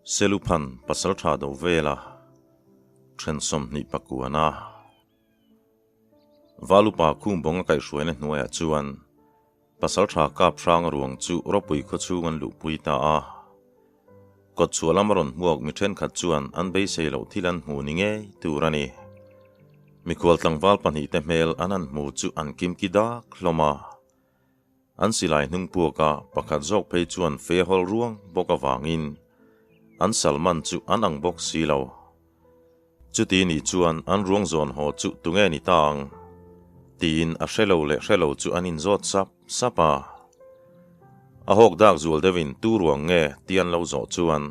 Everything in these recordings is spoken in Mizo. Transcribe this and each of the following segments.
Seluphan pasaltha do vela then 29-a Valupa Khumbawnga kaihhruaina hnuaiah chuan pasaltha kap hrang ruang chu ropui khaw chhung an luhpui ta a. Kawt chhuah lama rawn hmuak mi thenkhat chuan an beisei loh thil an hmu ni ngei tur a ni. Mikhual tlangval pahnihte hmel an han hmu chu an kimki dak hlawm a. An silai hnung puaka pakhat zawk phei chuan fe hawl ruang bawk avangin an salman chu an ang bawk si lo. Chuti nih chuan an ruang zawn haw chu tunge ni ta ang? Tiin a hre lo leh hre lo chu an inzawt sap sap a. A hawk dak zual deuhin tu ruang nge ti an lo zawh chuan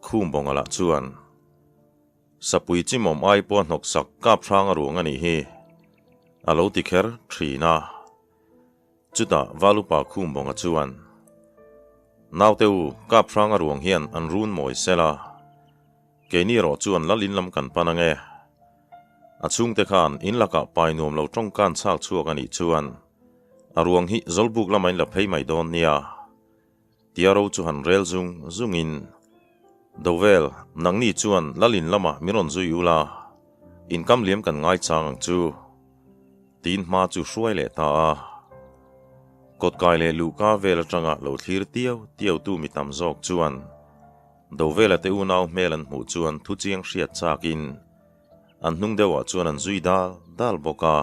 Khumbawnga lah chuan, Sapui chimawm ai pawh a hnawksak kap hrang a ruang a nih hi, a lo ti kher thin a. Chutah Valupa Khumbawnga chuan, Naute u, kap hrang a ruang hian an run mawi sel a, keini erawh chuan lal in lam kan pan ang e. A chhungte khan in lakah pai nuam lo tawngkan chhak chhuak a nih chuan a ruang hi Zawlbuk lamah in la phei mai dawn nia. Tia ro chu han rel zung zungin, Dovel, nangni chuan Lalin lamah min rawn zui ula, in kam liam kan ngai chang ang chu. Tiin hma chu hruai leh ta a. Kawtkai leh luhka vel atanga lo thlir tiau tiau tu mi tam zawk chuan Dovela te unau hmel an hmuh chuan thu chiang hriat chakin an hnung deuhah chuan an zui dal dal bawk a.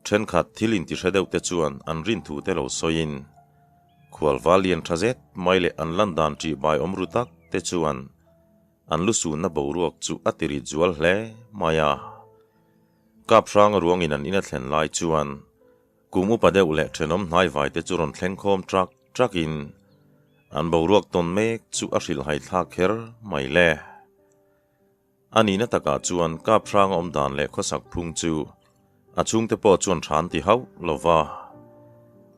Thenkhat thil intihre deuh te chuan an rin thu te lo sawiin, khualval lian tha zet mai leh an lan dan ṭih bai awm ru tak te chuan an lu sunna boruak chu a ti rit zual hle mai a. Kap hrang ruangin an in a thlen lai chuan kum upa deuh leh thenawm hnaivai te chu rawn thleng khawm ṭak ṭakin an boruak tawn mek chu a hrilhhai thlak kher mai le. A nihna takah chuan kap hrang awm dan leh khawsak phung chu a chhungte pawh chuan hran ti hauh lo va.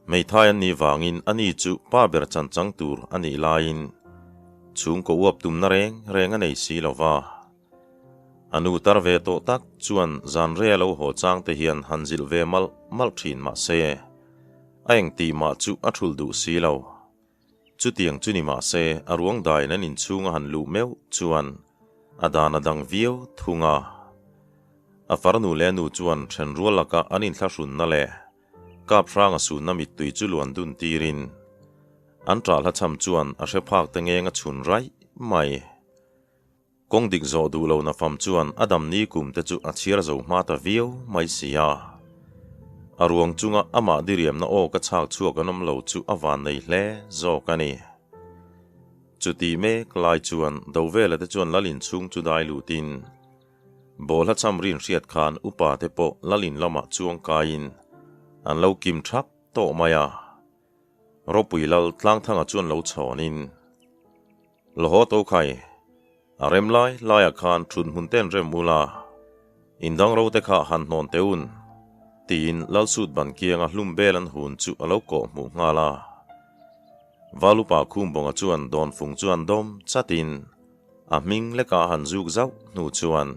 Hmeithai an nih vangin ani chu pa ber chan chang tur a nih laiin chhungkaw uap tumna reng reng a nei si lo va. A nu tar ve tawh tak chuan zan rei a lo haw chang te hian han zilh ve malh malh thin mah se a engtih mah chu a thulh duh si lo. Chutiang chu ni mah se, a ruang daiin an inchhung a han luh meuh chuan a dan a dang viau thung a. A farnu leh a nu chuan then rual laka an inthlahrunna leh kap hrang a sunna mittui chu luan dun tirin an ṭahhla cham chuan a hre phak te ngeng a chhun raih mai. Kawng dik zawh duh lo nafam chuan a dam ni kum te chu a chhiar zo hma ta viau mai si a. A ruang chunga amah diriamna aw ka chhak chhuak an awm lo chu a van nei hle zawk a ni. Chuti mek lai chuan Dovela te chuan Lalin chhung chu dai lutin Bawlha cham rin hriat khan upa te pawh Lalin lamah chuang kaiin an lo kim thap tawh mai a. Ropui Lal Tlangthanga chuan lo chhawnin. Lahaw to khai, a rem lai laiah khan thut hmun ten rem ula, indang ro te kha han hnawn teh un, tiin Lalsut ban kianga hlum bel an hun chu a lo kawh hmuh nghal a. Valupa Khumbawnga chuan dawnfung chu an dawm chatin a hming lekah a han zuk zauh hnu chuan,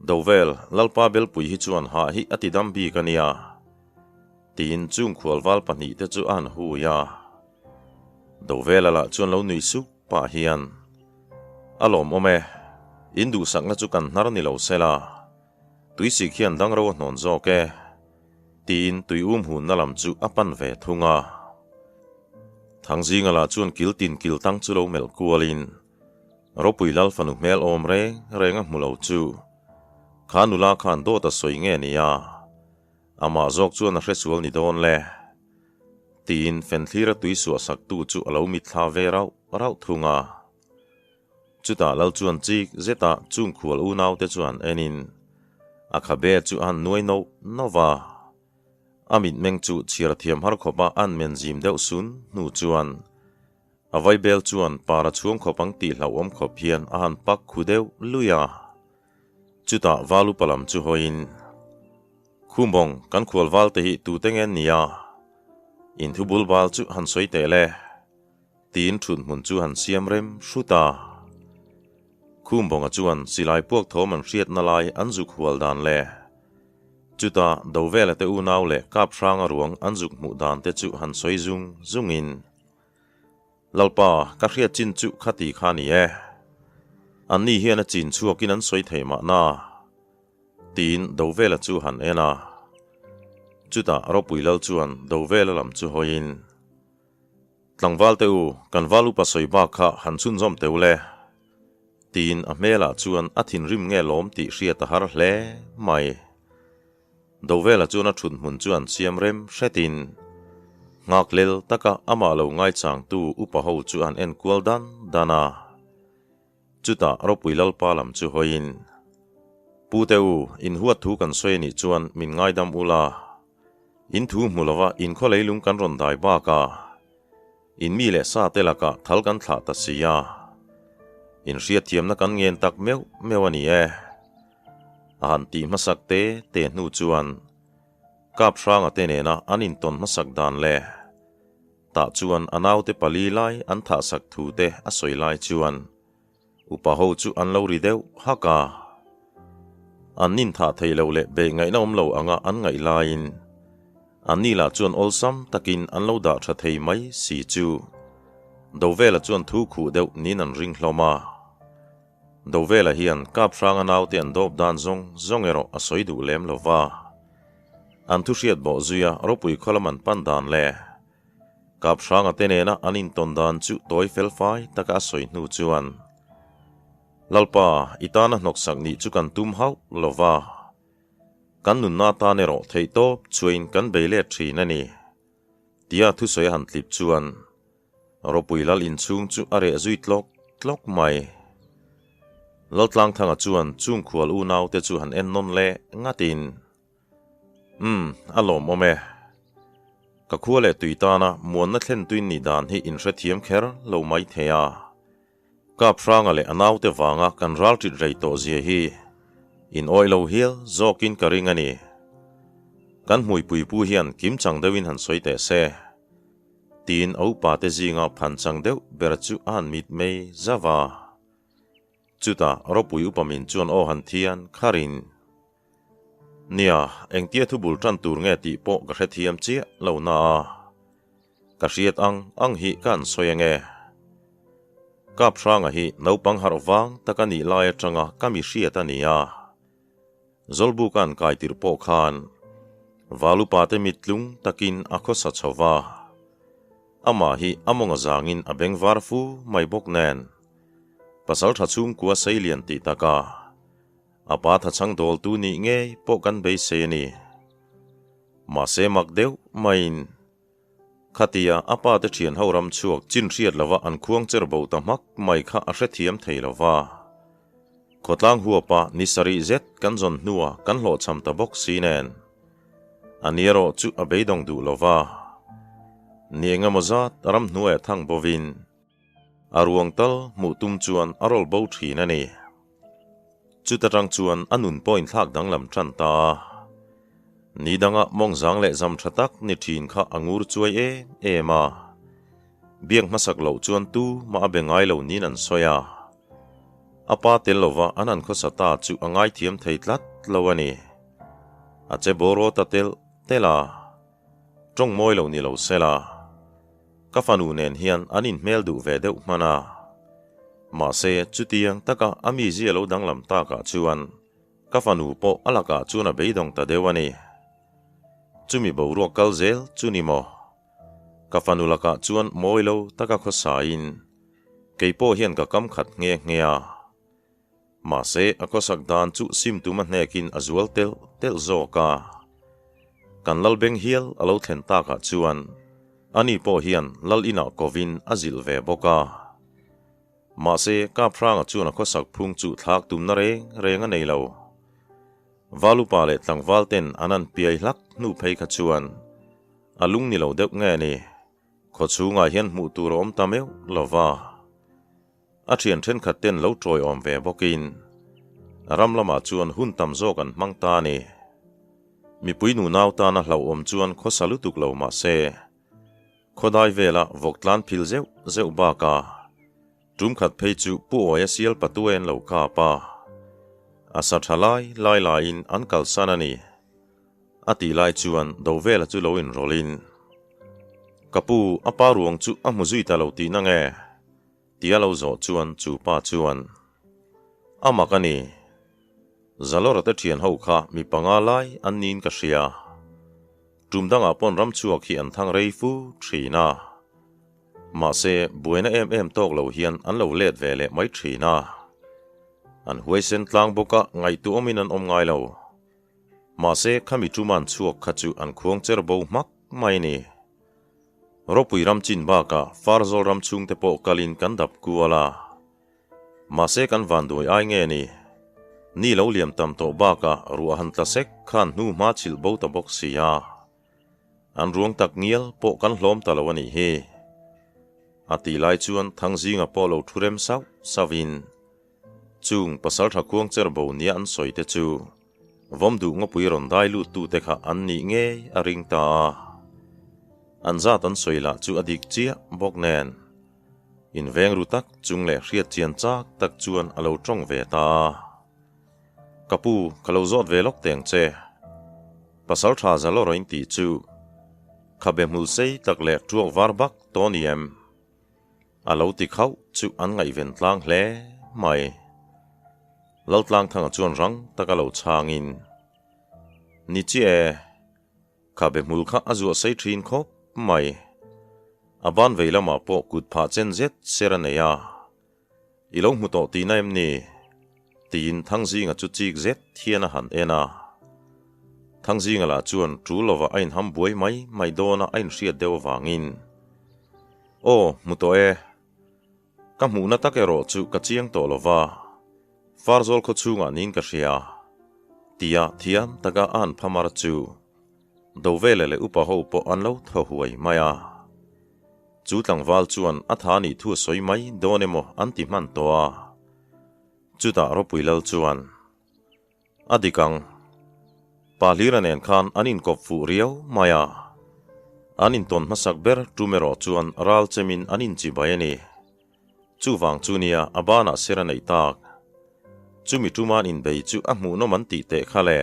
Dovel, Lalpa Belpui hi chuan hah hi a ti dam bik a nia, tiin chung khualval pahnihte chu a han hui a. Dovela lah chuan lo nui sup pah hian, A lawmawm e, in duhsakna chu kan hnar ni lo sela, tuisik hian dangro a hnawn zawk e, tiin tui um hunna lam chu a pan ve thung a. Thangzinga lah chuan kil tin kil tang chu lo melh kualin, Ropui Lal fanu hmel awm reng reng a hmu lo chu kha nula khan dawt a sawi nge nia, amah zawk chuan a hresual ni dawn le? Tiin Fenthlira tui suah saktu chu a lo mitthla ve rauh rauh thung a. Chutah Lal chuan chik zetah chung khual unaute chuan enin a khabe chu a han nuai noh noh va. A mitmeng chu chhiar thiam har khawpa an men zim deuh sun hnu chuan A vaibel chuan para chhuang khawp ang tih hlauhawm khawp hian a han pak khu deuh lui a. Chutah val upa lam chu hawiin, Khumbawng, kan khual val te hi tute nge an nia? In thu bul bal chu han sawi teh le, tiin thut hmun chu han siam rem hrut a. Khumbawnga chuan silai puak thawm an hriatna lai an zuk hual dan le. Chutah Dovela te unau leh Kaphranga ruang an zuk hmuh dan te chu han sawi zung zungin. Lalpa, ka hriat chin chu khati kha ni e. Anni hian a chin chhuakin an sawi thei mahna. Tiin Dovela chu han en a. Chutah Ropui Lal chuan Dovela lam chu hawiin, Tlangval te u, kan val upa sawi bak kha han chhunzawm teu le. Tiin a hmelah chuan a thinrim nge lawm tih hriat a har hle mai. Dovela chuan a thut hmun chu an siam rem hretin nghaklel taka amah lo ngaichangtu upa ho chu an en kual dan dan a. Chutah Ropui Lalpa lam chu hawiin, Pu te u, in huat thu kan sawi anih chuan min ngaidam ula, in thu hmu lova in khaw leilung kan rawn dai bakah in mi leh sa te lakah thal kan thlah ta si a, in hriatthiamna kan ngen tak meuh meuh a ni e. A han tih hmasak te te hnu chuan Kap Hranga te nena an intawn hmasak dan leh tah chuan a naute pali lai an thahsak thu te a sawi lai chuan upa ho chu an lo ri deuh hak a. An nin thah thei lo leh beih ngaihna awm lo anga an ngaih laiin anni lah chuan awlsam takin an lo dah tha thei mai si chu Dovela chuan thu khuh deuh niin an ring hlawm a. Dovela hian Kap Hranga naute an dawp dan zawng zawng erawh a sawi duh lem lo va. An thu hriat bawh zuia ropui khaw lam an pan dan leh Kap Hranga te nena an intawn dan chu tawi fel fai taka a sawi hnu chuan, Lalpa, i tana hnawksak nih chu kan tum hauh lo va. Kan nunna tan erawh theihtawp chuain kan bei let thin a ni, tia thusawi a han tlip chuan Ropui Lal inchhung chu a reh zui tlawk tlawk mai. Laltlangthanga chuan chung khual unaute chu han en nawn leh ngatin, Umm, a lawmawm e. Ka khua leh tui tana muanna thlen tuin nih dan hi inhrethiam kher lo mai thei a. Kap Hranga leh a naute vanga kan ral ṭit rei tawh zia hi in awih lo hial zawkin ka ring a ni. Kan hmuipui pu hian kimchang deuhin han sawi teh se. Tiin a upa te zinga phan chang deuh ber chu a han mit mei zauh a. Chutah ropui upa min chuan aw han thian kharin, Nia, engtia thu bul tan tur nge tih pawh ka hrethiam chiah lo na a, ka hriat ang ang hi ka han sawi ange. Kap Hranga hi naupang harh vang tak a nih lai atanga ka mi hriat a ni a. Zawlbuk an kai tirh pawh khan Valupa te mittlung takin a khawsa chho va, amah hi a mawng a zangin a beng var fu mai bawk nen pasal tha chhungkua seilian tih taka a pa thachhang dawltu nih ngei pawh kan beisei a ni. Mahse mak deuh maiin Khatia a pa te thian ho ram chhuak chin hriat lova an khuang cher bo ta hmak mai kha a hrethiam thei lo va. Khawtlang huapa ni sarih zet kan zawn hnua kan hlawhchham ta bawk si nen. A ni erawh chu a beidawng duh lo va. Ni engemaw zat ramhnuaia thang bovin a ruang tal hmuh tum chuan a rawl bo thin a ni. Chuta tang chuan a nun pawh inthlak danglam tan ta a. Ni danga mawngzang leh zam tha tak ni thin kha a ngur chuai em em a. Biak hmasak loh chuan tu mah a be ngai lo niin an sawi a. A pa tel lova an han khawsa ta chu a ngaithiam thei tlat lo a ni. A che bawraw ta telh telh a. Tawng mawi lo ni lo sela. Ka fanu nen hian an inhmel duh ve deuh hman a. Mahse, chutiang taka a mizia lo danglam takah chuan ka fanu pawh a lakah chuan a beidawng ta deuh a ni. Chumi boruak kal zel chu ni maw? Ka fanu lakah chuan mawi lo taka khawsain kei pawh hian ka kam khat nghe nghe a. Mahse, a khawsak dan chu sim tum a hnekin a zual telh telh zawk a. Kan lal beng hial a lo thlen takah chuan ani pawh hian lal inah kovin a zilh ve bawk a. Mahse, Kaphranga chuan a khawsak phung chu thlak tumna reng reng a nei lo. Valupa leh tlangval ten an an piai hlak hnu phei kha chuan a lung ni lo deuh nge ni, khawchhungah hian hmuh tur a awm ta meuh lo va. A thian thenkhat ten lo tawiawm ve bawkin ram lamah chuan hun tam zawk an hmang ta a ni. Mipui nunau tana hlauhawm chuan khawsa lutuk lo mah se, khawdai vela vawk tlan phil zeuh zeuh bakah tum khat phei chu Pu Awia sial patuai an lo kap a, a sa tha lai lai laiin an kalsan a ni. A tih lai chuan Dovela chu lo inrawlhin. Ka pu, a pa ruang chu a hmu zui ta lo tihna nge? Tia lo zawh chuan chu pa chuan, A mak a ni. Zalawra te thian ho kha mi panga lai an niin ka hria. Tum dangah pawn ramchhuak hi an thang rei fu thin a. Mahse, buaina em em tawk lo hian an lo let ve leh mai thin a. An huaisen tlang bawk a, ngaihtuahawmin an awm ngai lo. Mahse, khami tuman chhuak kha chu an khuang cher bo hmak mai ni. Ropui ram chin bakah Farzawl ram chhungte pawh kalin kan dap kual a. Mahse kan vanduai ai nge ni? Ni lo liam tam tawh bakah ruah han tla sek khan hnu hma chhilh bo ta bawk si a. An ruang tak ngial pawh kan hlawm ta lo a nih hi. A tih lai chuan Thangzinga pawh lo thu rem sauh sauhin chung pasaltha khuang cher bo nia an sawi te chu vawm duh ngawpui rawn dai lut tute kha an nih ngei a ring ta a. An zat an sawi lah chu a dik chiah bawk nen. Inveng ru tak chung leh hriat chian chak tak chuan a lo tawng ve ta a. Ka pu, ka lo zawt ve lawk teng che. Pasal tha za lawr in tih chu khabe hmul sei tak leh tuak var bak tawh ni em? A lo ti khauh chu an ngaihven tlang hle mai. Laltlangthanga chuan rang taka lo chhangin, Ni chiah e. Khabe hmul kha a zuah sei thin khawp mai. A ban vei lamah pawh kut phah chen zet ser a nei a. I lo hmu tawh tihna em ni? Tiin Thangzinga chu chik zet hian a han en a. Thangzinga lah chuan tul lovah a inham buai mai mai dawn a a inhriat deuh avangin, Aw, hmu tawh e. Ka hmuhna tak erawh chu ka chiang tawh lova, Farzawl khaw chhungah niin ka hria, tia thiam taka a han phamar chu Dovela leh upa ho pawh an lo thaw huai mai a. Chu tlangval chuan a tha nih thu a sawi mai dawn emaw an ti hman tawh a. Chutah Ropui Lal chuan, A dik ang. Pa Hlira nen khan an inkawp fuh riau mai a. An intawn hmasak ber tum erawh chuan ral chemin an inchibai a ni. Chuvang chu nia a banah ser a neih tak. Chumi tuma an inbei chu a hmuhnawm an tih teh kha le.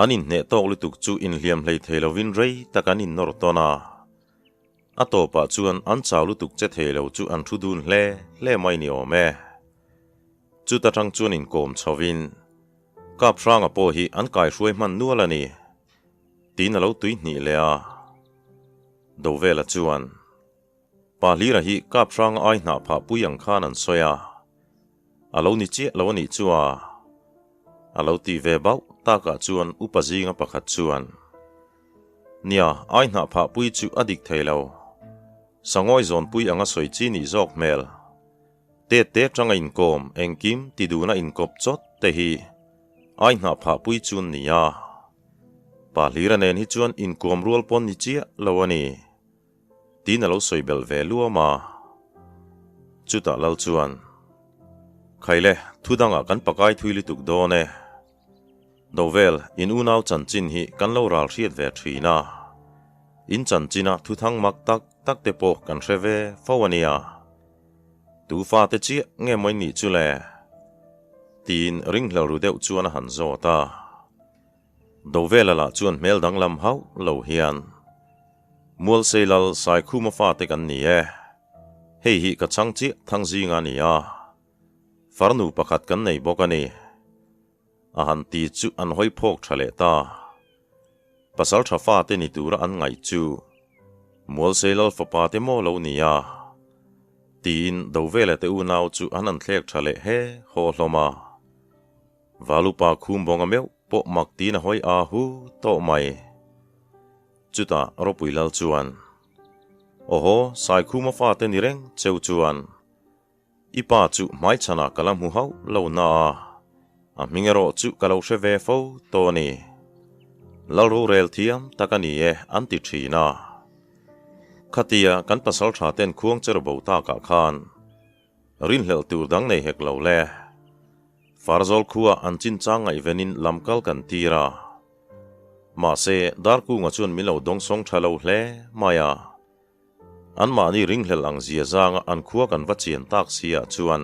An inhneh tawk lutuk chu inhliam hlei thei lovin rei tak an innawr tawn a. A tawpah chuan an chau lutuk che thei lo chu an thu dun hle hle mai ni awm e. Chuta tang chuan inkawm chhovin Kap hranga pawh hi an kaihruai hman nual a ni, tiin a lo tui hnih leh a. Dovela chuan, Pa Hlira hi Kap hranga ai hnah phah pui ang khan an sawi a, a lo ni chiah lo a nih chu a, a lo ti ve bauh takah chuan upa zinga pakhat chuan, Nia, ai hnah phah pui chu a dik thei lo. Sangawi zawnpui anga sawi chi nih zawk hmel. Tet te atanga inkawm, engkim ti duhna inkawp chawt te hi ai hnah phah pui chu an ni a. Pa Hlira nen hi chuan inkawm rual pawn ni chiah lo a ni, tiin a lo sawi belh ve luam a. Chutah Lal chuan, Khaile, thu dangah kan pakai thui lutuk dawn e. Dovel, in unau chanchin hi kan lo ral hriat ve thin a. In chanchina thuthang mak tak tak te pawh kan hre ve fo a nia. Tu fate chiah nge maw in nih chu le? Tiin ringhlel ru deuh chuan a han zawt a. Dovela lah chuan hmel danglam hauh lo hian, Mualseilal Saikhuma fate kan ni e. Hei hi ka chhang chiah Thangzinga a ni a. Farnu pakhat kan nei bawk a ni. A han ti chu an hawi phawk tha leh ta. Pasal tha fate ni tura an ngaih chu Mualseilal fapa te maw lo ni a? Tiin Dovela te unau chu an han thlek tha leh he haw hlawm a. Valupa Khumbawnga meuh pawh mak tiin a hawi a hu tawh mai. Chutah Ropui Lal chuan, Awhaw, Saikhuma fate ni reng cheu chuan I pa chu hmaichhanah ka la hmu hauh lo na a, a hming erawh chu ka lo hre ve fo tawh a ni. Lal rorel thiam tak a ni e an ti thin a. Khatia kan pasal tha ten khuang cher bo takah khan rinhlelh tur dang nei hek lo le. Farzawl khua an chinchang ngaihvenin lam kal kan tir a. Mahse, Darkunga chuan min lo dawngsawng tha lo hle mai a. Anmahni ringhlel ang zia zanga an khua kan va chian tak si ah chuan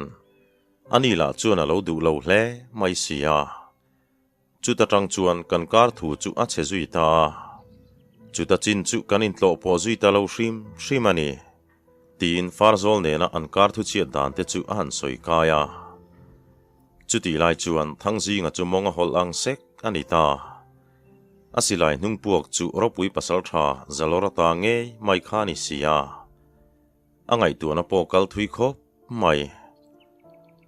ani lah chuan a lo duh lo hle mai si a. Chuta tang chuan kan kar thu chu a chhe zui ta a. Chuta chin chu kan intlawh pawh zui ta lo hrim hrim a ni, tiin Farzawl nena an kar thuchhiat dan te chu a han sawi kai a. Chutih lai chuan Thangzinga chu mawng a hawlh ang sek a ni ta. A silai hnung puak chu ropui pasaltha Zalawra ta ngei mai kha a ni si a. A ngaihtuahna pawh kal thui khawp mai.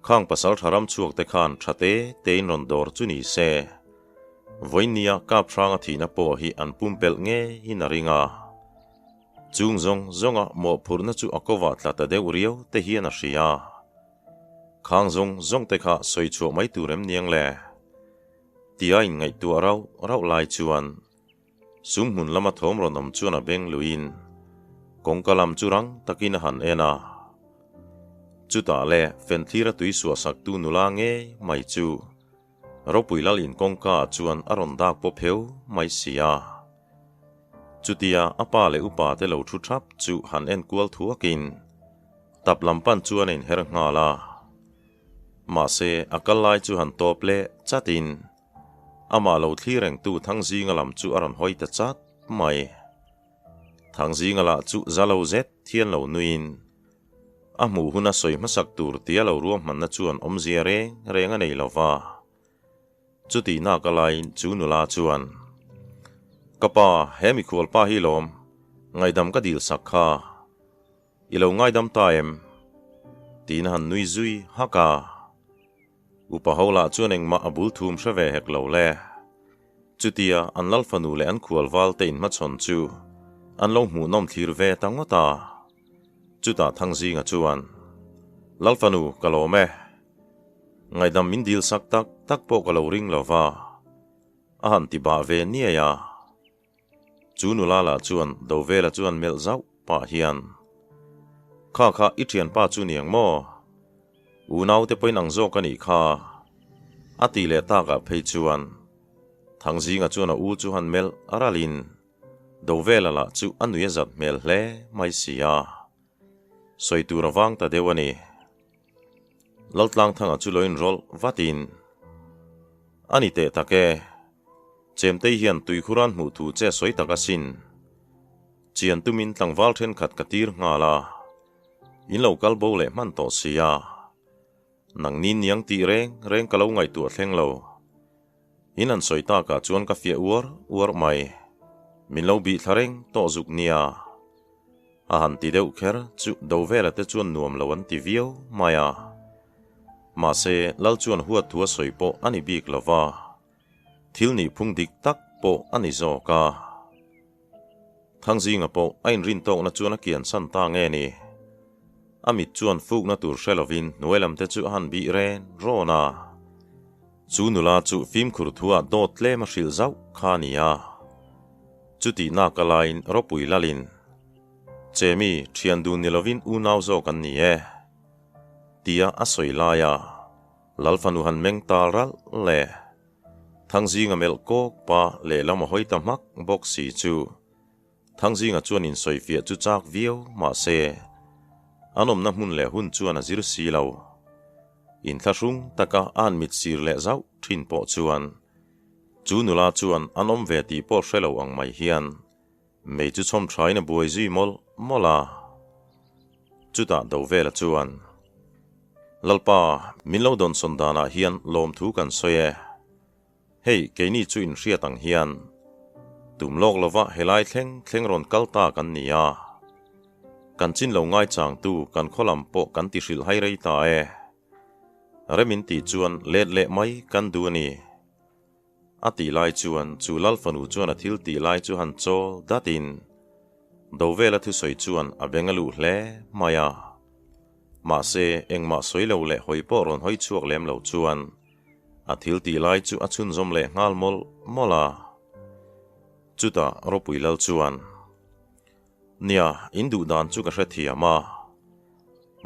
Khang pasaltha ram chhuak te khan tha te tein rawn dawr chu ni se. Vawinia kap hranga thihna pawh hi an pumpelh ngeiin a ring a. Chung zawng zawnga mawhphurhna chu a kovah tla ta deuh riau te hian a hria. Khang zawng zawng te kha sawi chhuah mai tur em niang le? Tia inngaihtuah rauh rauh lai chuan sum hmun lama thawm rawn awm chuan a beng luiin kawngka lam chu rang takin a han en a. Chutah le fenthlir a tui suah saktu nula ngei mai chu Ropui lal in kawngka ah chuan a rawn dak pawp heu mai si a. Chutia a pa leh upa te lo thu thap chu han en kual thuakin tap lam pan chuan a inher nghal a. Mahse a kal lai chu han tawp leh chatin amah lo thlir rengtu Thangzinga lam chu a rawn hawi ta chat mai. Thangzinga lah chu za lo zet thian lo nuiin a hmuh huna sawi hmasak tur tia lo ruahmanna chuan awmzia reng reng a nei lo va. Chutih nak a laiin chu nula chuan, Ka pa, he mikhual pa hi lawm, ngaihdam ka dil sak kha. I lo ngaidam ta em? Tiin a han nui zui hak a. Upa ho lah chuan engmah a bul thum hre ve hek lo le. Chutia an lal fanu leh an khual val te inhmachhawn chu an lo hmuhnawm thlir ve ta ngawt a. Chutah Thangzinga chuan, Lal fanu, ka lawm e. Ngaihdam min dil sak tak tak pawh ka lo ring lo va, a han ti bah ve niai a. Chu nula lah chuan Dovela chuan melh zauh pah hian, Kha kha i thianpa chu niang maw? Unaute pawhin ang zawk a nih kha, a tih leh takah phei chuan Thangzinga chuan a u chu han melh a ralin Dovela lah chu a nui a zat hmel hle mai si a. Sawi tur a vang ta deuh a ni. Laltlangthanga chu lo inrawlh vatin, A ni teh tak e, Chemtei hian tuikhuran hmuh thu che sawi tak asin. Chian tumin tlangval thenkhat ka tir nghal a, in lo kal bo leh hman tawh si a. Nangni niang tih reng reng ka lo ngaihtuah thleng lo. In an sawi takah chuan ka fiah uar uar mai. Min lo bih thla reng tawh zuk nia. A han ti deuh kher chu Dovela te chuan nuam lo an ti viau mai a. Mahse, Lal chuan huat thu a sawi pawh a ni bik lo va, thil nihphung dik tak pawh a ni zawk a. Thangzinga pawh a inrintawkna chuan a kian san ta nge ni? A mit chuan fukna tur hre lovin hnuai lam te chu a han bih ren rawn a. Chu nula chu fimkhur thuah dawt tlem a hrilh zauh kha a ni a. Chutih nak a laiin ropui lalin, Chemi, thian dun ni lovin unau zawk an ni e, tia a sawi lai a, Lal fanu han meng tal ralh le. Thangzinga melh kawk pa lehlam a hawi ta hmak bawk si chu. Thangzinga chuan insawifiah chu chak viau mahse, an awmna hmun leh hun chuan a zir si lo. Inthlahrung taka a han mit sir leh zauh thin pawh chuan chu nula chuan an awm ve tih pawh hre lo ang mai hian mei chu chhawm thain a buai zui mawlh mawlh a. Chutah Dovela chuan, Lalpa, min lo dawnsawn danah hian lawmthu kan sawi e. Hei, keini chu inhriat ang hian tum lawk lova helai thleng thleng rawn kal ta kan ni a. Kan chin lo ngaichangtu kan khaw lam pawh kan ti hrilh hai rei ta e. Rem in tih chuan let leh mai kan duh a ni. A tih lai chuan chu Lal fanu chuan a thil tih lai chu han chawl datin Dovela thusawi chuan a beng a luh hle mai a. Mahse, engmah sawi lo leh hawi pawh rawn hawi chhuak lem lo chuan A thil tih lai chu a chhunzawm leh nghal mawlh mawlh a. Chutah Ropui Lal chuan, Nia, in duh dan chu ka hrethiam a.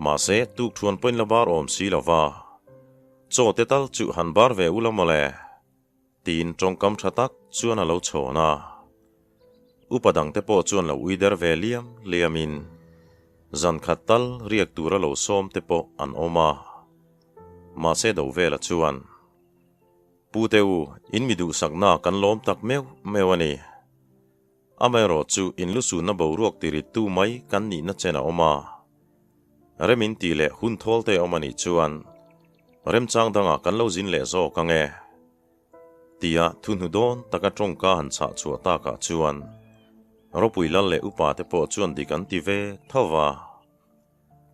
Mahse, tukthuan pawhin la bar awm si lo va. Chaw te tal chu han bar ve ula mawle, tiin tawngkam tha tak chuan a lo chhawn a. Upa dangte pawh chuan lo ui der ve liam liamin zan khat tal riak tura lo sawm te pawh an awm a. Mahse do vela chuan, Pu te u, in mi duhsakna kan lawm tak meuh meuh a ni. Amaherawhchu inlusunna boruak tirittu mai kan nihna chen a awm a. Rem in tih leh hun thawl te a awm a nih chuan remchang dangah kan lo zin leh zawk ang e. Tia thuhnu dawn taka tawngka han chhah chhuah takah chuan Ropui Lal leh upa te pawh chuan dik an ti ve tho va.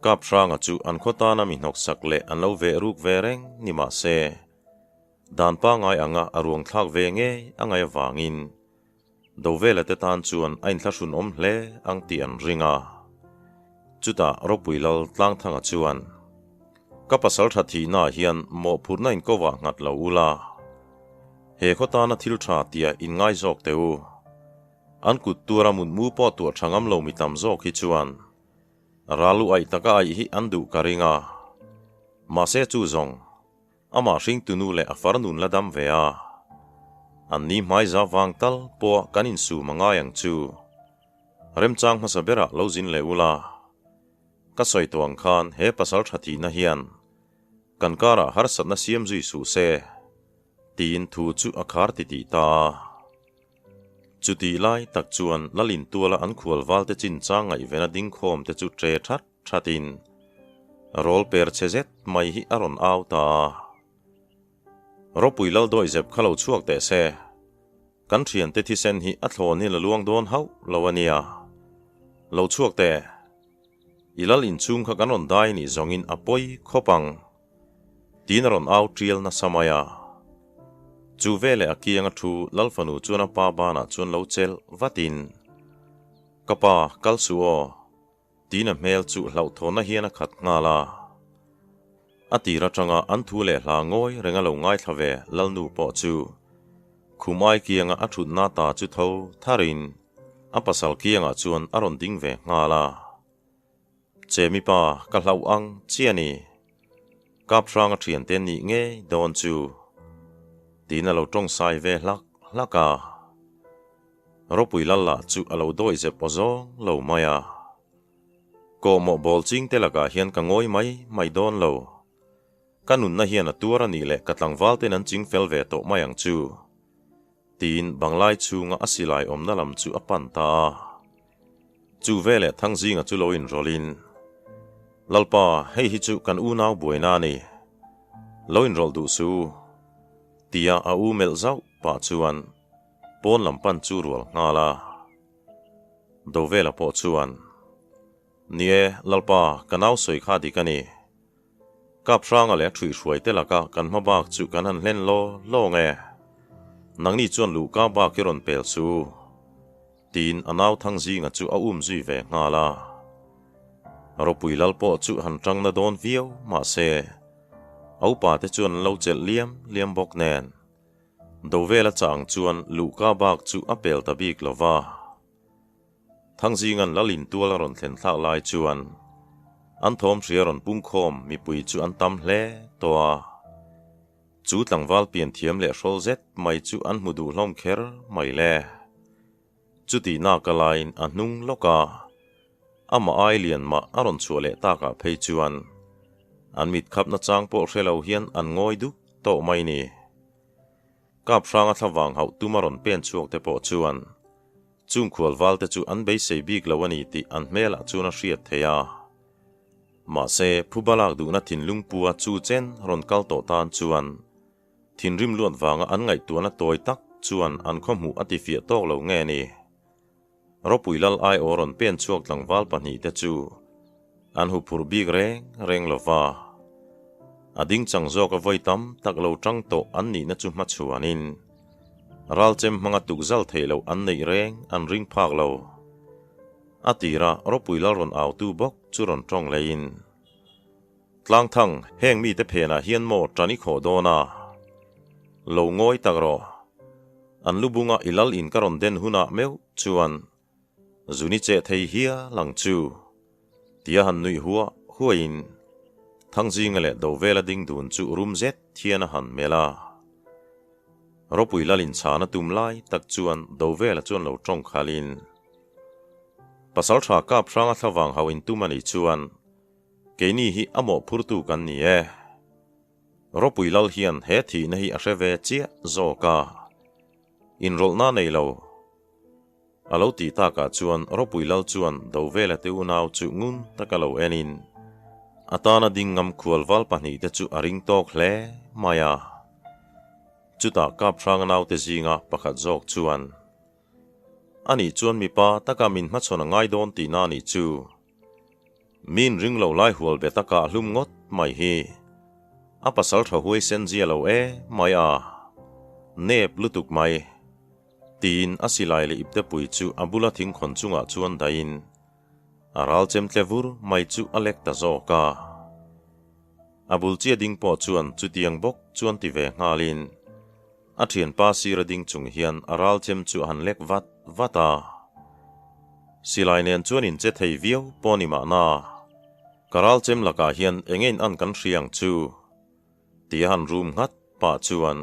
Kap hranga chu an khaw tana mi hnawksak leh an lo veh ruk ve reng ni mah se, dan pangngai anga a ruang thlak ve ngei a ngaih avangin Dovela te tan chuan a inthlahrunawm hle ang tih an ring a. Chutah Ropui Lal Tlangthanga chuan, Ka pasal tha thihnaah hian mawhphurhna inkovah nghat lo ula, he khaw tana thil tha tia inngai zawk teh u. An kut tura mutmu pawh tuah tha ngam lo mi tam zawk hi chuan Ral u aih taka aih hi an duh ka ring a. Mahse chu zawng, amah hringtunu leh a farnun la dam ve a. An ni hmaiza vang tal pawh kan insum a ngai ang chu. Remchang hmasa berah lo zin leh ula. Ka sawi tawh ang khan he pasal tha thihna hian kan karah harsatna siam zui suh se, tiin thu chu a khar titih ta a. Chutih lai tak chuan Lalin tuala an khual valte chinchang ngaihvena dingkhawm te chu ṭe that thatin rawl per che zet mai hi a rawn au ta a. Ropui Lal dawihzep kha lo chhuak teh se, kan thiante thisen hi a thlawnin a luang dawn hauh lo a nia. Lo chhuak teh. I lal inchhung kha kan rawn dai nih zawngin a pawi khawp ang. Tiin a rawn au ṭial nasa mai a. Chu veleh a kianga thu Lal fanu chuan a pa banah chuan lo chelh vatin, Ka pa, kal suh aw. Tiin a hmel chu hlauhthawnna hian a khat nghal a. A tir aṭanga an thu leh hla ngawi reng a lo ngaithla ve Lalnu pawh chu khum ai kianga a ṭhutna ta chu tho tharin a pasal kiangah chuan a rawn ding ve nghal a. Che mipa ka hlauh ang chi a ni. Kap hranga thiante nih ngei dawn chu tiin a lo tawngsai ve hlak hlak a. Ropui lal lah chu a lo dawi zep aw zawng lo mai a. Kawhmawh bawl chingte lakah hian ka ngawi mai mai dawn lo. Ka nunna hian a tuar a nih leh ka tlangval ten an ching fel ve tawh mai ang chu. Tiin banglai chhunga a silai awmna lam chu a pan ta a. Chu veleh Thangzinga chu lo inrawlhin, Lalpa, hei hi chu kan unau buaina a ni. Lo inrawlh duh su, tia a u melh zauh pah chuan pawn lam pan chu rual nghal a. Dovela pawh chuan, Ni e, Lalpa, ka nau sawi kha dik a ni. Kap hranga leh a ṭhuihhruai te laka kan hma bak chu kan han hlen law law nge? Nangni chuan luhka bak i rawn pel su. Tiin a nau Thangzinga chu a um zui ve nghal a. Ropui lal pawh chu han ṭang na dawn viau mahse, a upa te chuan an lo chelh liam liam bawk nen. Dovela chang chuan luhka bak chu a pel ta bik lo va. Thangzinga'n Lalin tual a rawn thlen thlak lai chuan an thawm hria rawn pungkhawm mipui chu an tam hle tawh a. Chu tlangval pian thiam leh hrawl zet mai chu an hmu duh hlawm kher mai le. Chutih nak a laiin a hnung lawk a, amah ai lian mah a rawn chhuah leh takah phei chuan an mit khapna chang pawh hre lo hian an ngawi duk tawh mai ni. Kap hranga thlavang hauh tum a rawn pen chhuak te pawh chuan Chung khualval te chu an beisei bik lo a ni tih an hmelah chuan a hriat theih a. Mahse, phuba lak duhna thinlung pua chu chen rawn kal tawh tan chuan thinrim luat vanga an ngaihtuahna tawi tak chuan an khawhmuh a tifiah tawk lo nge ni? Ropui Lal aiawh rawn pen chhuak tlangval pahnihte chu an huphurh bik reng reng lo va. A ding chang zawk a vawi tam tak lo tang tawh an nihna chu hmachhuanin ralchem hmanga tukzal theih loh an neih reng an ring phak lo. A tira Ropui Lal rawn autu bawk chu rawn tawng leiin, Tlangthang, heng mite phenah hian maw tan i khawh dawn a? Lo ngawi tak rawh. An lu bunga i lal in ka rawn den hunah meuh chuan zuni cheh thei hial ang chu, tia han nuih huah huahin Thangzinga leh Dovela ding dun chu rum zet hian a han melh a. Ropui lal inchhana tum lai tak chuan Dovela chuan lo tawng khalhin, Pasaltha kap hranga thlavang hauh in tum a nih chuan keini hi a mawhphurtu kan ni e. Ropui Lal hian he thihna hi a hre ve chiah zawk a, inrawlhna nei lo. A lo tih takah chuan Ropui Lal chuan Dovela te unau chu ngun taka lo enin a tana ding ngam khualval pahnihte chu a ring tawk hle mai a. Chutah Kaphranga naute zinga pakhat zawk chuan, Anih chuan mipa taka min hmachhawn a ngai dawn tihna anih chu. Min ring lo lai hual be taka a hlum ngawt mai hi. A pasal tha huaisen zia lo e mai a. Nep lutuk mai. Tiin a silai leh iptepui chu a bula thingkhawn chungah chuan dahin a ral chem tle vur mai chu a lek ta zawk a. A bul chiah ding pawh chuan chutiang bawk chuan ti ve nghalin a thianpa sira ding chung hian a ral chem chu a han lek vat vat a. Silai nen chuan in che thei viau pawh ni mahna, ka ral chem lakah hian eng ein an kan hria ang chu? Tia han rum nghat pah chuan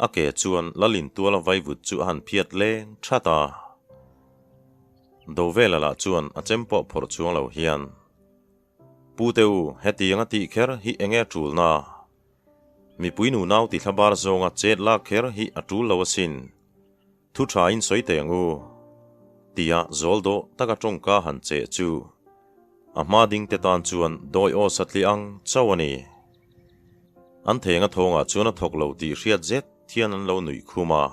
a ke chuan Lalin tuala vaivut chu a han phiat leng that a. Dovela lah chuan a chem pawh phawrh chuang lo hian, Pu te u, hetiang a tih kher hi enge a tulna? Mipui nunau ti thlabar zawnga chet lak kher hi a tul lo asin. Thu tha in sawi teh ang u, tia zawl dawh taka tawngka han cheh chu a hma ding te tan chuan dawi aw satliah ang chauh a ni. An theng a thawngah chuan a thawk lo tih hriat zet hian an lo nuih khum a.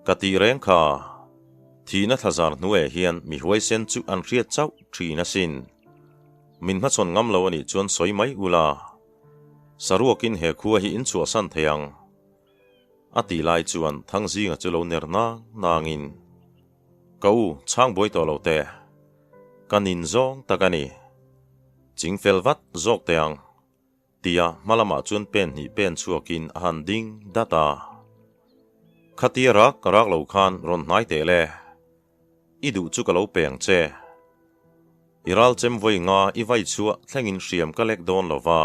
Ka tih reng kha, thihna thlazar hnuaiah hian mi huaisen chu an hriat chauh thin asin. Min hmachhawn ngam lo a nih chuan sawi mai ula, saruakin he khua hi in chhuahsan thei ang. A tih lai chuan Thangzinga chu lo ner nang nangin, Ka u, chhang buai tawh lo teh. Ka nin zawng tak a ni. Ching fel vat zawk teh ang. Tia hma lamah chuan pen hnih pen chhuakin a han ding dat a. Khatia rak ka rak lo khan rawn hnai teh le. I duh chu ka lo pe ang che. I ral chem vawi nga i vai chhuah thlengin hriam ka lek dawn lo va.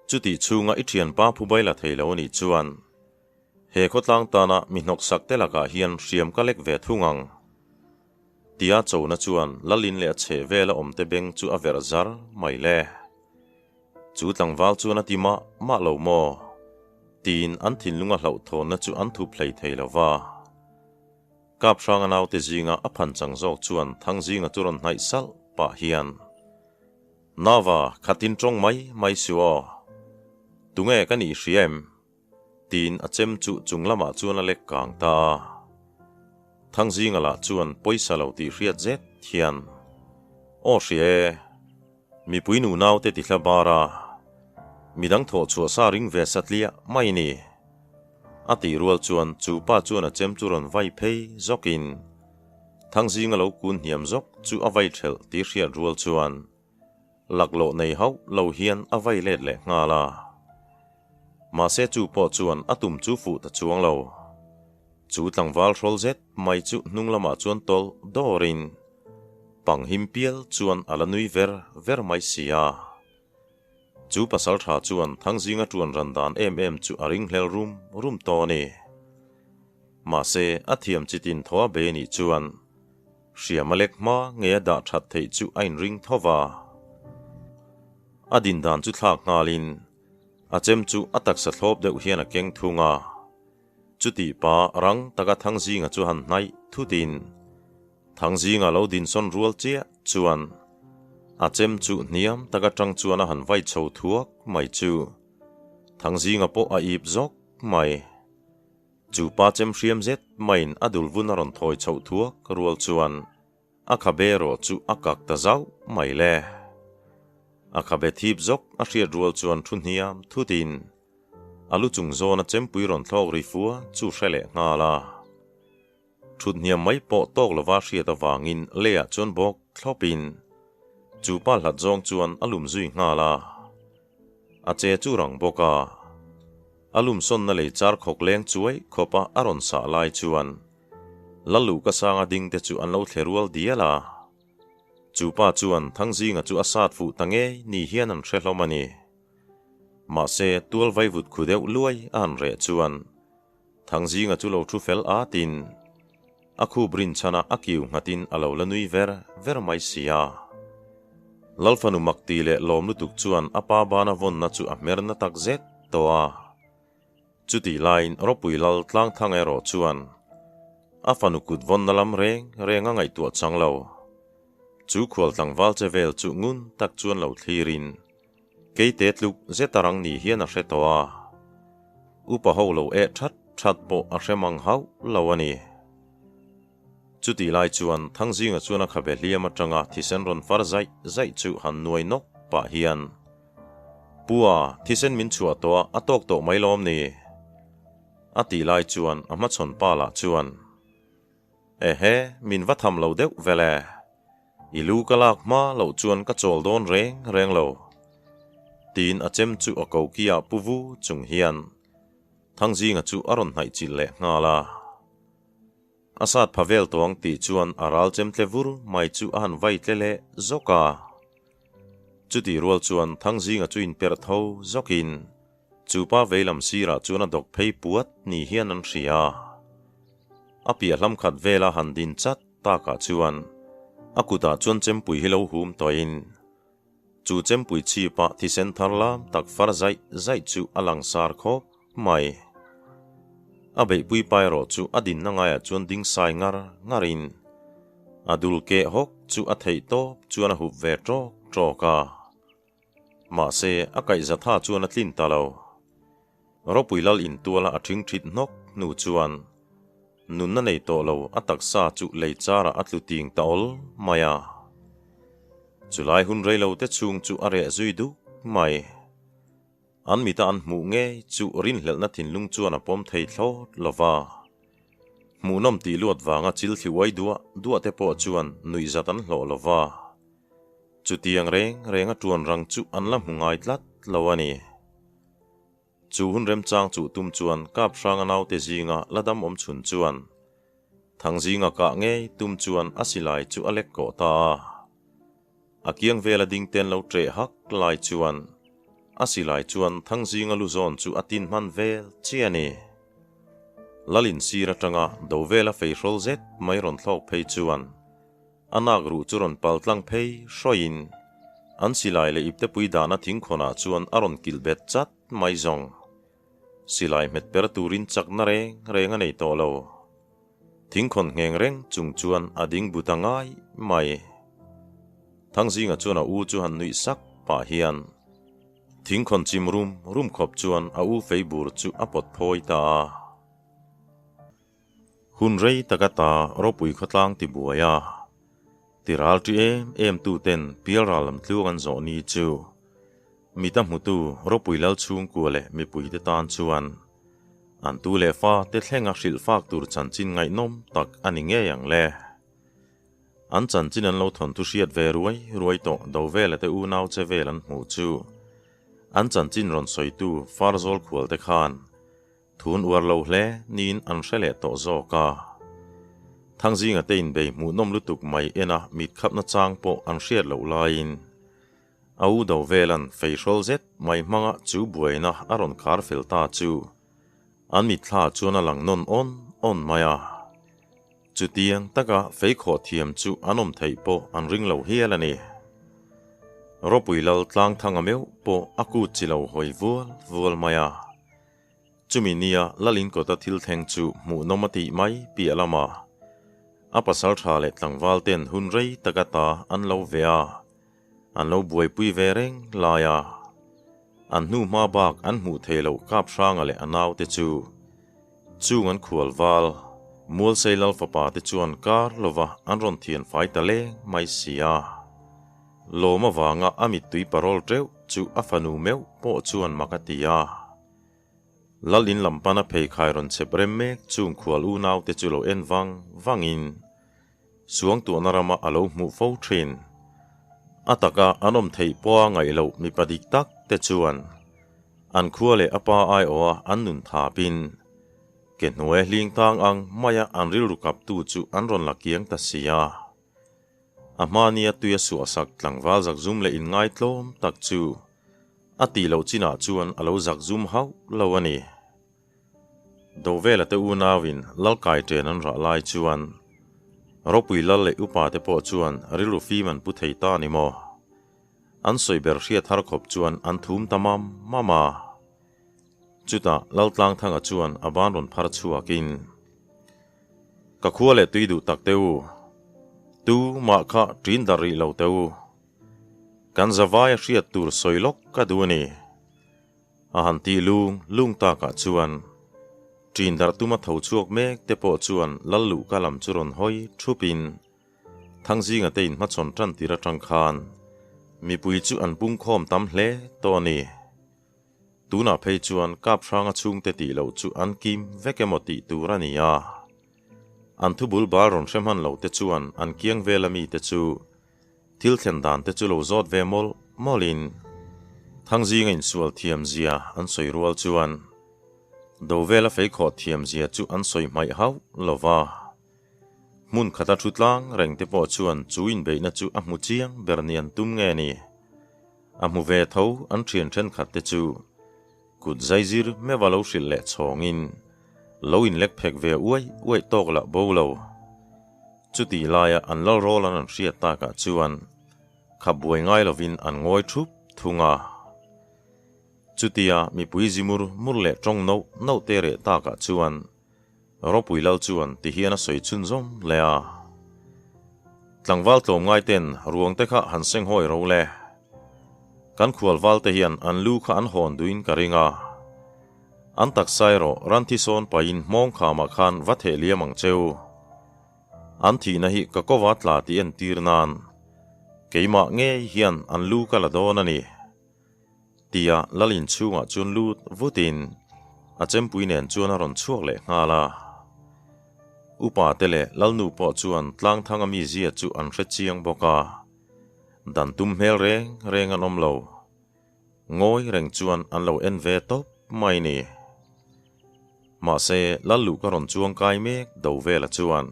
Chutih chhunga i thianpa phu bai la thei lo anih chuan he khawtlang tana mi hnawksak te lakah hian hriam ka lek ve thung ang. Tia chona chuan Lalin leh a chheh vela awmte beng chu a verh zar mai le. Chu tlangval chuan a ti mah mah lo maw? Tiin an thinlunga hlauhthawnna chu an thup hlei thei lo va. Kaphranga naute zinga a phan chang zawk chuan Thangzinga chu rawn hnaih salh pah hian, Nava, khatin tawng mai mai suh aw. Tunge ka nih hria em? Tiin a chem chu chung lamah chuan a lek kang ta a. Thangzinga lah chuan pawisa lo tih hriat zet hian, Aw hria e, mipui nu naute ti hla bar a, midang thawh chhuah sa ring ve satliah mai ni. A tih rual chuan chu pa chuan a chem chu rawn vai phei zawkin Thangzinga lo kun hniam zawk chu a vai thelh tih hriat rual chuan laklawh nei hauh lo hian a vai let leh nghal a. Mahse chu pawh chuan a tum chu fuh ta chuang lo. Chu tlangval hrawl zet mai chu hnung lamah chuan tawlh dawrin pang him pial chuan a la nui ver ver mai si a. Chu pasal tha chuan Thangzinga tuan ran dan em em chu a ringhlel rum rum tawh a ni. Mahse a thiam chitin thaw a be nih chuan Hriam a lek hma nge a dah that theih chu a inring tho va. A din dan chu thlak nghalin a chem chu a taksa thlawp deuh hian a keng thung a. Chutih pa rang taka Thangzinga chu han hnaih thutin Thangzinga lo dinsawn rual chiah chuan a chem chu hniam taka tang chuan a han vai chho thuak mai chu Thangzinga pawh a ip zawk mai. Chu pa chem hriam zet maiin a dul vun a rawn thawi chhoh thuak rual chuan a khabe erawh chu a kak ta zauh mai le. A khabe thip zawk a hriat rual chuan thu hniam thutin a lu chung zawna chempui rawn thlawk ri fua chu hre leh nghal a. Thut hniam mai pawh tawk lova hriat avangin leiah chuan bawk thlawpin chu pa hlat zawng chuan a lum zui nghal a. A che chu rang bawk a. A lum sawnna lei char khawk leng chuai khawpa a rawn sah lai chuan Lalluhka sanga ding te chu an lo thle rual dial a. Chu pa chuan Thangzinga chu a sat fuh ta ngei ni hian an hre hlawm a ni. Mahse tual vaivut khu deuh luai a han reh chuan Thangzinga chu lo thu fel atin a khup rinchhana a kiu nghatin a lo la nui ver ver mai si a. Lalfanu makti leh lawm lutuk chuan a pa bana vawnna chu a hmer na tak zet tawh a. Chutih laiin Ropui Lal Tlangthang erawh chuan. A fanu kut vawnna lam reng reng a ngaihtuah chang lo. Chu khual tlangval che vel chu ngun tak chuan lo thlirin keite tluk zet a rang ni hian a hre tawh a. Upa ho lo eh that that pawh a hre mang hauh lo a ni. Chutih lai chuan Thangzinga chuan a khabe hliam atanga thisen rawn far zaih zaih chu han nuai nawk pah hian, Pua, thisen min chhuah tawh a, a tawk tawh mai lawm ni? A tih lai chuan a hmachhawn pa lah chuan, Ehe, min va tham lo deuh vel e. I lu ka lak hma loh chuan ka chawl dawn reng reng lo. Tiin a chem chu a kokiah pu vu chung hian Thangzinga chu a rawn hnaih chilh leh nghal a. A sat pha vel tawh ang tih chuan a ral chem tle vur mai chu a han vai tle leh zawk a. Chutih rual chuan Thangzinga chu inperh tho zawkin chu pa veilam sirah chuan a dawk phei puat ni hian an hria. A piah hlam khat vela han din chat takah chuan a kutah chuan chempui hi lo hum tawhin chu chempui chhipah thisen thar lam tak far zaih zaih chu a langsar khawp mai. A beihpui pa erawh chu a dinna ngaiah chuan ding sai ngar ngarin a dul keh hawk chu a theih tawp chuan a hup ve tawk tawk a. Mahse, a kaihza tha chuan a tlin ta lo. Ropui lal intuala a thing thit hnawk hnu chuan nunna nei tawh lo a taksa chu lei charah a tlu ting ta awl mai a. Chulai hun reilo te chhung chu a reh zui duk mai. An mita an hmuh ngei chu rinhlelhna thinlung chuan a pawm thei thlawt lo va. Hmuhnawm tih luat vanga chil thli uai duah duah te pawh chuan nuihzat an hlawh lo va. Chutiang reng renga tuan rang chu an la hmu ngai tlat lo a ni. Chu hun remchang chuh tum chuan kap hranga naute zinga la dam awm chhun chuan Thangzinga kah ngei tum chuan a silai chu a lek kawh ta a. A kiang vela ding ten lo ṭeh hak lai chuan a silai chuan Thangzinga lu zawn chu a tin hman vel chiah a ni. Lalin sir aṭanga do vela feihrawl zet mai rawn thlawk phei chuan A nak ruh chu rawn pal tlang phei hrawiin an silai leh iptepui dahna thingkhawnah chuan a rawn kilh bet chat mai zawng. Silai hmet per turin chakna reng reng a nei tawh lo. Thingkhawn ngheng reng chung chuan a ding bu ta ngai mai. Thangzinga chuan a u chu han nuih sak pah hian thingkhawn chim rum rum khawp chuan a u feibur chu a pawt phawi ta a. Hun rei tak ata ropui khawtlang ti buai a, ti ral ṭi em em tu ten pialral lam tluang an zawh ni chu mita hmutu ropui lal chhungkua leh mipui te tan chuan an tu leh fa te thlenga hrilh fak tur chanchin ngaihnawm tak a ni ngei ang le. An chanchin an lo thawnthu hriat ve ruai ruai tawh do vela te unau che vel an hmuh chu an chanchin rawn sawitu Farzawl khual te khan Thun uar lo hle niin an hre leh tawh zawk a. Thangzinga te inbei hmuhnawm lutuk mai ena mit khapna chang pawh an hriat loh laiin a u do velan feihrawl zet mai hmanga chu buaina a rawn khar fel ta chu an mitthla chuan a lang nawn awn awn mai a. Chutiang taka feikhawh thiam chu an awm theih pawh an ring lo hial a ni. Ropui Lal Tlangthanga meuh pawh a kut chi lo hawi vual vual mai a. Chumi nia Lalin kawta thil thleng chu hmuhnawm a tih mai piah lama a pasal tha leh tlangval ten hun rei taka ta an lo ve a, an lo buaipui ve reng lai a. An hnu hma bak an hmuh thei loh kap hranga leh a naute chu chung an khual val Mualsei Lal fapa te chuan kar lova an rawn thian fai ta leng mai si a. Lawm avanga a mittui parawl teuh chu a fanu meuh pawh chuan mak a ti a. Lal in lam pana pheikhai rawn chhep rem mek chung khual unaute chu lo en vang vangin Suangtuahna rama a lo hmuh fo thin. A taka an awm theih pawha ngaih loh mipa dik tak te chuan an khua leh a pa aiawha an nun thapin ke hnuai hling tang ang maia an rilru kaptu chu an rawn la kiang ta si a. A hmania tuia suahsak tlangval zakzum leh inngaitlawm tak chu a tih loh chinah chuan a lo zakzum hauh lo a ni. Dovela te unauin Lalkai ṭen an rah lai chuan Ropui Lal leh upa te pawh chuan rilru fim an pu thei ta ni maw? An sawi ber hriat har khawp chuan an thum ta mam mam a. Chutah Laltlangthanga chuan a ban rawn phar chhuakin. Ka khua leh tui duh tak teh u. Tu mah kha ṭin darh rih lo teh u. Kan zavai a hriat tur sawi lawk ka duh a ni. A han tih lung lung takah chuan ṭin darh tuma tho chhuak mek te pawh chuan lal luhka lam chu rawn hawi ṭhupin Thangzinga te inhmachhawn ṭan tir aṭang khan mipui chu an pungkhawm tam hle tawh a ni. Tunah phei chuan kap hranga chhungte tih loh chu an kim vek emaw tih tur a ni a. An thubul bal rawn hre hman lo te chuan an kiang vela mite chu thil thlen dan te chu lo zawt ve mawlh mawlhin Thangzinga insual thiam zia an sawi rual chuan Dovela feikhawh thiam zia chu an sawi hmaih hauh lo va. Hmun khata thu tlang reng te pawh chuan chu inbeihna chu a hmu chiang ber ni an tum nge ni? A hmu ve tho an thian thenkhat te chu kut zaizir meuha lo hrilh leh chhawngin lo inlek phek ve uai uaih tawk lah bo lo. Chutih laia an lal rawl an an hriat takah chuan khap buai ngai lovin an ngawi thup thung a. Chutia mipui zi mur mur leh tawng nauh nauh te reh takah chuan Ropui lal chuan ti hian a sawi chhunzawm leh a. Tlangval tlawmngai ten ruang te kha han seng hawi ro le. Kan khualval te hian an lu kha an hawn duhin ka ring a. An taksa erawh ran thisawn pahin hmawng khamah khan va theh liam ang cheu. An thihna hi ka kova tla tih entir nan keimah ngei hian an lu ka la dawn a ni. Tia lal inchhungah chuan lut vutin a chempui nen chuan a rawn chhuak leh nghal a. Upa te leh lalnu pawh chuan tlangthanga mizia chu an hre chiang bawk a, dan tum hmel reng reng an awm lo. Ngawi reng chuan an lo en ve tawp mai ni. Mahse lal luh ka rawn chuang kai mek do vela chuan,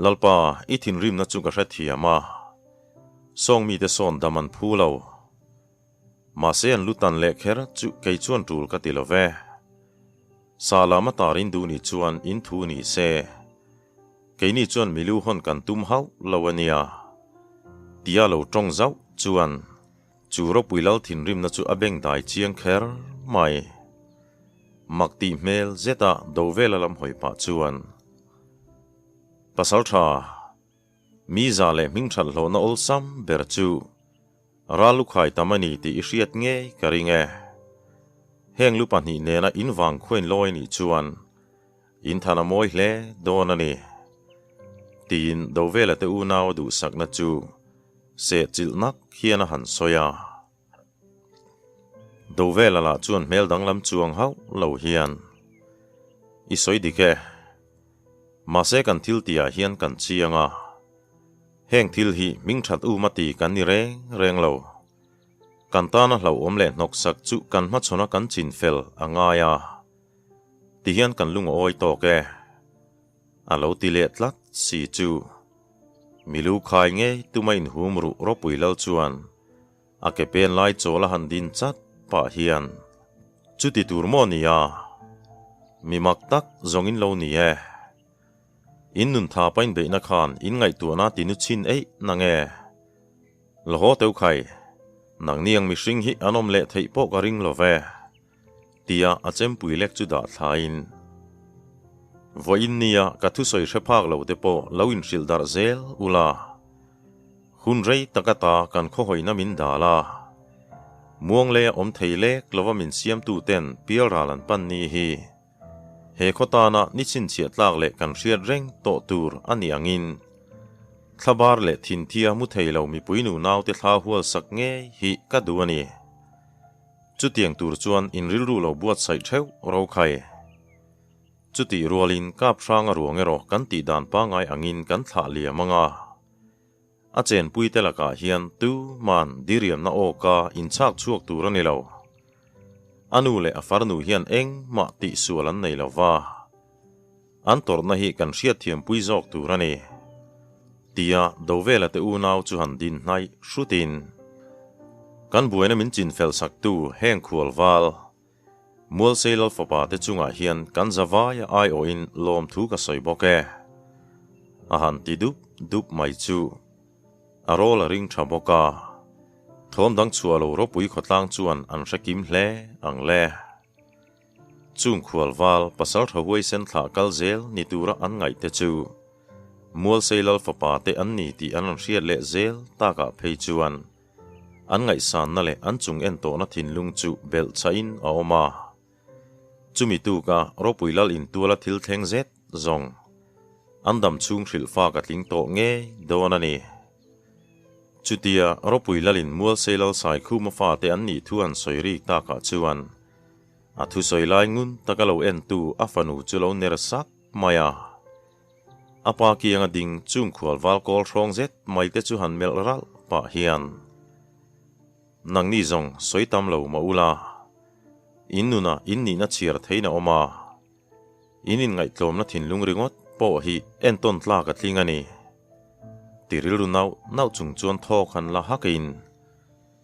Lalpa, i thinrimna chu ka hrethiam a. Sawng mite sawn dam an phu lo. Mahse an lu tan leh kher chu kei chuan tul ka ti lo ve. Sa lam a tar in duh ni chuan in thu ni se. Keini chuan milu hawn kan tum hauh lo a nia. Tia lo tawng zauh chuan chu ropui lal thinrimna chu a beng dai chiang kher mai. Mak tih hmel zeta do vela lam hawi pah chuan Pasaltha Mi za leh hming that hlawhna awlsam ber chu ral lukhai tam a ni tih i hriat ngei ka ring e. Heng lu pahnih nena in vang khuain lawi nih chuan in than a mawi hle dawn a ni. Tiin Dovela te unau a duhsakna chu sehchilh nak hian a han sawi a. Dovela lah chuan hmel danglam chuang hauh lo hian, I sawi dik e. Mahse kan thil tihah hian kan chiang a, heng thil hi hming that um a ti kan ni reng reng lo. Kan tana hlauhawm leh hnawksak chu kan hmachhawn a kan chin fel a ngai a, ti hian kan lung a awi tawk e. A lo ti leh tlat si chu. Milu khai ngei tuma inhum ruh ropui lal chuan A ke pen lai chawl a han din chat pah hian, Chuti tur maw ni a? Mi mak tak zawng in lo ni e. In nun tha pain beihna khan in ngaihtuahna ti nu chhin eih na nge? La haw teuh khai, nangni ang mihring hi an awm leh theih pawh ka ring lo ve, tia a chempui lek chu dah thlain, Vawiin nia ka thusawi hre phak lo te pawh lo inhrilh darh zel ula. Hun rei tak ata kan khawhawina min dal a, muang leh awm thei lek lova min siamtu ten pialral an pan ni hi he khaw tana ni chhinchhiah tlak leh kan hriat reng tawh tur a ni angin thlabar leh thinthia mu thei lo mipui nunaute thla hual sak ngei hi ka duh a ni. Chutiang tur chuan in rilru lo buatsaih theuh ro khai. Chutih rualin kap hranga ruang erawh kan tih dan pangngai angin kan thlah liam ang a. A chenpuite lakah hian tu man diriamna awka inchhak chhuak tur a ni lo. A nu leh a farnu hian engmah tihsual an nei lo va. An tawrhna hi kan hriatthiampui zawk tur a ni. Tia Dovela te unau chu han din hnaih hrutin, Kan buaina min chinfel saktu heng khualval, Mualsei lal fapa te chungah hian kan zavaia aiawhin lawmthu ka sawi bawk e. A han ti dup dup mai chu. A rawl a ring tha bawk a. Thawm dang chhuah lo ropui khawtlang chuan an hre kim hle ang le. Chung khualval pasaltha huaisen thlah kal zel ni tura an ngaihte chu Mualsei Lal fapa te an ni tih an rawn hriat leh zel takah phei chuan an ngaihsanna leh an chung en tawhna thinlung chu belh chhahin a awm a. Chumi tuka ropui lal intuala thil thleng zet zawng an dam chhung hrilh fak a tling tawh ngei dawn a ni. Chutia ropui lalin Mualsei Lal Saikhuma fate an nih thu an sawi rik takah chuan A thusawi lai ngun taka lo entu a fanu chu lo ner sak mai a. A pa kianga ding chung khual val kawl hrawng zet mai te chu han melh ralh pah hian, Nangni zawng sawi tam lo mah ula, in nunah in nihna chhiar theiin a awm a, in inngaihtlawmna thinlung ringawt pawh hi entawn tlak a tling a ni, ti rilru nauh nauh chung chuan thawk han la hakin,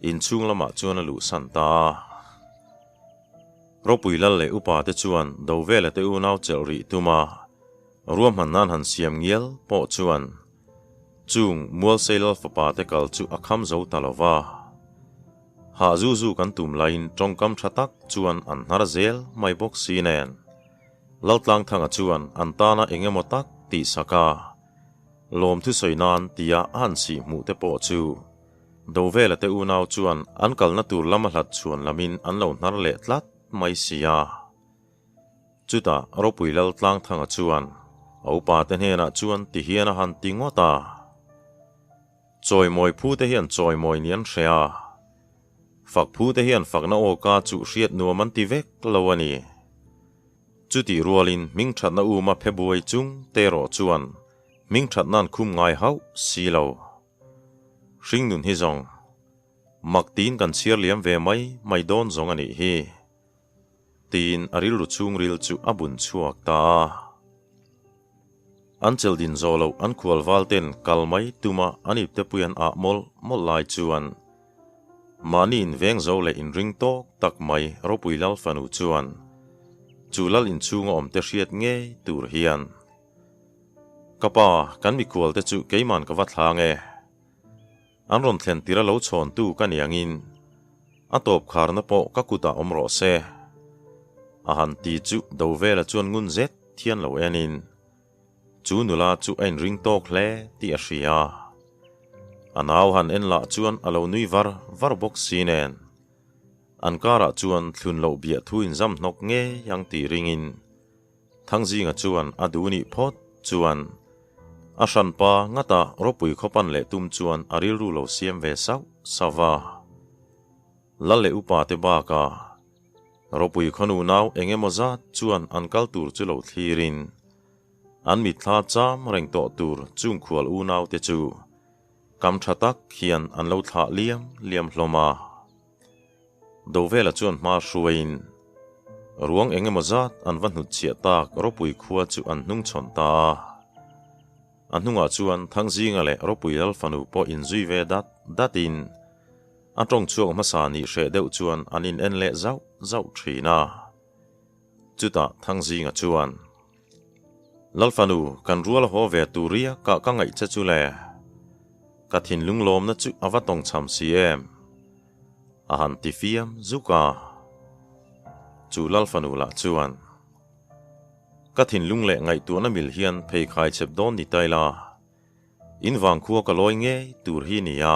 Inchhung lamah chuan a luhsan ta a. Ropui lal leh upa te chuan Dovela te unau chelh rih tum a, ruahman nan han siam ngial pawh chuan chung Mualsei lal fapa te kal chu a kham zo ta lo va. Hah zu zu kan tum laiin tawngkam tha tak chuan an hnar zel mai bawk si nen Laltlangthanga chuan an tana eng emaw tak tihsak a, lawmthu sawi nan tia a han sih hmuh te pawh chu Dovela te unau chuan an kalna tur lama hlat chhuan lamin an lo hnar leh tlat mai si a. Chutah Ropui Lal Tlangthanga chuan a upa te hnenah chuan ti hian a han ti ngawt a. Chawimawi phu te hian chawimawi ni an hre a. Fak phu te hian fakna awka chu hriat nuam an ti vek lo a ni. Chutih rualin hmingthatna uma phe buai chung te erawh chuan hmingthatna an khum ngai hauh si lo. Hringnun hi zawng mak tiin kan chhiar liam ve mai mai dawn zawng a nih hi, tiin a rilru chhungril chu a bun chhuak ta a. An chelh din zawh loh an khual val ten kal mai tuma an iptepui an ah mawlh mawlh lai chuan mahni inveng zo leh inring tawk tak mai ropui lal fanu chuan chu lal inchhunga awmte hriat ngei tur hian Ka pa, kan mikhual te chu keiman ka va thlang e. An rawn thlen tir a lo chhawntu ka ni angin a tawp kharna pawh ka kutah awm rawh se. A han ti chu Dovela chuan ngun zet thian lo enin chu nula chu a inring tawk hle tih a hria. A nau han en lah chuan a lo nui var var bawk si nen an karah chuan thlun loh biah thu inzam hnawk ngei ang tih ringin Thangzinga chuan a duh nih phawt chuan a hranpa ngata ropui khawpan leh tum chuan a rilru lo siam ve sauh sauh va. Lal leh upa te bakah ropui khawnu nau eng emaw zat chuan an kal tur chu lo thlirin an mitthla cham reng tawh tur chung khual unau te chu kam tha tak hian an lo thlah liam liam hlawm a. Dovela chuan hma hruaiin ruang eng emaw zat an va hnutchhiah tak ropui khua chu an hnung chhawn ta a. A hnungah chuan Thangzinga leh Ropui Lal fanu pawh inzui ve dat datin a tawng chhuak hmasa nih hreh deuh chuan an in en leh zauh zauh thin a. Chutah Thangzinga chuan, Lal fanu, kan rual haw ve tur riak ah ka ngaih che chu le. Ka thinlung lawmna chu a va tawng cham si em? A han ti fiam zuk a. Chu Lal fanu lah chuan, Ka thinlung leh ngaihtuahna mil hian pheikhai chep dawn ni ta ila, in vangkhua ka lawi ngei tur hi nia.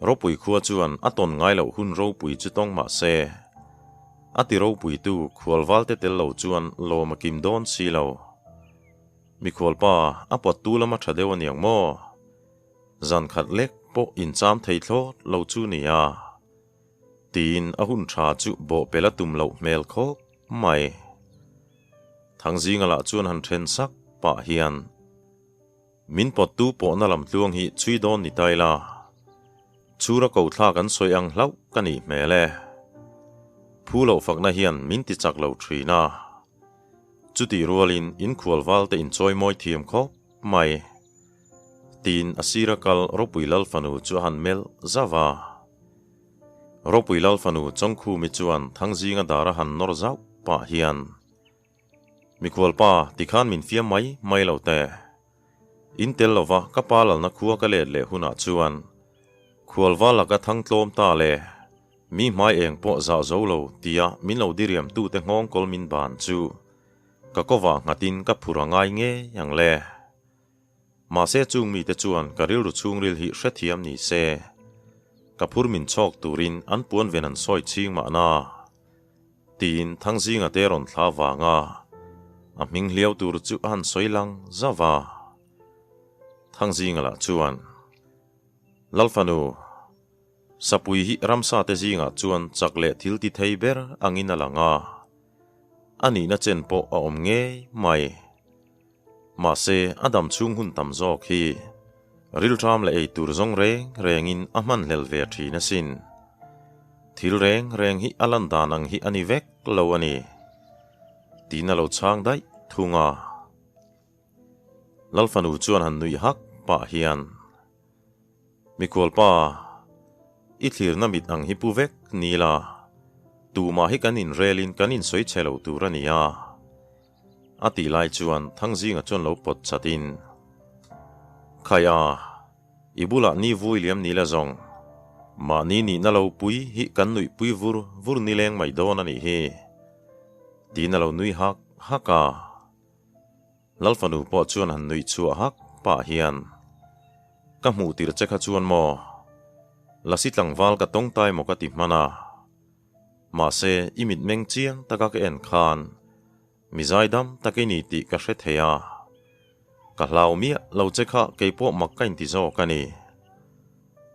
Ropui khua chuan a tawn ngai loh hun ropui chu tawng mah se, a ti ropuitu khualvalte tel lo chuan lawm a kim dawn si lo. Mikhualpa, a pawttu lama tha deuh aniang maw? Zan khat lek pawh incham thei thlawt lo chu nia. Tiin a hun tha chu bawhpel a tum loh hmel khawp mai. Thangzinga lah chuan han then sak pah hian, Min pawttu pawhna lam tluang hi chhui dawn ni ta ila, chhura ko thla kan sawi ang hlauh ka nih hmel e. Phu loh fakna hian min ti chak lo thin a. Chutih rualin inkhual valte inchawi mawi thiam khawp mai. Tiin a sira kal Ropui Lal fanu chu a han melh zauh a. Ropui Lal fanu Chawngkhumi chuan Thangzinga dar a han nawr zauh pah hian, Mikhualpa, tikhan min fiam mai mai lo teh. In tel lova ka pa lalna khua ka let leh hunah chuan khualva laka thang tlawm ta le. Mi hmai eng pawh zah zo lo tia min lo diriam tute nghawng kawl min ban chu ka kovah nghatin ka phur a ngai ngei ang le. Mahse chung mite chuan ka rilru chhungril hi hrethiam ni se, ka phur min chhawk turin an puan ven an sawi chhing mahna. Tiin Thangzinga te rawn thla vanga a hming hliau tur chu a han sawi lang zauh a. Thangzinga lah chuan, Lalfanu, Sapui hi ramsa te zingah chuan chak leh thil ti thei ber angin a lang a, a nihna chen pawh a awm ngei mai. Mahse, a dam chhung hun tam zawk hi rilṭam leh ei tur zawng reng rengin a hmanhlel ve ṭhin asin. Thil reng reng hi a lan dan ang hi a ni vek lo a ni. Tiin a lo chhang daih thung a. Lalfanu chuan han nuih hak pah hian, Mikhualpa, i thlirna mit ang hi pu vek ni la, tumah hi kan inrelin kan insawi chhe lo tur a ni a. A tih lai chuan Thangzinga chuan lo pawt chatin, Khai a, i bulah ni vui liam ni la zawng, mahni nihna lo pui hi kan nuihpui vur vur nileng mai dawn a nih hi, tiin a lo nui hak hak a. Lalfanu pawh chuan han nuih chhuah hak pah hian, Ka hmuh tir che kha chuan maw? Lasi tlangval ka tawngtai maw ka ti hman a. Mahse, i mitmeng chiang taka ka en khan mi zaidam tak i ni tih ka hre thei a. Ka hlau miah lo che kha keipawh mak ka inti zawk a ni.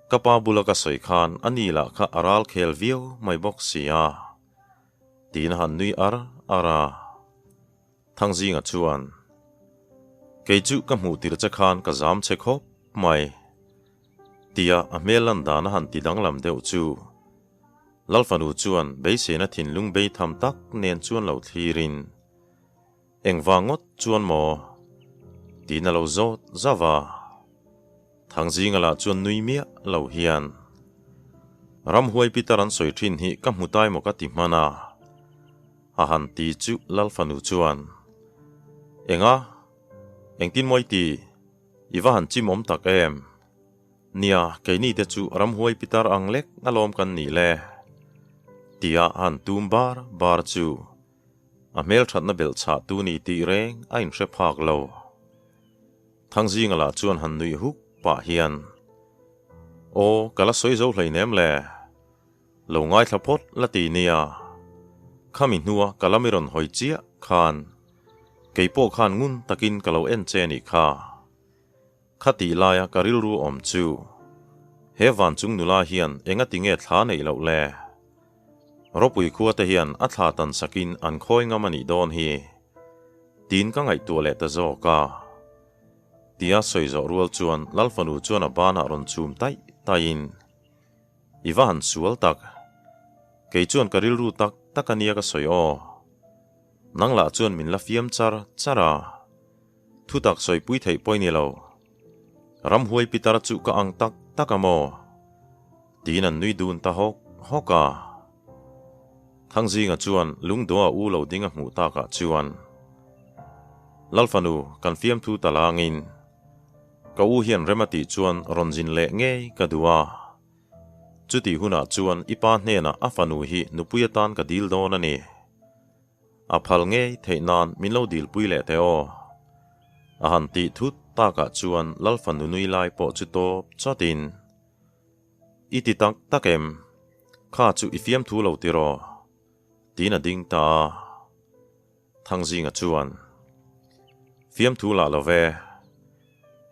Ka pa bula ka sawi khan a ni lah kha a ral khel viau mai bawk si a. Tiin a han nui ar ar a. Thangzinga chuan, Kei chu ka hmuh tir che khan ka zam che khawp mai, tia a hmel lan dan a han ti danglam deuh chu. Lalfanu chuan beiseina thinlung bei tham tak nen chuan lo thlirin, Engvang ngawt chuan maw? tiin a lo zawt zauh a. Thangzinga lah chuan nui miah lo hian, Ramhuai Peter an sawi thin hi ka hmu tai maw ka ti hman a. A han ti chu Lalfanu chuan, Enga? Engtin maw i ti? I va han chim awm tak em? Nia, keini te chu ramhuai pitar ang lek alawm kan nih le. Tia a han tum bar bar chu a hmelthatna belh chhah tu ni tih reng a inhre phak lo. Thangzinga lah chuan han nuih huk pah hian, Aw, ka la sawi zo hleinem le. Lo ngaithla phawt la ti nia. Khami hnua ka lam i rawn hawi chiah khan keipawh khan ngun takin ka lo en che nih kha. Kha tih laia ka rilru awm chu he van chung nula hian enga ti nge thla neih loh le? Ropui khua te hian a thla tan sakin an khawi ngam a nih dawn hi tiin ka ngaihtuah leh ta zawk a. Tia sawi zawh rual chuan Lalfanu chuan a banah rawn chum taih taihin I va han sual tak. Kei chuan ka rilru tak tak a nia ka sawi aw. Nang lah chuan min la fiam char char a. Thutak sawipui theih pawh i ni lo. Ramhuai pitar chu ka ang tak tak a maw? Tiin an nui dun ta hawk hawk a. Thangzinga chuan lungdawh a u lo ding a hmuh takah chuan, Lalfanu, kan fiamthu ta langin ka u hian rem a tih chuan rawn zin leh ngei ka duh a. Chutih hunah chuan i pa hnenah a fanu hi nupui atan ka dil dawn a ni. A phal ngei theih nan min lo dilpui leh teh aw. A han tih thut takah chuan Lalfanu nui lai pawh chu tawp chatin, I ti tak tak em? Kha chu i fiamthu lo tiraw? Tiin a ding ta a. Thangzinga chuan, Fiamthu lah lo ve.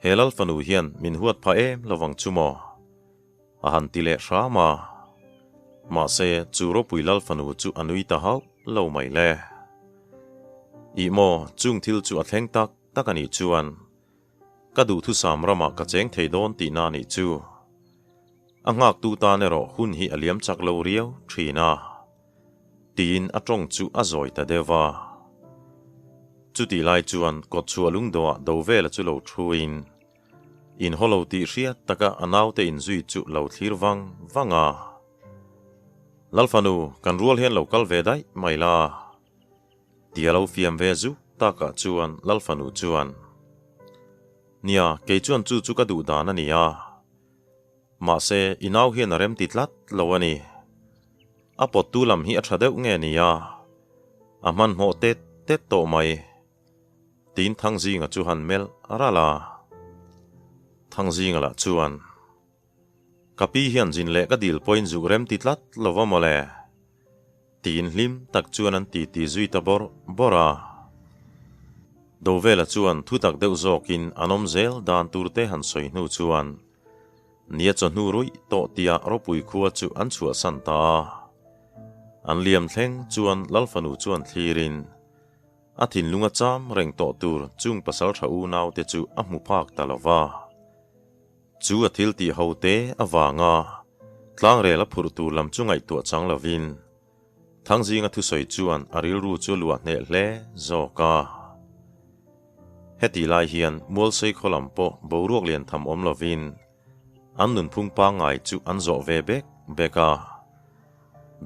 He Lalfanu hian min huat phah em lovang chu maw? A han ti leh hram a. Mahse, chu ropui Lalfanu chu a nui ta hauh lo mai le. Ih maw, chung thil chu a thleng tak tak a nih chuan ka duhthusam ramah ka cheng thei dawn tihna a nih chu. A nghaktu tan erawh hun hi a liam chak lo riau thin a. Tiin a tawng chu a zawi ta deuh va. Chutih lai chuan kawtchhuah lungdawhah do vela chu lo thuin In haw lo tih hriat taka a naute inzui chu lo thlir vang vang a. Lalfanu, kan rual hian lo kal ve daih mai la. Tia lo fiam ve zuk takah chuan Lalfanu chuan, Nia, kei chuan chu chu ka duh dan a ni a. Mahse, i nau hian a remti tlat lo a ni. A pawttu lam hi a tha deuh nge nia, a hmanhmawh tet tet tawh mai. Tiin Thangzinga chu han melh ralh a. Thangzinga lah chuan, Ka pi hian zin leh ka dil pawhin zuk rem ti tlat lo va mawle. Tiin hlim tak chuan an titi zui ta bawrh bawrh a. Dovela chuan thutak deuh zawkin an awm zel dan tur te han sawi hnu chuan Nia chawhnu ruih tawh tia ropui khua chu an chhuahsan ta a. An liam thleng chuan Lalfanu chuan thlirin a thinlung a cham reng tawh tur chung pasaltha unaute chu a hmu phak ta lo va. Chu a thil tih ho te avanga tlangrel a phurh tur lam chu ngaihtuah chang lovin Thangzinga thusawi chuan a rilru chu luah hneh hle zawk a. Heti lai hian Mualsei khaw lam pawh boruak lian tham awm lovin an nunphung pangngai chu an zawh ve bek bek a.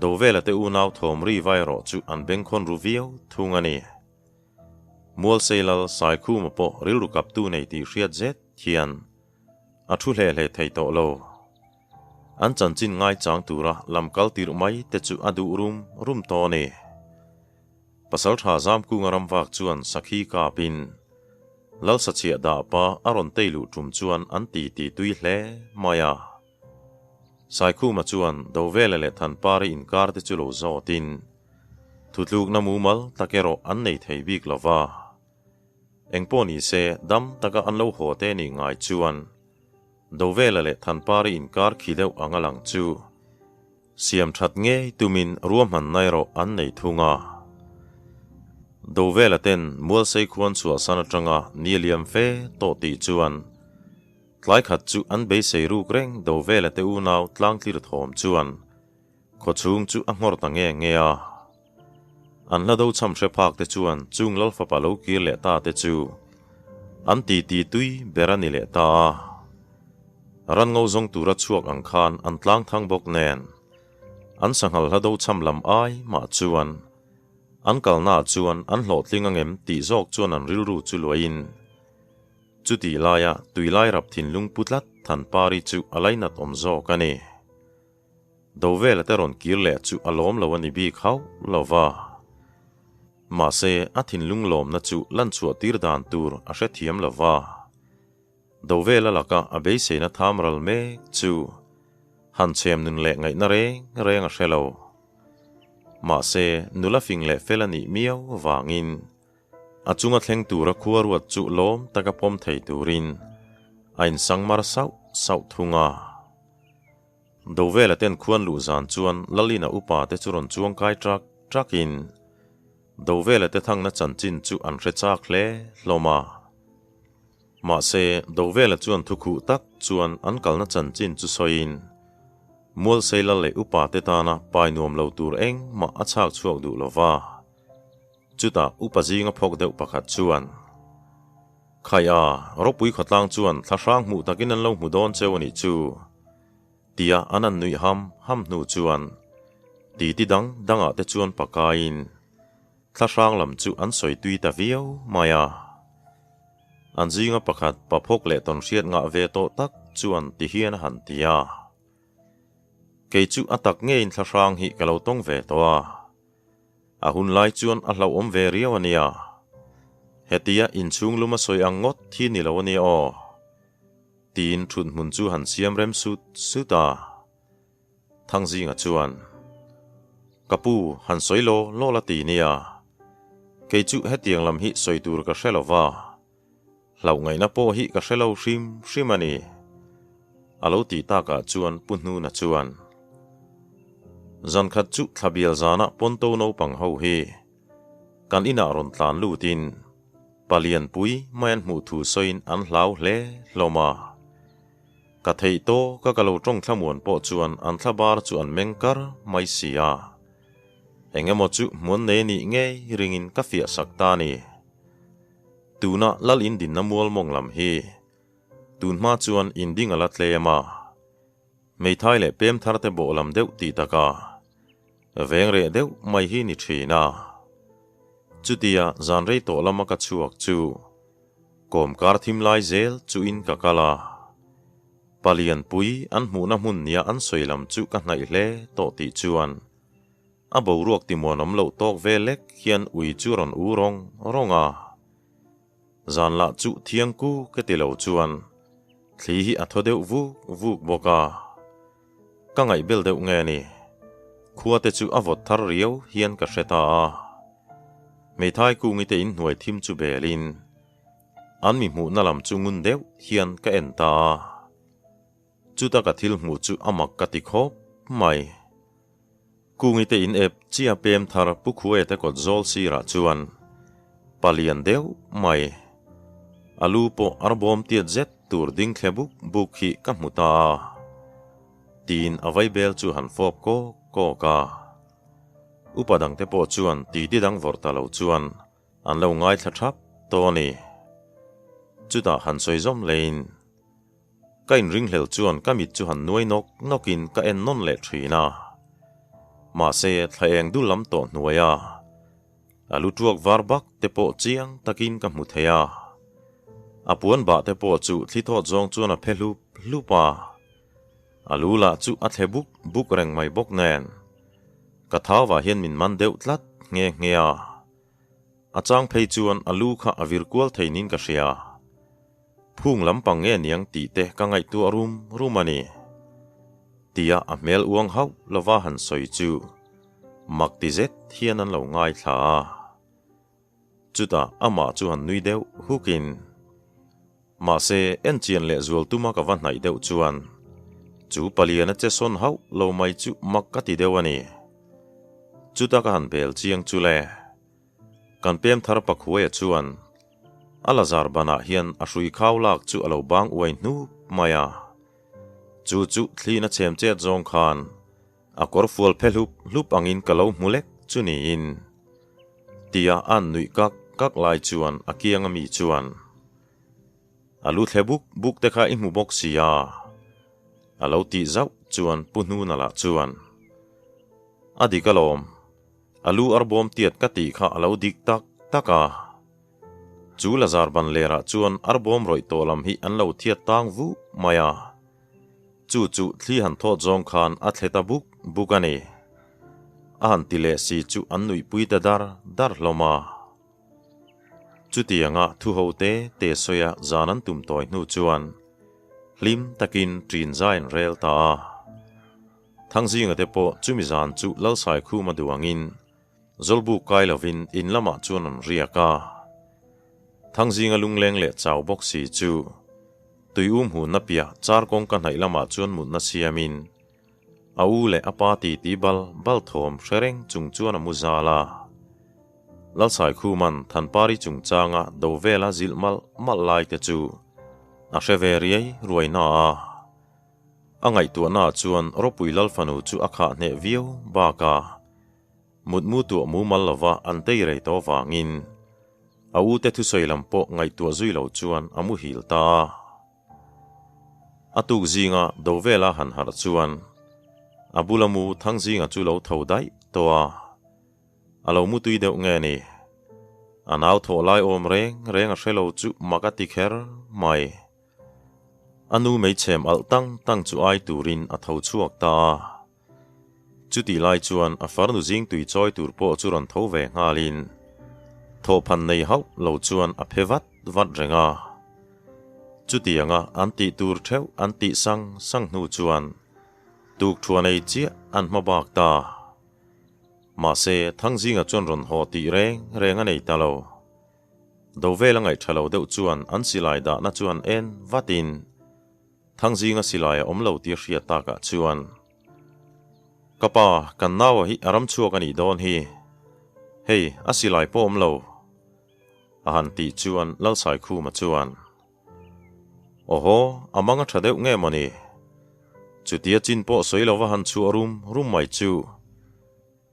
Dovela te unau thawm ri vai erawh chu an bengkhawn ru viau thung a ni. Mualsei lal Saikhuma pawh rilru kaptu nei tih hriat zet hian a thu hle hle thei tawh lo. An chanchin ngaichang tura lam kal tirh mai te chu a duh rum rum tawh a ni. Pasaltha Zamkunga ramvak chuan sakhi kapin Lalsachhiah dah pa a rawn tei luh tum chuan an ti ti tui hle mai a. Saikhuma chuan Dovela leh Thanpari inkar te chu lo zawtin thutlukna mumal tak erawh an nei thei bik lo va. Engpawh ni se dam taka an lo haw te nih ngai chuan Dovela leh Thanpari inkar khi deuh ang a lang chu siam that ngei tumin ruahmanna erawh an nei thung a. Dovela ten Mualsei khuan chhuahsan atanga ni a liam fe tawh tih chuan tlai khat chu an beisei ruk reng Dovela te unau tlangtlir thawm chuan Khawchhung chu a nghawr ta nge nge a. An hla do cham hre phak te chuan chung lal fapa lo kir leh ta te chu an ti ti tui ber a ni leh ta a. Ran ngo zawng tura chhuak ang khan an tlang thang bawk nen an sanghal hla do cham lam ai mah chuan an kalna ah chuan an hlawhtling angem tih zawk chuan an rilru chu luahin chutih laia tuilai rap thinlung pu tlat Thanpari chu a lainat awm zawk a ni. Dovela te rawn kir leh chu a lawm lo a ni bik hauh lo va. Mahse, a thinlung lawmna chu lan chhuah tir dan tur a hrethiam lo va. Dovela laka a beiseina tham ral mek chu han chhem nun leh ngaihna reng reng a hre lo. Mahse, nula fing leh fel a nih miau vangin a chunga thleng tura khua ruat chu lawm taka pawm thei turin a insangmar sauh sauh thung a. Dovela ten khuan luh zan chuan Lalina upa te chu rawn chuang kai trak trakin Dovela te thangna chanchin chu an hre chak hle hlawm a. Mahse, Dovela chuan thukhuh tak chuan an kalna chanchin chu sawiin Mualsei lal leh upa te tana pai nuam lo tur engmah a chhak chhuak duh lo va. Chutah upa zinga phawk deuh pakhat chuan, Khai a, ropui khawtlang chuan thlahrang hmuh takin an lo hmu dawn cheu a nih chu, tia an han nuih ham ham hnu chuan titi dang dangah te chuan pakaiin thlahrang lam chu an sawi tui ta viau mai a. An zinga pakhat pa phawk leh tawnhriat ngah ve tawh tak chuan ti hian a han ti a, Kei chu a tak ngeiin thlahrang hi ka lo tawng ve tawh a. A hun lai chuan a hlauhawm ve riau a nia. Hetia inchhung lum a sawi ang ngawt hi ni lo a nia aw. Tiin thut hmun chu han siam rem sut sut a. Thangzinga chuan, Ka pu, han sawi law law la ti nia. Kei chu hetiang lam hi sawi tur ka hre lo va. Hlauh ngaihna pawh hi ka hre lo hrim hrim a ni. A lo tih takah chuan Pu Hnuna chuan, Zan khat chu thlabial zanah Ponto naupang ho hi kan inah rawn tlan lutin palianpui mai an hmuh thu sawiin an hlau hle hlawm a. Ka theih tawka ka lo tawng thlamuan pawh chuan an thlabar chu an meng kar mai si a. Eng emaw chu hmuan nei nih ngei ringin ka fiah sak ta a ni. Tuna lal in dinna mual mawng lam hi tun hma chuan in ding a la tlem a, hmeithai leh pem thar te bawh lam deuh tih taka veng reh deuh mai hi ni thin a. Chutia zan rei tawh lama ka chhuak chu kawmkar thim lai zel chuin ka kal a, palianpui an hmuhna hmun nia an sawi lam chu ka hnaih hle tawh tih chuan. A boruak timuanawm loh tawk ve lek hian ui chu rawn u rawng rawng a. Zan lah chu thiang ku ka ti lo chuan thli hi a thaw deuh vuk vuk bawk a. Ka ngaihbel deuh nge ni? Khua te chu a vawt thar riau hian ka hre ta a. Hmeithai kungi te inhnuai thim chu belin an mi hmuhna lam chu ngun deuh hian ka en ta a. Chuta ka thil hmuh chu a mak ka ti khawp mai. Kungi te in ep chia pem thar Pu Khuaia te kawt zawl sirah chuan palian deuh mai. A lu pawh arbawm tiat zet tur ding thle buk buk hi ka hmu ta a. Tiin a vaibel chu han fawp kawk kawk a. Upa dangte pawh chuan titi dang vawrh ta lo chuan an lo ngaithla thap tawh a ni. Chutah han sawi zawm leiin. Ka inringhlel chuan ka mit chu han nuai nawk nawkin ka en nawn leh thin a. Mahse, thla eng dul lam tawh hnuai a, a lu tuak var bak te pawh chiang takin ka hmu thei a. A puan bah te pawh chu thli thawt zawng chuan a phe hlup hlup a. A lu lah chu a thle buk buk reng mai bawk nen, ka thauah hian min man deuh tlat nghe nghe a. A chang phei chuan a lu kha a vir kual thei niin ka hria. Phung lampang nge niang tih te ka ngaihtuah rum rum a ni. Tia a hmel uang hauh lova han sawi chu mak ti zet hian an lo ngaithla a. Chutah amah chu han nui deuh hukin, Mahse, enchian leh zual tuma ka va hnaih deuh chuan chu paliana che sawn hauh lo mai chu mak ka ti deuh a ni. Chuta ka han bel chiang chu le. Kan pem thar Pakhuaia chuan a Lazar banah hian a hrui khau lak chu a lo bang uai hnup mai a. Chu chu thlin a chhem chet zawng khan a kawr fual phe hlup hlup angin ka lo hmu lek chu niin. Tia a'n nuih kak kak lai chuan a kiang ami chuan, A lu thle buk buk te kha i hmu bawk si a, a lo tih zauh chuan Pu Hnuna lah chuan, A dik alawm. A lu arbawm tiat ka tih kha a lo dik tak tak a. Chu Lazar ban lerah chuan arbawm rawih tawh lam hi an lo thiat tang vuh mai a. Chu chu thli han thawt zawng khan a thle ta buk buk a ni. A han ti leh si chu an nuihpui ta dar dar hlawm a. Chutianga thu ho te te sawia zan an tum tawi hnu chuan hlim takin ṭin zai an rel ta a. Thangzinga te pawh chumi zan chu Lalsaikhuma duangin Zawlbuk kai lovin in lamah chuan an riak a. Thangzinga lungleng leh chau bawk si chu tuium hunna piah char kawngka hnaih lamah chuan mutna siamin a u leh a pa titi bal bal thawm hre reng chung chuan a mu zal a. Lalsaikhuman Thanpari chungchanga do vela zilh malh malh lai te chu a hre ve riai ruai na a. A ngaihtuahnaah chuan Ropui Lalfanu chu a khah hneh viau bakah mutmu tuah mumal lova an tei rei tawh vangin a ute thusawi lam pawh ngaihtuah zui lo chuan a muhil ta a. A tuk zinga do vela han harh chuan a bula mu Thangzinga chu lo tho daih tawh a, a lo mutui deuh nge ni? A nau thawh lai awm reng reng a hre lo chu mak a ti kher mai. A nu meichhem alh tang tang chu ai turin a tho chhuak ta a. Chutih lai chuan a farnu zing tui chawi tur pawh chu rawn tho ve nghalin thawhphan nei hauh lo chuan a phe vat vat reng a. Chutianga an tih tur theuh an tih sang sang hnu chuan tukthuan ei chiah an hma bak ta. Mahse, Thangzinga chuan rawn haw tih reng reng a nei ta lo. Do vel a ngaih tha lo deuh chuan an silai dahna chuan en vatin Thangzinga silai a awm lo tih a hriat takah chuan, Ka pa, kan naua hi a ram chhuak a nih dawn hi. Hei, a silai pawh awm lo. A han tih chuan Lalsaikhuma chuan, Awhaw, a mang a tha deuh nge mawni? Chutia chin pawh sawi lova han chhuah rum rum mai chu.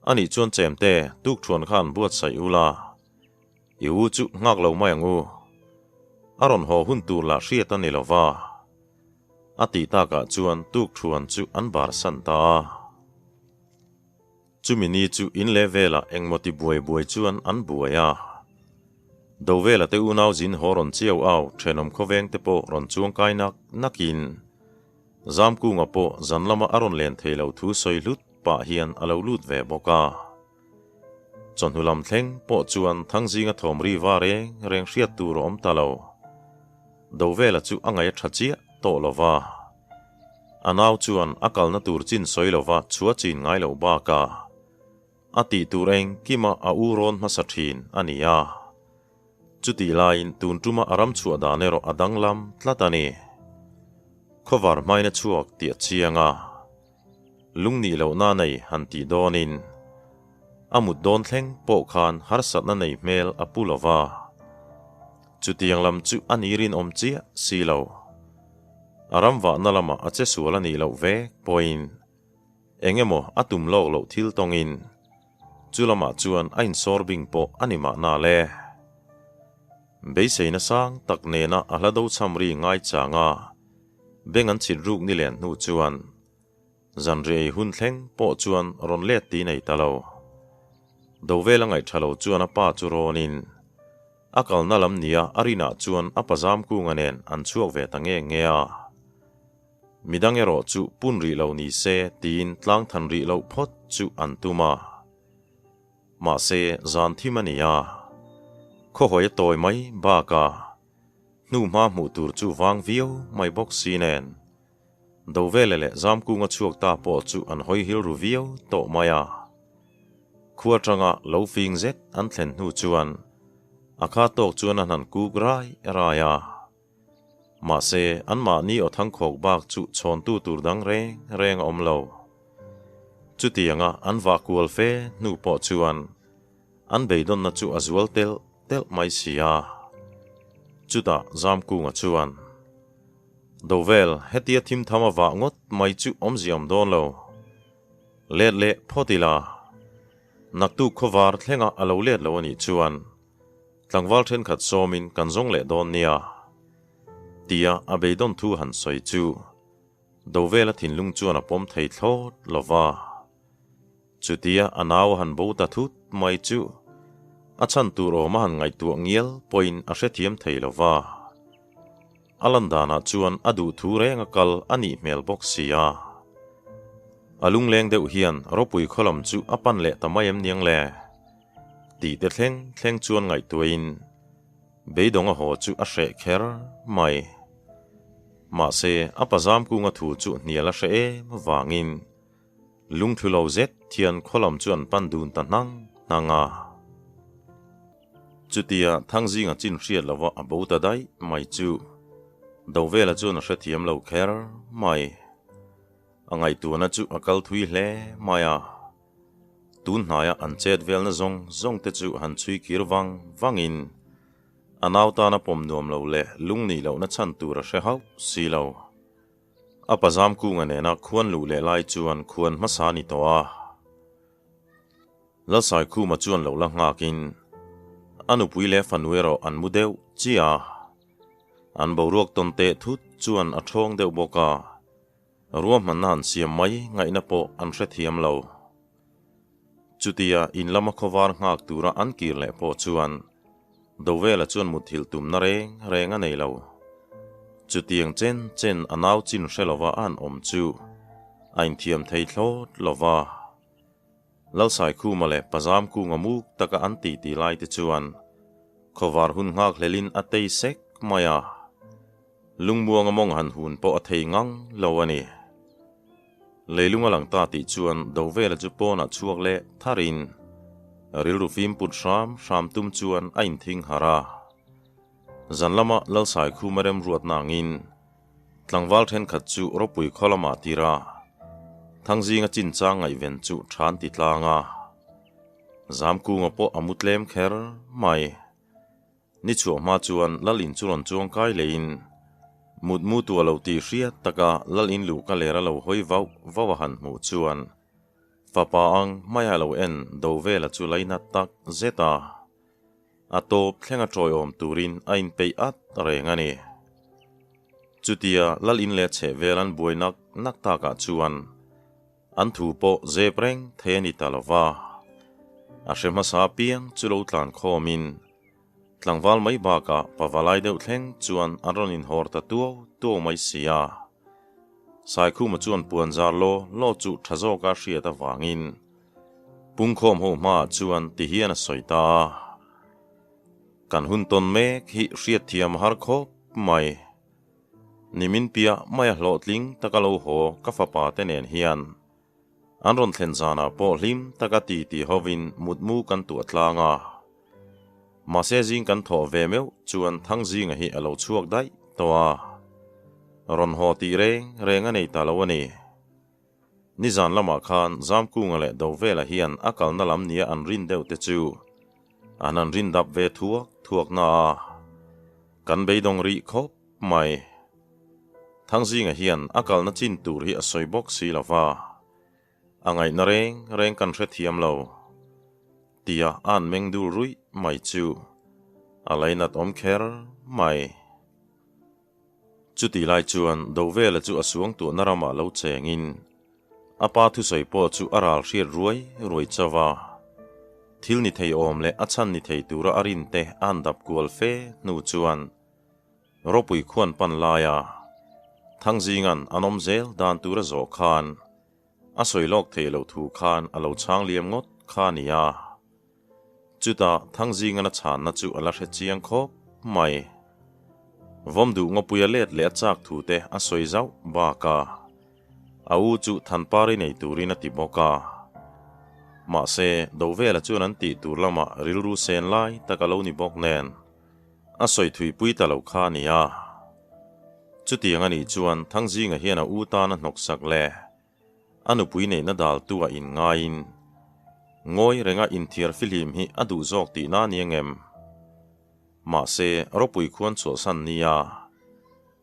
A nih chuan chemte tukthuan khan buatsaih ula. I u chu nghak lo mai ang u. A rawn haw hun tur lah hriat a ni lo va. A tih takah chuan tukthuan chu an bar san ta a. Chumi ni chu in leh velah engmaw ti buai buai chuan an buai a. Dovela te unau zin haw rawn chiau au thenawm khawveng te pawh rawn chuang kai nak nakin Zamkunga pawh zan lama a rawn len thei lo thu sawi hlut. pah hian a lo lut ve bawk a. Chawhnu lam thleng pawh chuan Thangzinga thawm ri va reng reng hriat tur a awm ta lo. Dovela chu a ngaih a tha chiah tawh lo va. A nau chuan a kalna tur chin sawi lova chhuah chin ngai loh bakah a tih tur engkima a u rawn hmasa thin a ni a. Chutih laiin tun tuma a ram chhuah dan erawh a danglam tlat a ni. Khawvar hmain a chhuak tih a chiang a. Lungnih lohna nei han tih dawnin a mut dawn thleng pawh khan harsatna nei hmel a pu lo va. Chutiang lam chu a ni rinawm chiah si lo. A ram vahna lamah a che sual a nih loh vek pawhin eng emaw a tum lawk loh thil tawngin chu lamah chuan a insawr bing pawh a ni mahna le. Beiseina sang tak nena a hla do cham ri ngaichang a, beng an chhit ruk ni len hnu chuan zanriah ei hun thleng pawh chuan rawn let ti nei ta lo. Dovel a ngaih tha lo chuan a pa chu rawnin a kalna lam nia a rinah chuan a pazam kunga nen an chhuak ve ta nge nge a. Midang erawh chu pun rih lo ni se tiin tlang than rih loh phawt chu an tum a. Mahse zan thim a ni a, khawhawi a tawi mai bakah Hnuhma hmuh tur chu vang viau mai bawk si nen, Dovele leh Zamkunga chhuak ta pawh chu an hawi hil ru viau tawh mai a. Khua atanga lo fing zet an thlen hnu chuan a kha tawk chuan an han kuk rai rai a. Mahse, anmahni aw thangkhawk bak chu chhawntu tur dang reng reng a awm lo. Chutianga an vah kual fe hnu pawh chuan an beidawnna chu a zual telh telh mai si a. Chutah Zamkunga chuan, Dovel, hetia thim tham a vah ngawt mai chu awmzia awm dawn lo. Let leh phawt ila. Naktuk khawvar thlenga a lo let lo a nih chuan tlangval thenkhat sawmin kan zawng leh dawn nia, tia a beidawn thu han sawi chu Dovela thinlung chuan a pawm thei thlawt lo va. Chutia a nau a han bo ta thut mai chu a chhan tur awm a han ngaihtuah ngial pawhin a hrethiam thei lo va. A lan danah chuan a duh thu reng a kal a nih hmel bawk si a. A lungleng deuh hian ropui khaw lam chu a pan leh ta mai em niang le? Tih te thleng thleng chuan ngaihtuahin beidawng a haw chu a hreh kher mai. Mahse, a pazam kunga thu chu hnial a hreh em vangin Lungthlu lo zet thian khaw lam chu an pan dun ta hnang hnang a. Chutia Thangzinga chin hriat lova a bo ta daih mai chu Dovela chuan a hrethiam lo kher mai. A ngaihtuahna chu a kal thui hle mai a. Tun hnaia an chet velna zawng zawng te chu han chhui kir vang vangin a nau tana pawm nuam lo leh lungnih lohna chhan tur a hre hauh si lo. A pazam kunga nena khuan luh leh lai chuan khuan hmasa a ni tawh a. Lalsaikhuma chuan lo la nghakin a nupui leh fanu erawh an mu deuh chiah a. An boruak tawn teh thut chuan a thawng deuh bawk a, ruahmanna han siam mai ngaihna pawh an hrethiam lo. Chutia in lama khawvar nghak tura an kir leh pawh chuan Dovela chuan mutthilh tumna reng reng a nei lo. Chutiang chen chen a nau chin hre lova a han awm chu a inthiam thei thlawt lo va. Lalsaikhuma leh Pazamkunga muk taka an titi lai te chuan khawvar hun nghak hlelin a tei sek mai a. Lungmuanga mawng han hun pawh a thei ngang lo a ni. Leilung a lang ta tih chuan Dovela chu pawnah chhuak leh tharin rilru fim put hram hram tum chuan a inthing harh a. Zan lama Lalsaikhuma remruatna angin tlangval thenkhat chu ropui khaw lamah tir a, Thangzinga chinchang ngaihven chu than ti tlang a. Zamkunga pawh a mu tlem kher mai. Ni chhuah hma chuan Lal in chu rawn chuang kai leiin mut mu tu a lo tih hriat taka Lal in luh ka ler a lo hawi vauh vauh a han hmuh chuan fapa ang hmaia lo en do vela chu lainat tak zet a, a tawp thlenga tawiawm turin a inpeih at reng a ni. Chutia Lal in leh chheh vel an buai nak nak takah chuan An thu pawh zep reng thei a ni ta lo va. A hre hmasa apiang chu lo tlan khawmin tlangval mai bakah pavalai deuh thleng chuan an rawn inhawr ta tuau tuau mai si a. Saikhuma chuan puanzar law law chu tha zawka hriat avangin pungkhawm ho hmaah chuan ti hian a sawi ta a. Kan hun tawn mek hi hriatthiam a har khawp mai. Nimin piah maia hlawhtling taka lo haw ka fapa te nen hian an rawn thlen zanah pawh hlim taka ti ti hovin mutmu kan tuah tlang a. Mahse zing kan thawh ve meuh chuan Thangzinga hi a lo chhuak daih tawh a. Rawn haw tih reng reng a nei ta lo a ni. Nizan lamah khan Zamkunga leh Dovela hian a kalna lam nia an rin deuh te chu an han rin dap ve thuak thuak na a, kan beidawng rih khawp mai. Thangzinga hian a kalna chin tur hi a sawi bawk si lo va, a ngaihna reng reng kan hrethiam lo tia a an meng dul ruih mai chu a lainat awm kher mai. Chutih lai chuan Dovela chu a suangtuahna ramah lo chengin a pa thusawi pawh chu a ral hriat ruai ruai chauh a. Thil ni thei awm leh a chhan ni thei tura a rinte a han dap kual fe hnu chuan ropui khuan pan laia Thangzinga'n an awm zel dan tura zawh khan a sawi lawk theih loh thu khan a lo chhang liam ngawt kha a ni a. Chutah Thangzingan a chhanna chu a la hre chiang khawp mai. Vawm duh ngawpuia let leh a chak thu te a sawi zauh bak a, a u chu Thanpari nei turin a ti bawk a. Mahse, Dovela chuan an tih tur lamah rilru sen lai tak a lo ni bawk nen, a sawi thuipui ta lo kha a ni a. Chutiang a nih chuan Thangzinga hian a u tan a hnawksak le. A nupui neihna daltu a inngaiin ngawi renga inthiar fihlim hi a duh zawk tihna a ni angem? Mahse, ropui khuan chhuahsan nia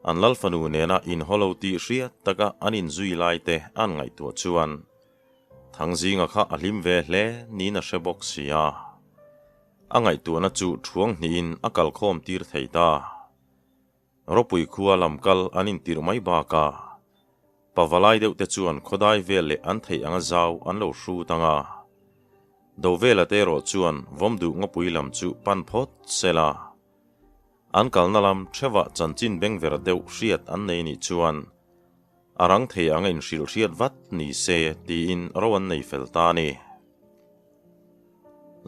an lal fanu nena inhaw lo tih hriat taka an inzui lai te an ngaihtuah chuan Thangzinga kha a hlim ve hle niin a hre bawk si a. A ngaihtuahna chu thuang hnihin a kalkhawm tir thei ta. Ropui khua lam kal an intirh mai bakah pavalai deuh te chuan khawdai vel leh an theih anga zau an lo hrut ang a. Dovela te erawh chuan vawm duh ngawpui lam chu pan phawt se la. An kalna lam theuhah chanchin bengver deuh hriat an nei nih chuan a rang thei anga inhrilh hriat vat ni se tiin ro an nei fel ta a ni.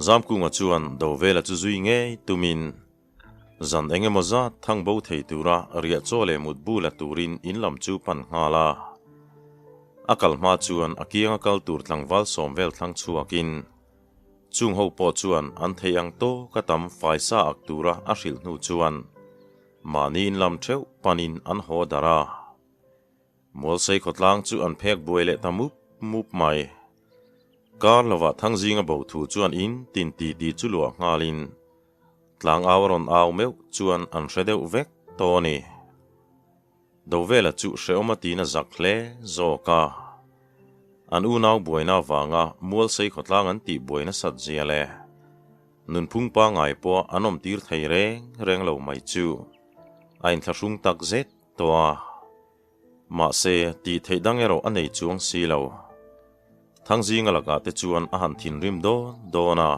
Zamkunga chuan Dovela chu zui ngei tumin Zan eng emaw zat thang bo thei tura riah chaw leh mut bu la turin in lam chu pan nghal a. A kal hma chuan a kianga kal tur tlangval sawm vel thlang chhuakin chung ho pawh chuan an thei ang tawk a tam faisa ak tura a hrilh hnu chuan mahni in lam theuh panin an haw darh a. Mualsei khawtlang chu an phek buai leh ta mup mup mai. Kar lovah Thangzinga bo thu chuan in tin ti ti chu luah nghalin Tlangau a rawn au meuh chuan an hre deuh vek tawh a ni. Dovela chu hrehawm a tiin a zak hle zawk a. An unau buaina avanga Mualsei khawtlang an tih buai nasat zia leh nunphung pangngai pawh an awm tir thei reng reng lo mai chu a inthlahrung tak zet tawh a. Mahse, tih theih dang erawh a nei chuang si lo. Thangzinga lakah te chuan a han thinrim dawn dawn a.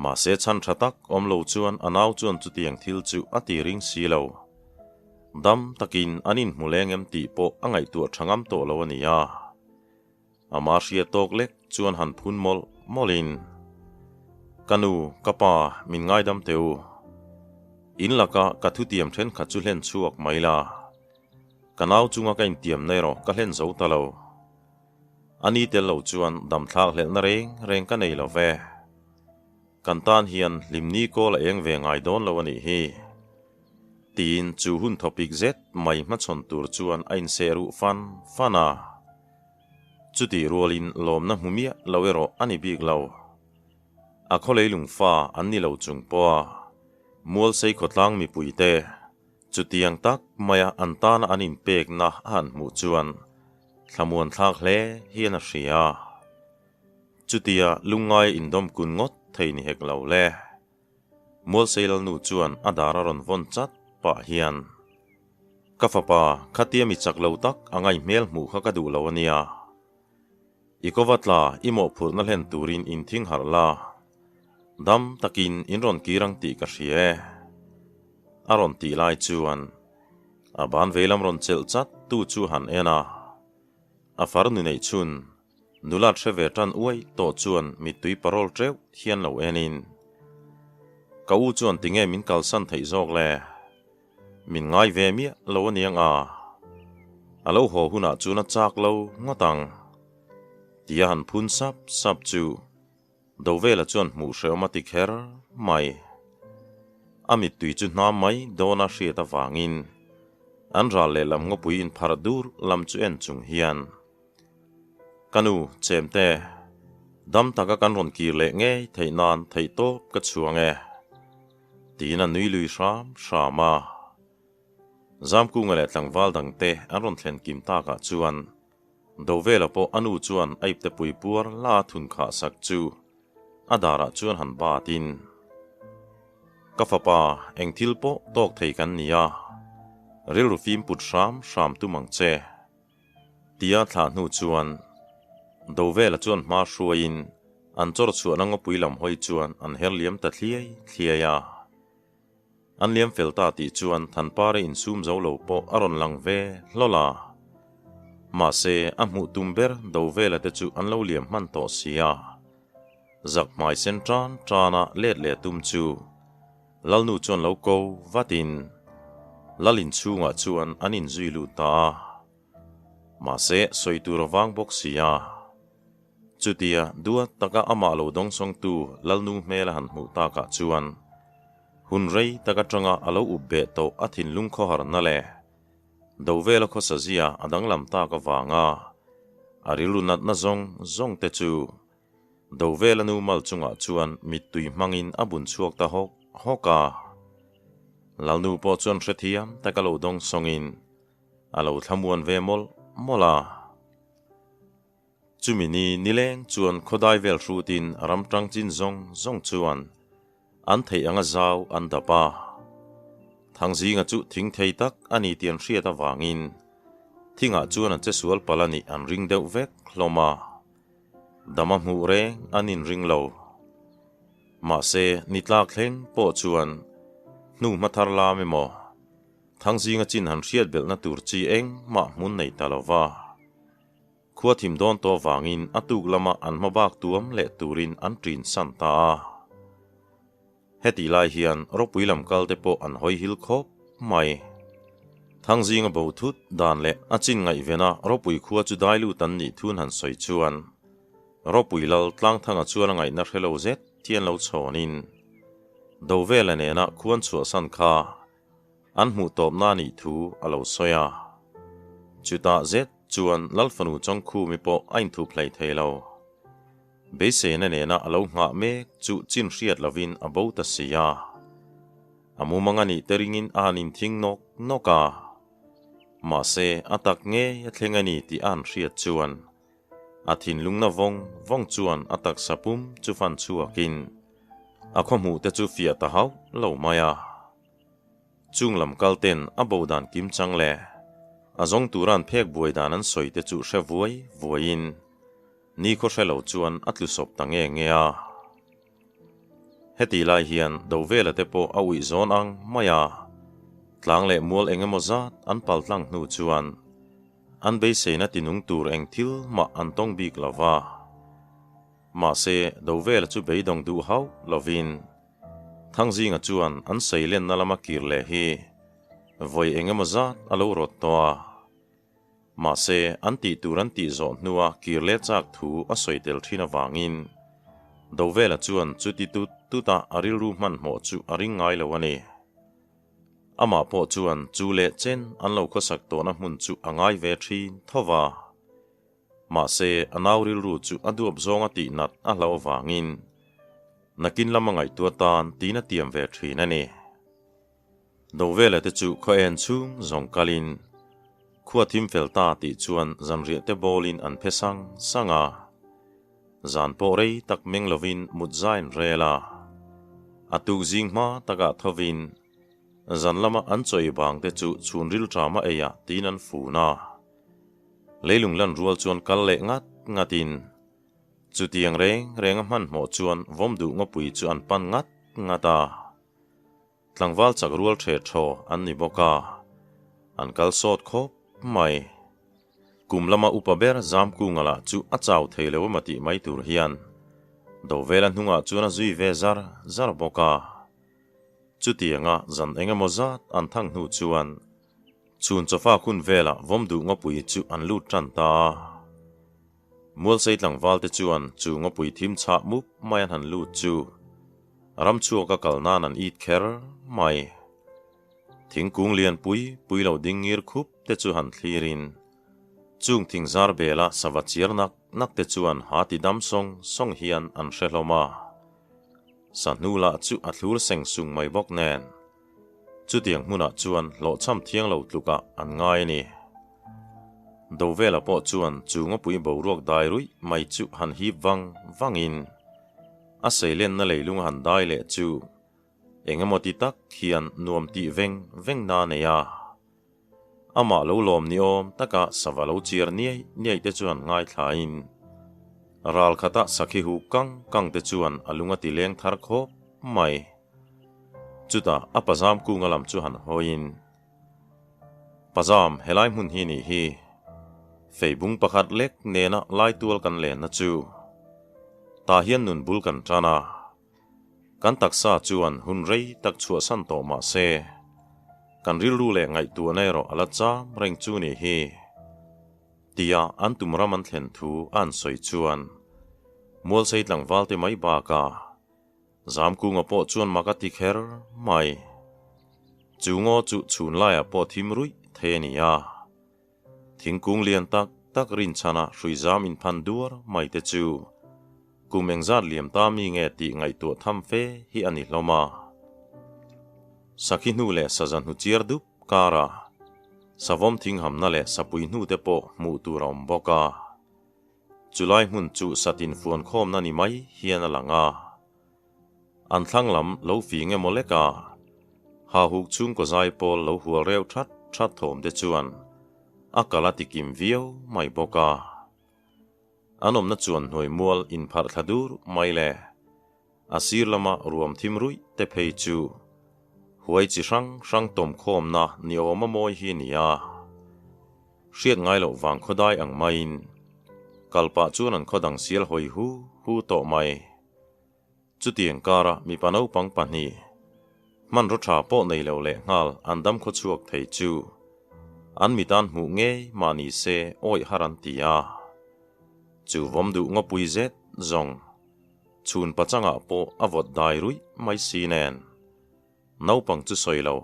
Mahse chhan tha tak awm lo chuan a nau chuan chutiang thil chu a ti ring si lo. Dam takin an inhmu leng em tih pawh a ngaihtuah tha ngam tawh lo a ni a. Ama hria tawk lek chuan han phun mawlh mawlhin, Ka nu, ka pa, min ngaidam teh u. In laka ka thutiam thenkhat chu hlen chhuak mai la. Ka nau chunga ka intiamna erawh ka hlen zo ta lo. A ni tel lo chuan damthlak hlelhna reng reng ka nei lo ve. Kan tan hian hlimni kawl a eng ve ngai dawn lo a nih hi. Tiin chu hun thawpik zet mai hmachhawn tur chuan a inseh ruh fan fan a. Chutih rualin lawmna hmu miah lo erawh a ni bik lo. A khawlei lungfa an ni lo chung pawha Mualsei khawtlang mipuite Chutiang tak maia an tana an inpekna a han hmuh chuan thlamuan thlak hle hian a hria. Chutia lungngai indawm kun ngawt thei ni hek lo le. Mualsei Lalnu chuan a dar a rawn vawn chat pah hian, Ka fapa, khatia mi chak lo tak a ngaih hmel hmuh kha ka duh lo a nia. I kova tla i mawhphurhna hlen turin in thing harh la, dam takin in rawn kir ang tih ka hria e. A rawn tih lai chuan a ban veilam rawn chelh chat tu. tu chu han en a. A farnu neih chhun, nulat hre ve tan uai tawh chuan mittui parawl teuh hian lo enin, Ka u chuan tinge min kalsan theih zawk le? Min ngai ve miah lo aniang a, a lo haw hunah chuan a chak lo ngawt ang, tia han phun sap sap chu Dovela chuan hmuh hrehawm a ti kher mai. A mittui chu hnam mai dawna hriat avangin an ral lehlam ngawpui inpharh dur lam chu en chung hian, Ka nu, Chemte, dam taka kan rawn kir leh ngei theih nan theihtawp ka chhuang e, tiin a nui lui hram hram a. Zamkunga leh tlangval dangte an rawn thlen kim takah chuan Dovela pawh a nu chuan a ipte pui puar la thun khah sak chu a darah chuan han batin, Ka fapa, eng thil pawh tawk thei kan ni a, rilru fim put hram hram tum ang che. Tia thlah hnu chuan Dovela chuan hma hruaiin an chawr chhuahna ngawpui lam hawi chuan an her liam ta thliai thliai a. An liam fel ta tih chuan Thanpara insum zo lo pawh a rawn lang ve hlawl a. Mahse, a hmuh tum ber Dovela te chu an lo liam hman tawh si a. Zak hmai sen tan tana let leh tum chu Lalnu chuan lo ko vatin Lal inchhungah chuan an inzui lut ta a. Mahse, sawi tur a vang bawk si a. Chutia duat taka amah lo dawngsawngtu Lalnu hmel a han hmuh takah chuan hun rei tak atanga a lo up beh tawh a thinlung khawharna leh Dovela khawsa zia a danglam tak avanga a rilru natna zawng zawng te chu Dovela nu mal chungah chuan mittui hmangin a bun chhuak ta hawk hawk a. Lalnu pawh chuan hrethiam taka lo dawngsawngin a lo thlamuan ve mawlh mawlh a. Chumi ni nileng chuan khawdai vel hrutin ram tang chin zawng zawng chuan an theih anga zau an dap a. Thangzinga chu thing thei tak a ni tih an hriat avangin thingah chuan an che sual palh a nih an ring deuh vek hlawm a, dam a hmuh reng an inring lo. Mahse, ni tlak thleng pawh chuan hnu hma thar lam emaw, Thangzinga chin han hriat belhna tur chi engmah hmun nei ta lo va. Khua thim dawn tawh vangin a tuk lama an hma bak tuam leh turin an ṭin san ta a. Hetih lai hian ropui lam kal te pawh an hawi hil khawp mai. Thangzinga bo thut dan leh a chin ngaihvena ropui khua chu dai lut an nih thun han sawi chuan ropui lal Tlangthanga chuan a ngaihna hre lo zet hian lo chhawnin Dovela nena khuan chhuahsan kha An hmuh tawpna nih thu a lo sawi a. Chutah zet chuan Lalfanu Chawngkhumi pawh a inthup hlei thei lo. Beiseina nena a lo nghah mek chu chin hriat lovin a bo ta si a. A mumang a nih te ringin a han inthing nawk nawk a. Mahse, a tak ngei a thleng a ni tih a han hriat chuan A thinlungna vawng vawng chuan a taksa pum chu fan chhuakin a khawhmuh te chu fiah ta hauh lo mai a. Chung lam kal ten a bo dan kim chang leh a zawng tura an phek buai dan an sawi te chu hre vuai vuaiin nikhaw hre lo chuan a tlu sawp ta nge nge a. Heti lai hian Dovela te pawh a uih zawn ang mai a, tlang leh mual eng emaw zat an pal tlang hnu chuan an beiseina tinung tur eng thil mah an tawng bik lo va. Mahse, Dovela chu beidawng duh hauh lovin Thangzinga chuan an seilenna lama kir leh hi vawi eng emaw zat a lo rawt tawh a. Mahse, an tih tur an tih zawh hnua kir leh chak thu a sawi tel thin avangin Dovela chuan chuti tut tuta a rilru hmanhmawh chu a ring ngai lo a ni. Amah pawh chuan chu leh chen an lo khawsak tawhna hmun chu a ngai ve thin tho va. Mahse, a nau rilru chu a duap zawnga tih nat a hlauh avangin nakin lama ngaihtuah tan tiin a tiam ve thin a ni. Dovela te chu khaw en chhung zawng kalin khua thim fel ta tih chuan zanriah te bawlin an phe sang sang a. Zan pawh rei tak meng lovin mut zain rel a. A tuk zing hma takah thovin zan lama an chawi bang te chu chhun ril tama eiah tiin an fun a. Leilung lan rual chuan kal leh ngat ngatin chutiang reng renga hmanhmawh chuan vawm duh ngawpui chu an pan ngat ngat a. Tlangval chak rual ṭhe ṭhaw an ni bawk a, an kal sawt khawp mai. Kum lama upa ber Zamkunga lah chu a chau thei lo emaw tih mai tur hian Dovela hnungah chuan a zui ve zar zar bawk a. Chutianga zan eng emaw zat an thang hnu chuan chhun chawfa hun velah vawmduh ngawpui chu an lut tan ta a. Mualsei tlangval te chuan chu ngawpui thim chhah mup mai an han lut chu ram chhuak a kal nan an it kher mai. Thingkung lian pui pui lo ding ngir khup te chu han thlir in chung thing zar bela sava chiar nak nak te chuan ha ti dam sawng sawng hian an hre hlawm a. Sahnu lah chu a thlur seng sung mai bawk nen chutiang hmunah chuan hlawhchham thiang lo tlukah an ngai a ni. Dovela pawh chuan chu ngawpui boruak dai ruih mai chu han hip vang vangin a seilenna leilung a han dai leh chu eng emaw ti tak hian nuam tih veng veng na a nei a. Amah lo lawm ni awm taka sava lo chiar niai niai te chuan ngaithlain ral khata sakhi huh kang kang te chuan a lung a ti leng thar khawp mai. Chutah a pazam kunga lam chu han hawiin, Pazam, helai hmun hi nih hi. Feibung pakhat lek nena laitual kan lenna chu. Tah hian nun bul kan tan a. Kan taksa chuan hun rei tak chhuahsan tawh mah se, kan rilru leh ngaihtuahna erawh a la cham reng chu nih hi. Tia an tum ram an thlen thu a an sawi chuan Mualsei tlangval te mai bakah Zamkunga pawh chuan mak a ti kher mai. Chu ngaw chu chhun laiah pawh thim ruih thei a ni a. Thingkung lian tak tak rinchhana hrui zam inphan duar mai te chu kum engzat liam ta mi nge tih ngaihtuah tham fe hi a ni hlawm a. Sakhi hnu leh saza hnu chiar dup karah savawm thinghamna leh sapui hnu te pawh hmuh tur a awm bawk a. Chulai hmun chu satin fuan khawmna ni mai hian a lang a. An thlang lam lo fing emaw lek a, hahuk chhungkaw zai pawl lo hual reuh that that thawm te chuan a kal a ti kim viau mai bawk a. An awmna chuan hnuai mual inpharh thla dur mai le. A sir lama ruam thim ruih te phei chu huai chi hrang hrang tawm khawmna ni awm a mawi hi a ni a. Hriat ngai loh vang khawdai ang maiin kal pah chuan an khawdang sial hawi hu hu tawh mai. Chutiang kara mipa naupang pahnih hmanraw tha pawh nei lo leh nghal an dam khawchhuak thei chu an mitan hmuh ngei mah ni se awih har an ti a. Chu vawm duh ngawpui zet zawng chhun pachangah pawh a vawt dai ruih mai si nen naupang chu sawi lo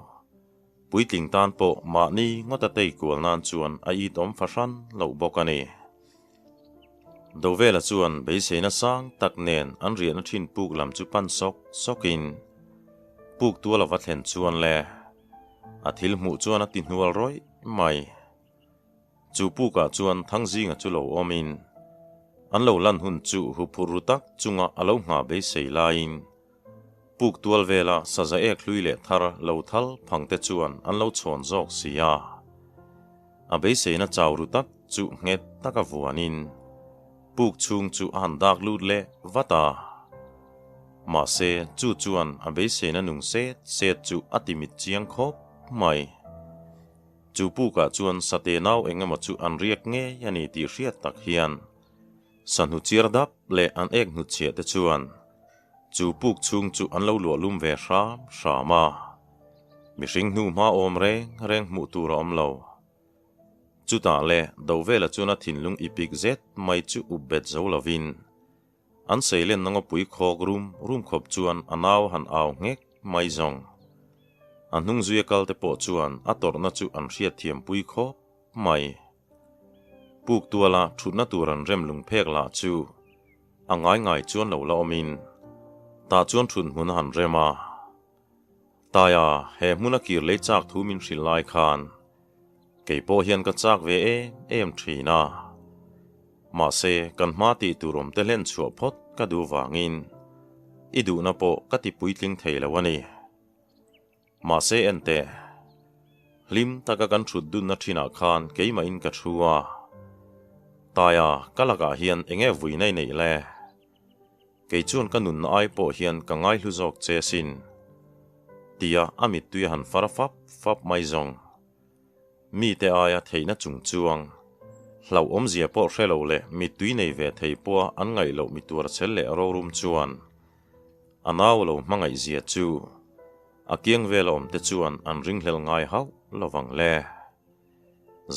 puitling tan pawh mahni ngawta tei kual nan chuan a itawm fahran loh bawk a ni. Dovela chuan beiseina sang tak nen an riahna thin puk lam chu pan sawk sawkin puk tual a va thlen chuan le a thil hmuh chuan a ti hnual rawih mai. Chu pukah chuan Thangzinga chu lo awmin an lo lan hun chu huphurh ru tak chunga a lo nghah beisei laiin puk tual vela saza ek hlui leh thar lo thal phang te chuan an lo chhawn zawk si a. A beiseina chau ru tak chu nghet taka vuanin puk chhung chu a han dak lut leh vat a. Mahse, chu chuan a beiseina nung set set chu a ti mit chiang khawp mai. Chu pukah chuan sate nau eng emaw chu an riak ngei a ni tih hriat tak hian sahnu chiar dap leh an ek hnutchhiah te chuan chu puk chhung chu an lo luah lum ve hram hram a. Mihring hnu hma awm reng reng hmuh tur a awm lo. Chutah le Dovela chuan a thinlung ipik zet mai chu up bet zo lovin an seilenna ngawpui khawk rum rum khawp chuan a nau han au nghek mai zawng. A hnung zuia kal te pawh chuan a tawrhna chu an hriatthiam pui khawp mai. Puk tuala thutna tur an rem lung phek lah chu a ngai ngai chuan lo la awmin tah chuan thut hmun a han rem a. Taia, he hmuna kir lei chak thu min hrilh lai khan kei pawh hian ka chak ve em em thin a. Mahse, kan hma tih tur awm te hlen chhuah phawt ka duh vangin i duhna pawh ka ti puitling thei lo a ni. Mahse enteh, hlim taka kan thut dunna thinah khan keimahin ka thu a. Taia, ka lakah hian eng nge vui nei neih le? Kei chuan ka nunna ai pawh hian ka ngaihlu zawk che asin, tia a mittui a han far fap fap mai zawng. Mite aia theihna chung chuang, hlauh awmzia pawh hre lo leh mittui nei ve thei pawha an ngaih loh mi tuar chel leh rorum chuan a nau lo hmangaihzia chu a kiang vela awmte chuan an ringhlel ngai hauh lovang le.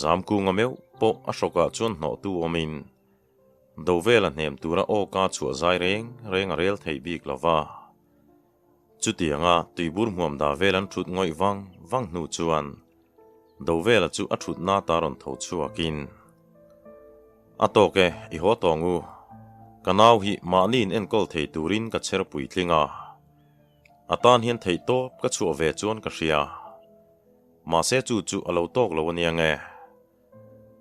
Zamkunga meuh pawh a hrawkah chuan hnawhtu awmin Dovela hnem tura awka chhuah zai reng reng a rel theih bik lova. Chutianga tuibur hmuam dah vel an thut ngawih vang vang hnu chuan Dovela chu a thutna ta rawn tho chhuakin, A tawk e, i haw tawng u. Ka nau hi mahni in enkawl thei turin ka chher puitling a. A tan hian theihtawp ka chhuah ve chuan ka hria. Mahse chu chu a lo tawk lo ania nge.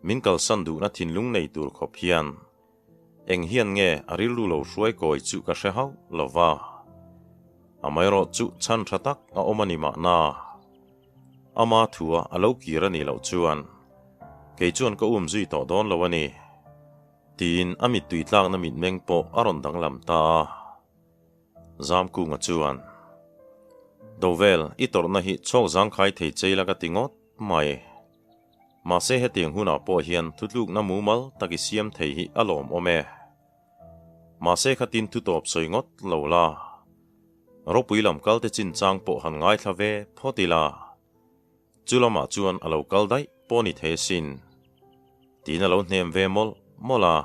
Min kalsan duhna thinlung nei tur khawp hian eng hian nge a rilru lo hruai kawi chu ka hre hauh lo va. Amaherawh chu chhan tha tak a awm a ni mahna. Ama thua a lo kir a nih loh chuan kei chuan ka um zui tawh dawn lo a ni, tiin a mittui tlakna mitmeng pawh a rawn danglam ta a. Zamkunga chuan, Dovel, i tawrhna hi chhawk zangkhai thei chei la ka ti ngawt mai. Mahse hetiang hunah pawh hian thutlukna mumal tak i siam thei hi a lawmawm e. Mahse khatin thutawp sawi ngawt lo la. Ropui lam kalte chinchang pawh han ngaithla ve phawt ila. Chu lamah chuan a lo kal daih pawh ni thei asin. Tiin a lo hnem ve mawlh mawlh a.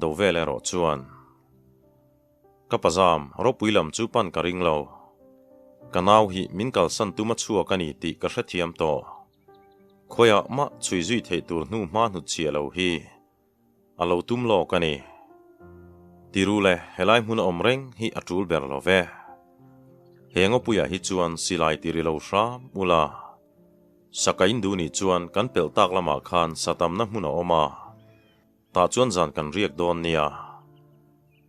Do vel erawh chuan, Ka pazam, ropui lam chu pan ka ring lo. Ka nau hi min kalsan tum a chhuak a ni tih ka hrethiam tawh. Khawiah mah chhui zui theih tur hnu hma hnut chhiah lo hi a lo tum lawk a ni. Tiru le, helai hmun a awm reng hi a tul ber lo ve. He ngawpuiah hi chuan silai ti ri lo hram ula. Sakain duh nih chuan kan pelh tak lamah khan satamna hmun a awm a. Tah chuan zan kan riak dawn nia,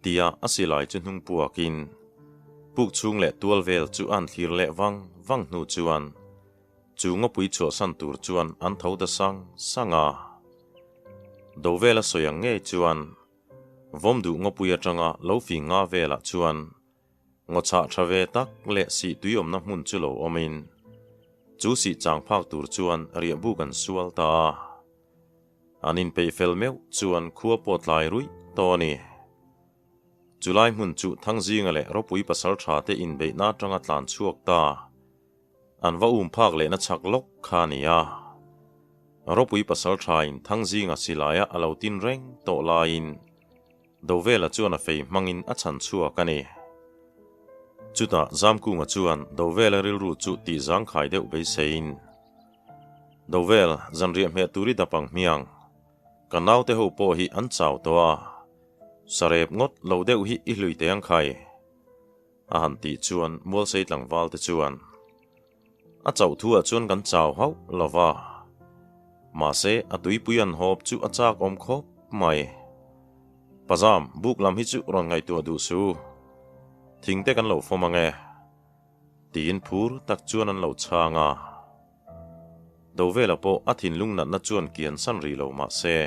tia a silai chu hnung puakin puk chhung leh tual vel chu an thlir leh vang vang hnu chuan chu ngawpui chhuahsan tur chuan an tho ta sang sang a. Do vela sawi ang ngei chuan vawm duh ngawpui atanga lo fing nga velah chuan Ngaw chhah tha ve tak leh sih tui awmna hmun chu lo awmin chu sih chang phak tur chuan riahbuk an sual ta a. An inpeih fel meuh chuan khua pawh tlai ruih tawh a ni. Chulai hmun chu Thangzinga leh Ropui pasal tha te inbeihna atanga tlan chhuak ta. An va um phak lehna chhak lawk kha a ni a. Ropui pasal thain Thangzinga silaia a lo tin reng tawh laiin Dovela chuan a fei hmangin a chhan chhuak a ni. Chutah Zamkunga chuan Dovela rilru chu tih zangkhai deuh beiseiin, Dovel, zanriah hmeh tur i dap ang hmiang. Ka naute ho pawh hi an chau tawh a, sarep ngawt lo deuh hi i hlui teh ang khai. A han tih chuan Mualsei tlangval te chuan, A chauh thu ah chuan kan chau hauh lo va, mahse a tuipui an hawp chu a chak awm khawp mai. Pazam, buk lam hi chu rawn ngaihtuah duh su, thing te kan lo fawm ang e, tiin phur tak chuan an lo chhang a. Dovela pawh a thinlung natna chuan kian san rih lo mahse,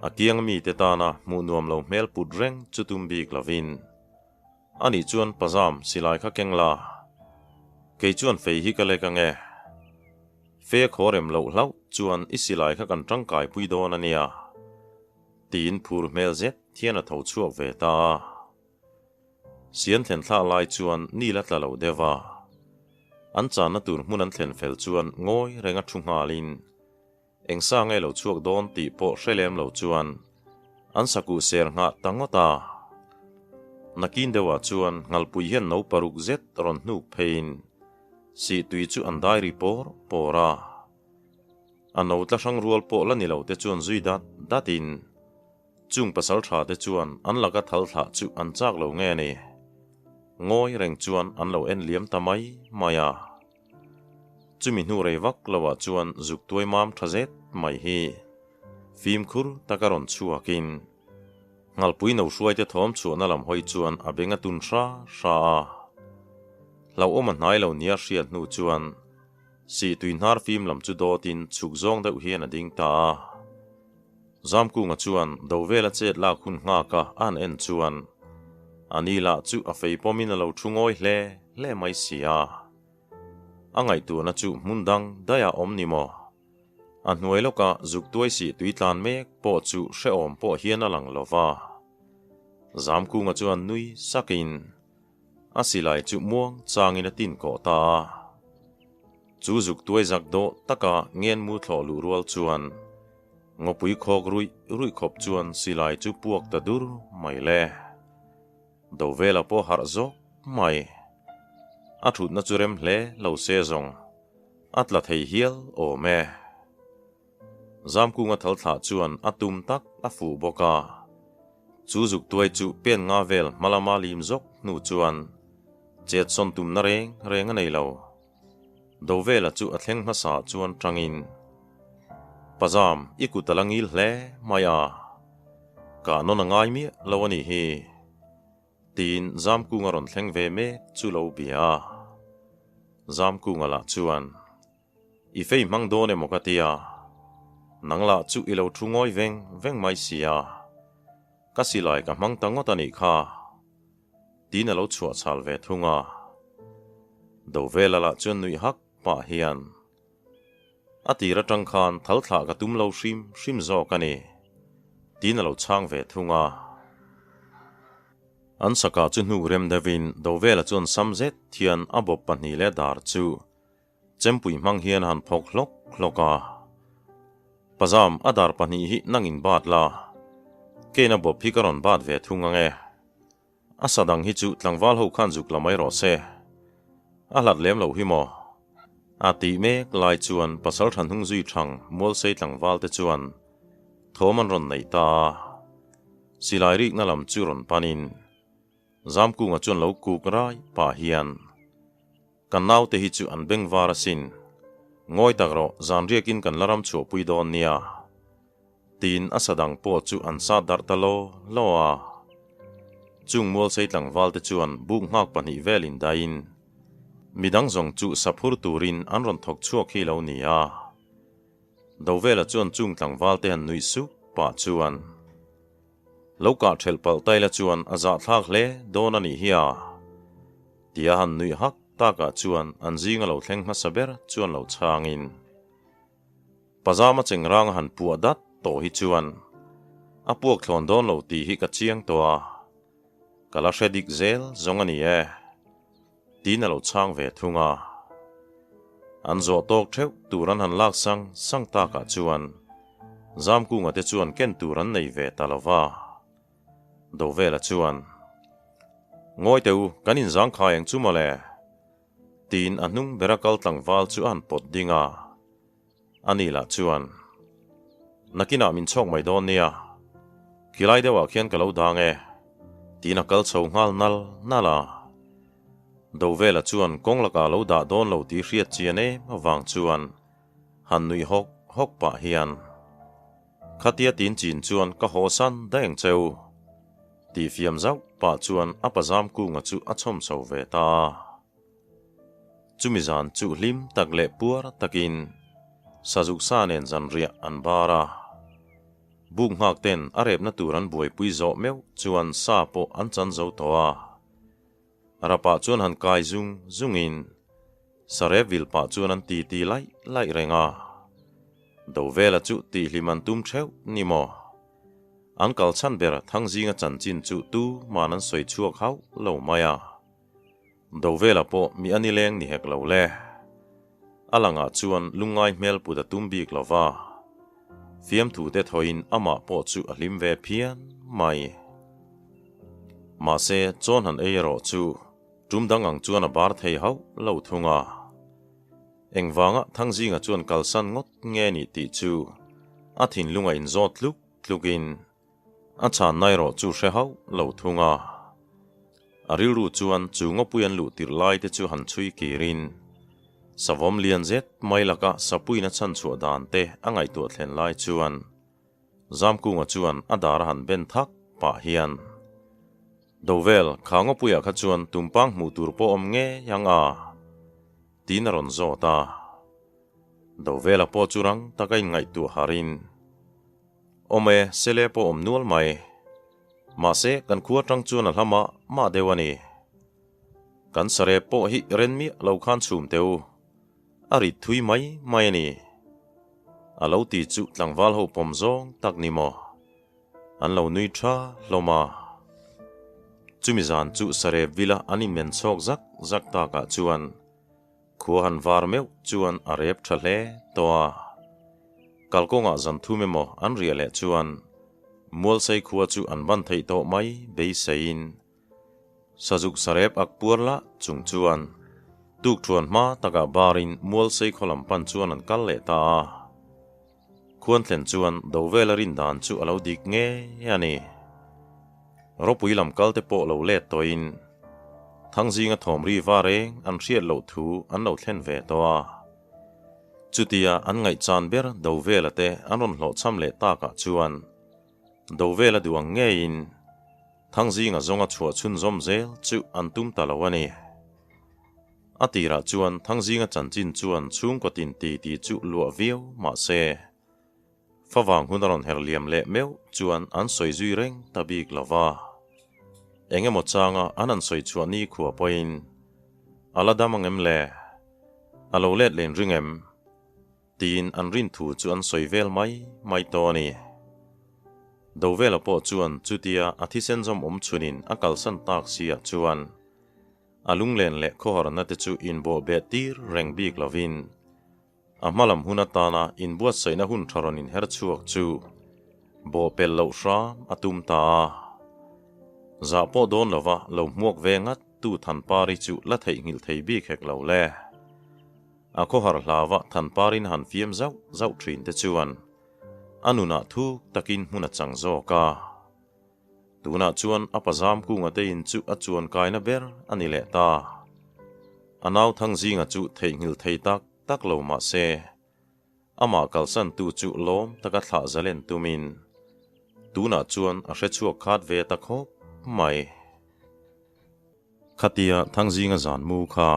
a kiang mite tana hmuh nuam lo hmel put reng chu tum bik lovin, Ani chuan pazam silai kha keng la, kei chuan fei hi ka lek ange. Fe khaw rem loh hlauh chuan i silai kha kan tangkai pui dawn a nia, tiin phur hmel zet hian a tho chhuak ve ta a. Sian thlen thlah lai chuan ni la tla lo deuh a. An channa tur hmun an thlen fel chuan ngawi renga thu nghalin Eng sa nge lo chhuak dawn tih pawh hre lem lo chuan an sakuh ser nghah ta ngawt a. Nakin deuhah chuan ngalpui hian no paruk zet rawn hnuk pheiin sih tui chu an dai ri pawr pawr a. A no tla hrang rual pawh la ni lo te chuan zui dat datin chung pasal tha te chuan an laka thal thlah chu an chak lo nge ni. Ngawi reng chuan an lo en liam ta mai mai a. Chumi hnu rei vak loah chuan zuk tuai mam tha zet mai hi fimkhur taka rawn chhuakin Nghalpui no hruaite thawm chhuahna lam hawi chuan a beng a tun hra hra a. Hlauhawm a hnai lo nia hriat hnu chuan sih tui hnar fim lam chu dawtin chhuk zawng deuh hian a ding ta a. Zamkunga chuan Dovela chet lak hun nghaka a han en chuan a ni lah chu a fei pawmin a lo thu ngawi hle hle mai si a. A ngaihtuahna chu hmun dang daih a awm ni maw? A hnuai lawka zuk tuai sih tui tlan mek pawh chu hrehawm pawh hian a lang lo va. Zamkunga chuan nui sakin a silai chu muang changin a tin kawh ta a. Chu zuk tuai zak dawh taka ngenmu thlawh luh rual chuan ngawpui khawk ruih ruih khawp chuan silai chu puak ta dur mai le. Dovela pawh harh zawk mai. A thutna chu rem hle lo se zawng a tla thei hial awm e. Zamkunga thal thlah chuan a tum tak a fuh bawk a. Chu zuk tuai chu pen nga vel hma lama lim zawk hnu chuan chet sawn tumna reng reng a nei lo. Dovela chu a thleng hmasa chuan tangin, Pazam, i kut a la ngil hle mai a, kah nawn a ngai miah lo a nih hi, tiin Zamkunga rawn thleng ve mek chu lo bia a. Zamkunga lah chuan, I fei hmang dawn emaw ka tia, nang lah chu i lo thu ngawi veng veng mai sia, ka silai ka hmang ta ngawt a nih kha. Tiin a lo chhuah chhal ve thung a. Dovela lah chuan nuih hak pah hian, A tir atang khan thal thlah ka tum lo hrim hrim zawk a ni, tiin a lo chhang ve thung a. An sakah chu hnuk rem deuhin Dovela chuan sam zet hian a bawp pahnih leh dar chu Chempui hmang hian a han phawk hlawk hlawk a. Pazam, a dar pahnih hi nangin bat la, keina bawp hi ka rawn bat ve thung ang e. A sa dang hi chu tlangval ho khan zuk la mai rawh se. A hlat lem loh hi maw? A tih mek lai chuan pasal tha hnung zui thang Mualsei tlangval te chuan thawm an rawn neih ta a. Silai rikna lam chu rawn panin Zamkunga chuan lo kuk rai pah hian, Kan naute hi chu an beng var asin. Ngawi tak rawh, zan riakin kan la ram chhuahpui dawn nia. Tiin a sa dang pawh chu an sat darh ta law law a. Chung Mualsei tlangval te chuan buk nghak pahnih velin daiin midang zawng chu sa phur turin an rawn thawk chhuak hi lo ni a. Dovela chuan chung tlangval te han nuih sup pah chuan. Lo kah ṭhelh palh taila chuan a zahthlak hle dawn a nih hi a, tia han nuih hak takah chuan an zinga lo thleng hmasa ber chuan lo chhangin Pazama chengranga han puah dat tawh hi chuan a puak thlawn dawn lo tih hi ka chiang tawh a, ka la hre dik zel zawng a ni e, tiin a lo chhang ve thung a. An zawh tawk theuh tur an han lak sang sang takah chuan Zamkunga te chuan ken tur an nei ve ta lo va. Dovela chuan, Ngawi teh u, kan inzangkhai ang chu mawle, tiin a hnung bera kal tlangval chu a han pawt ding a. Ani lah chuan, Nakinah min chhawk mai dawn nia, khilai deuhah khian ka lo dang e, tiin a kal chho nghal nal nal a. Dovela chuan kawng lakah a lo dah dawn lo tih hriat chian em avang chuan han nuih hawk hawk pah hian, Khatia tin chin chuan ka haw san daih ang cheu, tih fiam zauh pah chuan a pazam kunga chu a chhawm chho ve ta a. Chumi zan chu hlim tak leh puar takin Sazuk sa nen zanriah an bar a. Buk nghak ten a repna tur an buaipui zawh meuh chuan sa pawh an chan zo tawh a. Rapah chuan han kai zung zungin Sarep vil pah chuan an ti ti laih laih reng a. Dovela chu tihhlim an tum theuh ni maw? An kal chhan ber Thangzinga chanchin chu tu man an sawi chhuak hauh lo mai a. Dovela pawh mi a nileng ni hek lo le. A langah chuan lungngai hmel put a tum bik lo va. Fiamthu te thawiin amah pawh chu a hlim ve phian mai. Mahse, chawn han ei erawh chu tum dang ang chuan a bar thei hauh lo thung a. Engvanga Thangzinga chuan kalsan ngawt nge ni tih chu a thinlung a inzawt tluk tlukin A chhanna erawh chu hre hauh lo thung a. A rilru chuan chu ngawpui an luh tirh lai te chu han chhui kirin, savawm lian zet mai laka sapuiin a chhan chhuah dan te a ngaihtuah thlen lai chuan Zamkunga chuan a dar a han ben thak pah hian, Dovel, kha ngawpuiah kha chuan tumpang hmuh tur pawh awm ngei ang a? tiin a rawn zawt a. Dovela pawh chu rang taka inngaihtuah harin, Awm e, sele pawh awm nual mai. Mahse, kan khua atang chuan a hla mah mah deuh a ni. Kan sare pawh hi ren miah lo khan chhum teh u. A rit thui mai mai a ni. A lo ti chu tlangval ho pawm zawng tak ni maw? An lo nui tha hlawm a. Chumi zan chu Sarep vila an inmen chhawk zak zak takah chuan khua han var meuh chuan a rep tha hle tawh a. Kalkawngah zan thum emaw an riah leh chuan Mualsei khua chu an ban theih tawh mai beiseiin Sazuk sarep ak puar lah chung chuan tukthuan hma takah barin Mualsei khaw lam pan chuan an kal leh ta a. Khuan thlen chuan Dovela rin dan chu a lo dik ngei a ni. Ropui lam kal te pawh lo let tawhin Thangzinga thawm ri va reng an hriat loh thu an lo thlen ve tawh a. Chutia an ngaihchan ber Dovela te an rawn hlawhchham leh takah chuan Dovela duh ang ngeiin Thangzinga zawnga chhuah chhunzawm zel chu an tum ta lo a ni. A tirah chuan Thangzinga chanchin chuan chhungkaw tin ti ti chu luah viau mah se, favang hun a rawn her liam leh meuh chuan an sawi zui reng ta bik lo va. Eng emaw changa an han sawi chhuah ni khua pawhin a la dam ang em le? A lo let len ring em? Tiin an rin thu chu an sawi vel mai mai tawh a ni. Dovela pawh chuan chutia a thisen zawm awm chhunin a kalsan tak si ah chuan a lunglen leh khawharna te chu inbawh beh tir reng bik lovin a hmalam hun atana inbuatsaihna hun tha rawn inher chhuak chu bawh pel loh hram a tum ta a. Zah pawh dawn lova lo hmuak ve ngat tu Thanpari chu la theihnghilh thei bik hek lo le. A khawhar hlauva Thanparin han fiam zauh zauh thin te chuan a nunah thuk takin hmun a chang zawk a. Tunah chuan a pazam kunga te in chu a chuan kaina ber a ni leh ta. A nau Thangzinga chu theihnghilh thei tak tak lo mah se, amah kalsantu chu lawm taka thlah zalen tumin tunah chuan a hrechhuak khat ve ta khawp mai. Khatia Thangzinga zan mu kha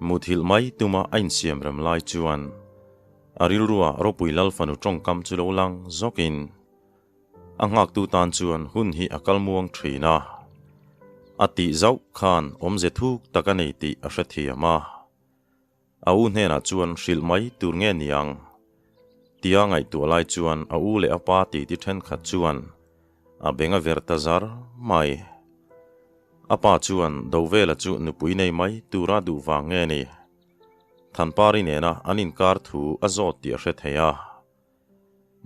Muthilh mai tuma a insiam rem lai chuan a rilrua ropui lal fanu tawngkam chu lo lang zawkin a nghaktu tan chuan hun hi a kal muang thin a, a tih zauh khan awmze thuk tak a nei tih a hrethiam a. A u hnenah chuan hrilh mai tur nge niang? Tia ngaihtuah lai chuan a u leh a pa titi thenkhat chuan a beng a ver ta zar mai. A pa chuan Dovela chu nupui nei mai tura duh vang nge ni? Thanpari nena an inkar thu a zawt tih a hre thei a.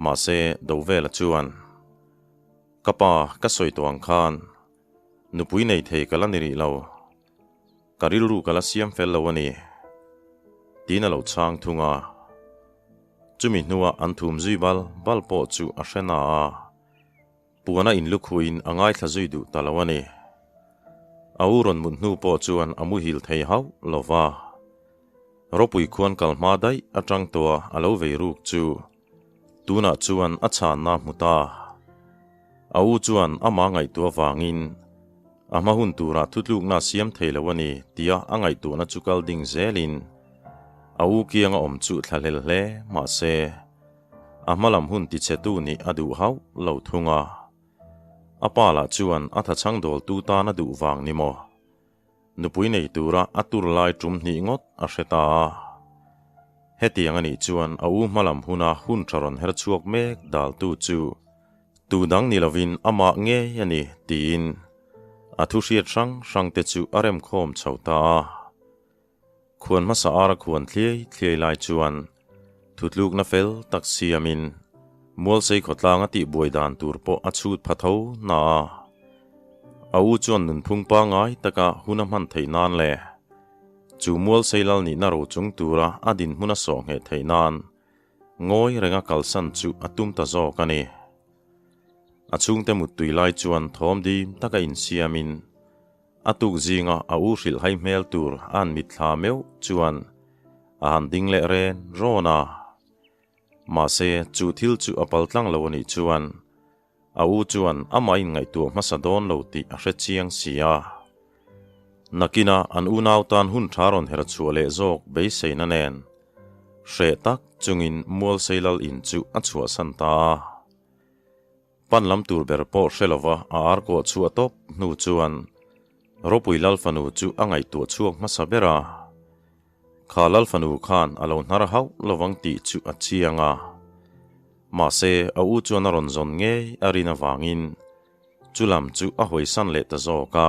Mahse, Dovela chuan, Ka pa, ka sawi tawh ang khan nupui nei thei ka la ni rih lo. Ka rilru ka la siam fel lo a ni, tiin a lo chhang thung a. Chumi hnuah an thum zui bal bal pawh chu a hre na a. Puana inlukhuin a ngaithla zui duh ta lo a ni. A u rawn mut hnu pawh chuan a muhil thei hauh lo va. Ropui khuan kal hma daih atang tawha a lo vei ruk chu tunah chuan a chhanna hmu ta. A u chuan amah ngaihtuah vangin a hma hun turah thutlukna a siam thei lo a ni tia a ngaihtuahna chu kal ding zelin a u kianga awm chu thlahlel hle mah se A hmalam hun tichhetu nih a duh hauh lo thung a. A pa lah chuan a thachhang dawltu tan a duh vang ni maw? Nupui nei tura a tur lai tum hnih ngawt a hre ta a. Hetiang a nih chuan a u hmalam huna hun tha rawn her chhuak mek daltu chu tu dang ni lovin amah ngei a ni tiin a thu hriat hrang hrangte chu a remkhawm chho ta a. Khuan hmasa ara khuan thliai thliai lai chuan thutlukna fel tak siamin Mualsei khawtlang a tihbuai dan tur pawh a chhut pha tho na a. A u chuan nunphung pangngai taka hun a hman theih nan leh chu Mualsei lal nihna ro chung tura a dinhmun a sawh ngheh theih nan ngawi renga kalsan chu a tum ta zawk a ni. A chhungte muttui lai chuan thawm dim taka insiamin A tuk zinga a u hrilhhai hmel tur a an mitthla meuh chuan a han ding leh ren rawn a. Mahse, chu thil chu a pal tlang lo a nih chuan a u chuan amah inngaihtuah hmasa dawn lo tih a hre chiang si a. Nakina an unau tan hun tha rawn her chhuah leh zawk beiseina nen hreh tak chungin Mualseilal in chu a chhuahsan ta a. Pan lam tur ber pawh hre lova a ar kawh chhuah tawp hnu chuan Ropui Lal fanu chu a ngaihtuah chhuak hmasa ber a. Kha Lal fanu khan a lo hnar hauh lovang tih chu a chiang a. Mahse, a u chuan a rawn zawn ngei a rin avangin chu lam chu a hawisan leh ta zawk a.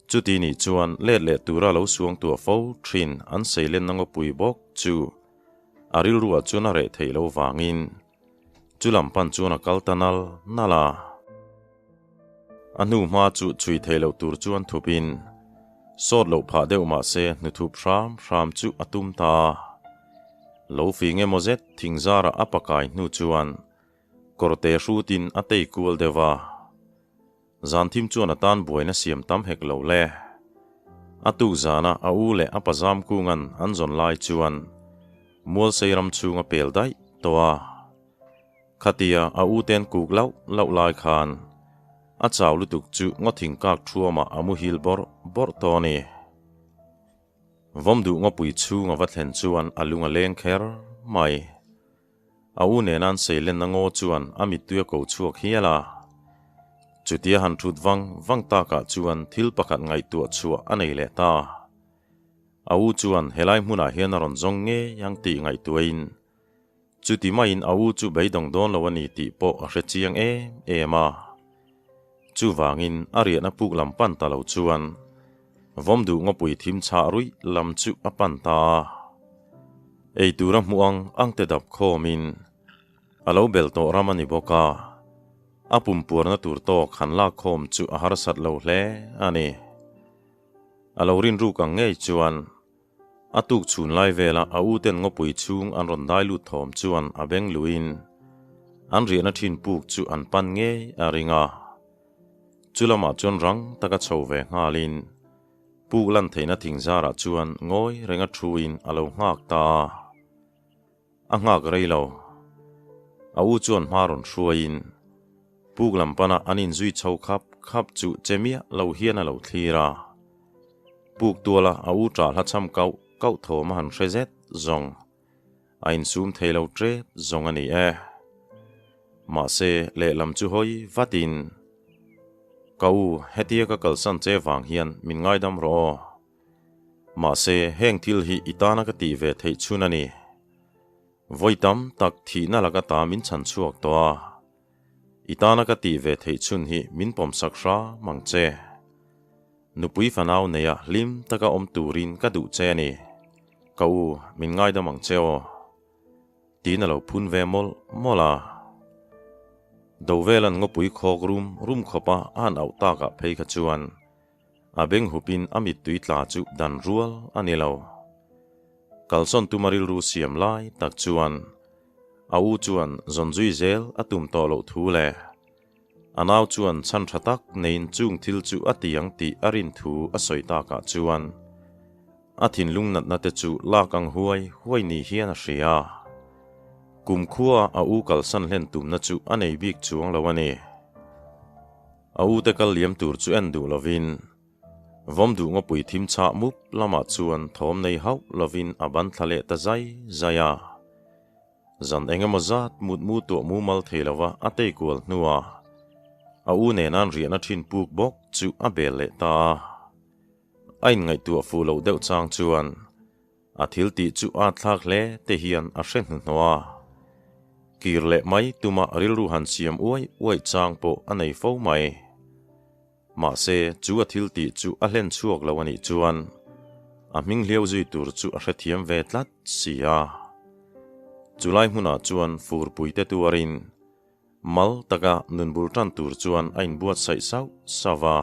Chuti nih chuan let leh tura lo suang tuah fo thin an seilenna ngawpui bawk chu a rilruah chuan a reh theih lo vangin chu lam pan chuan a kal ta nal nal a. A hnu hma chu chhui theih loh tur chuan thupin sawt loh phah deuh mah se hnuthup hram hram chu a tum ta a. Lo fing emaw zet thing zarah a pakai hnu chuan kawrte hrutin a tei kual deuh a. Zan thim chuan a tan buaina siam tam hek lo le. A tuk zana a u leh a pazam kungan an zawn lai chuan Mualsei ram chhung a pel daih tawh a. Khatia a u ten kuk lauh lauh lai khan a chau lutuk chu ngawthing kak thuamah a muhil bawrh bawrh tawh a ni. Vawmduh ngawpui chhung a va thlen chuan a lung a leng kher mai. A u nena an seilenna ngaw chuan a mittui a ko chhuak hial a. Chutia han thut vang vang takah chuan thil pakhat ngaihtuah chhuah a nei leh ta. A u chuan helai hmunah hian a rawn zawng ngei ang tih ngaihtuahin chuti maiin a u chu beidawng dawn lo a ni tih pawh a hre chiang em em a. Chuvangin a riahna puk lam pan ta lo chuan vawmduh ngawpui thim chhah ruih lam chu a pan ta a. Ei tura hmuh ang ang te dap khawmin a lo bel tawh ram a ni bawk a, a pumpuarna tur tawk han lak khawm chu a harsat lo hle a ni. A lo rinruk ang ngei chuan A tuk chhun lai vela a u ten ngawpui chhung an rawn dai lut thawm chuan a beng luin an riahna thin puk chu an pan ngei a ring a. Chu lamah chuan rang taka chho ve nghalin puk lan theihna thing zarah chuan ngawi renga thuin a lo nghak ta a. A nghak rei lo. A u chuan hma rawn hruaiin puk lam pana an inzui chho khap khap chu che miah lo hian a lo thlir a. Puk tuala a u ṭah hla cham kauh kauh thawm a han hre zet zawng. A insum thei lo ṭep zawng a ni e. Mahse, lehlam chu hawi vatin, Ka u, hetia ka kalsan che vang hian min ngaidam rawh aw. Mahse, heng thil hi i tana ka tih ve theih chhun a ni. Vawi tam tak thihna laka ta min chhan chhuak tawh a. I tana ka tih ve theih chhun hi min pawmsak hram ang che. Nupui fanau neia hlim taka awm turin ka duh che a ni. Ka u, min ngaidam ang che aw. Tiin a lo phun ve mawlh mawlh a. Dovelan ngawpui khawk rum rum khawpa a han auh takah phei kha chuan A beng hupin a mittui tla chu dan rual a ni lo. Kalsawn tuma rilru siam lai tak chuan a u chuan zawn zui zel a tum tawh loh thu leh a nau chuan chhan tha tak neiin chung thil chu a ti ang tih a rin thu a sawi takah chuan a thinlung natna te chu lak ang huai huai ni hian a hria. Kumkhua a u kalsan hlen tumna chu a nei bik chuang lo a ni. A ute kal liam tur chu en duh lovin, vawm duh ngawpui thim chhah mup lamah chuan thawm nei hauh lovin a ban thla leh ta zai zai a. Zan eng emaw zat mut mu tuah mumal thei lova a tei kual hnuah a u nena an riahna thin puk bawk chu a bel leh ta a. A inngaihtuah fuh loh deuh chang chuan A thil tih chu a thlak hle te hian a hre hnuhnawh a. Kir leh mai tuma rilru han siam uai uai chang pawh a nei fo mai. Mahse, chu a thil tih chu a hlen chhuak lo a nih chuan a hming hliau zui tur chu a hrethiam ve tlat si a. Chulai hmunah chuan furpui te tuarin mal taka nun bul tan tur chuan a inbuatsaih sauh sauh a.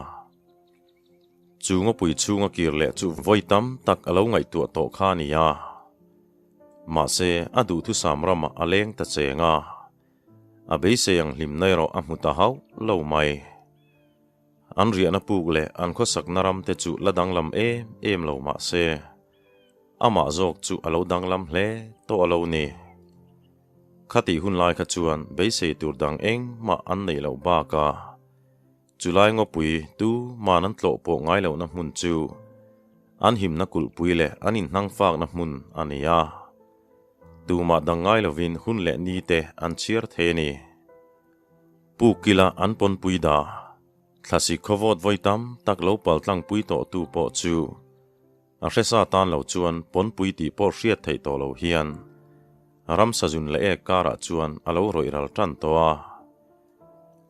Chu ngawpui chhunga kir leh chu vawi tam tak a lo ngaihtuah tawh kha a ni a. Mahse, a duhthusam ramah a leng ta cheng a. A beisei ang hlimna erawh a hmu ta hauh lo mai. An riahna puk leh an khawsakna ram te chu la danglam em em lo mah se, amah zawk chu a lo danglam hle tawh a lo ni. Khatih hun lai kha chuan beisei tur dang engmah an neih loh bakah, Chulai ngawpui tu man an tlawh pawh ngai lohna hmun chu an himna kulhpui leh an inhnang fakna hmun a ni a. Tumah dang ngai lovin hun leh ni te an chhiar thei a ni. Pu Kila an pawnpui dah, thlasik khawvawt vawi tam tak lo pal tlangpui tawhtu pawh chu. A hresa tan lo chuan pawnpui tih pawh hriat theih tawh lo hian ramsa zun leh ek karah chuan a lo rawih ral tan tawh a.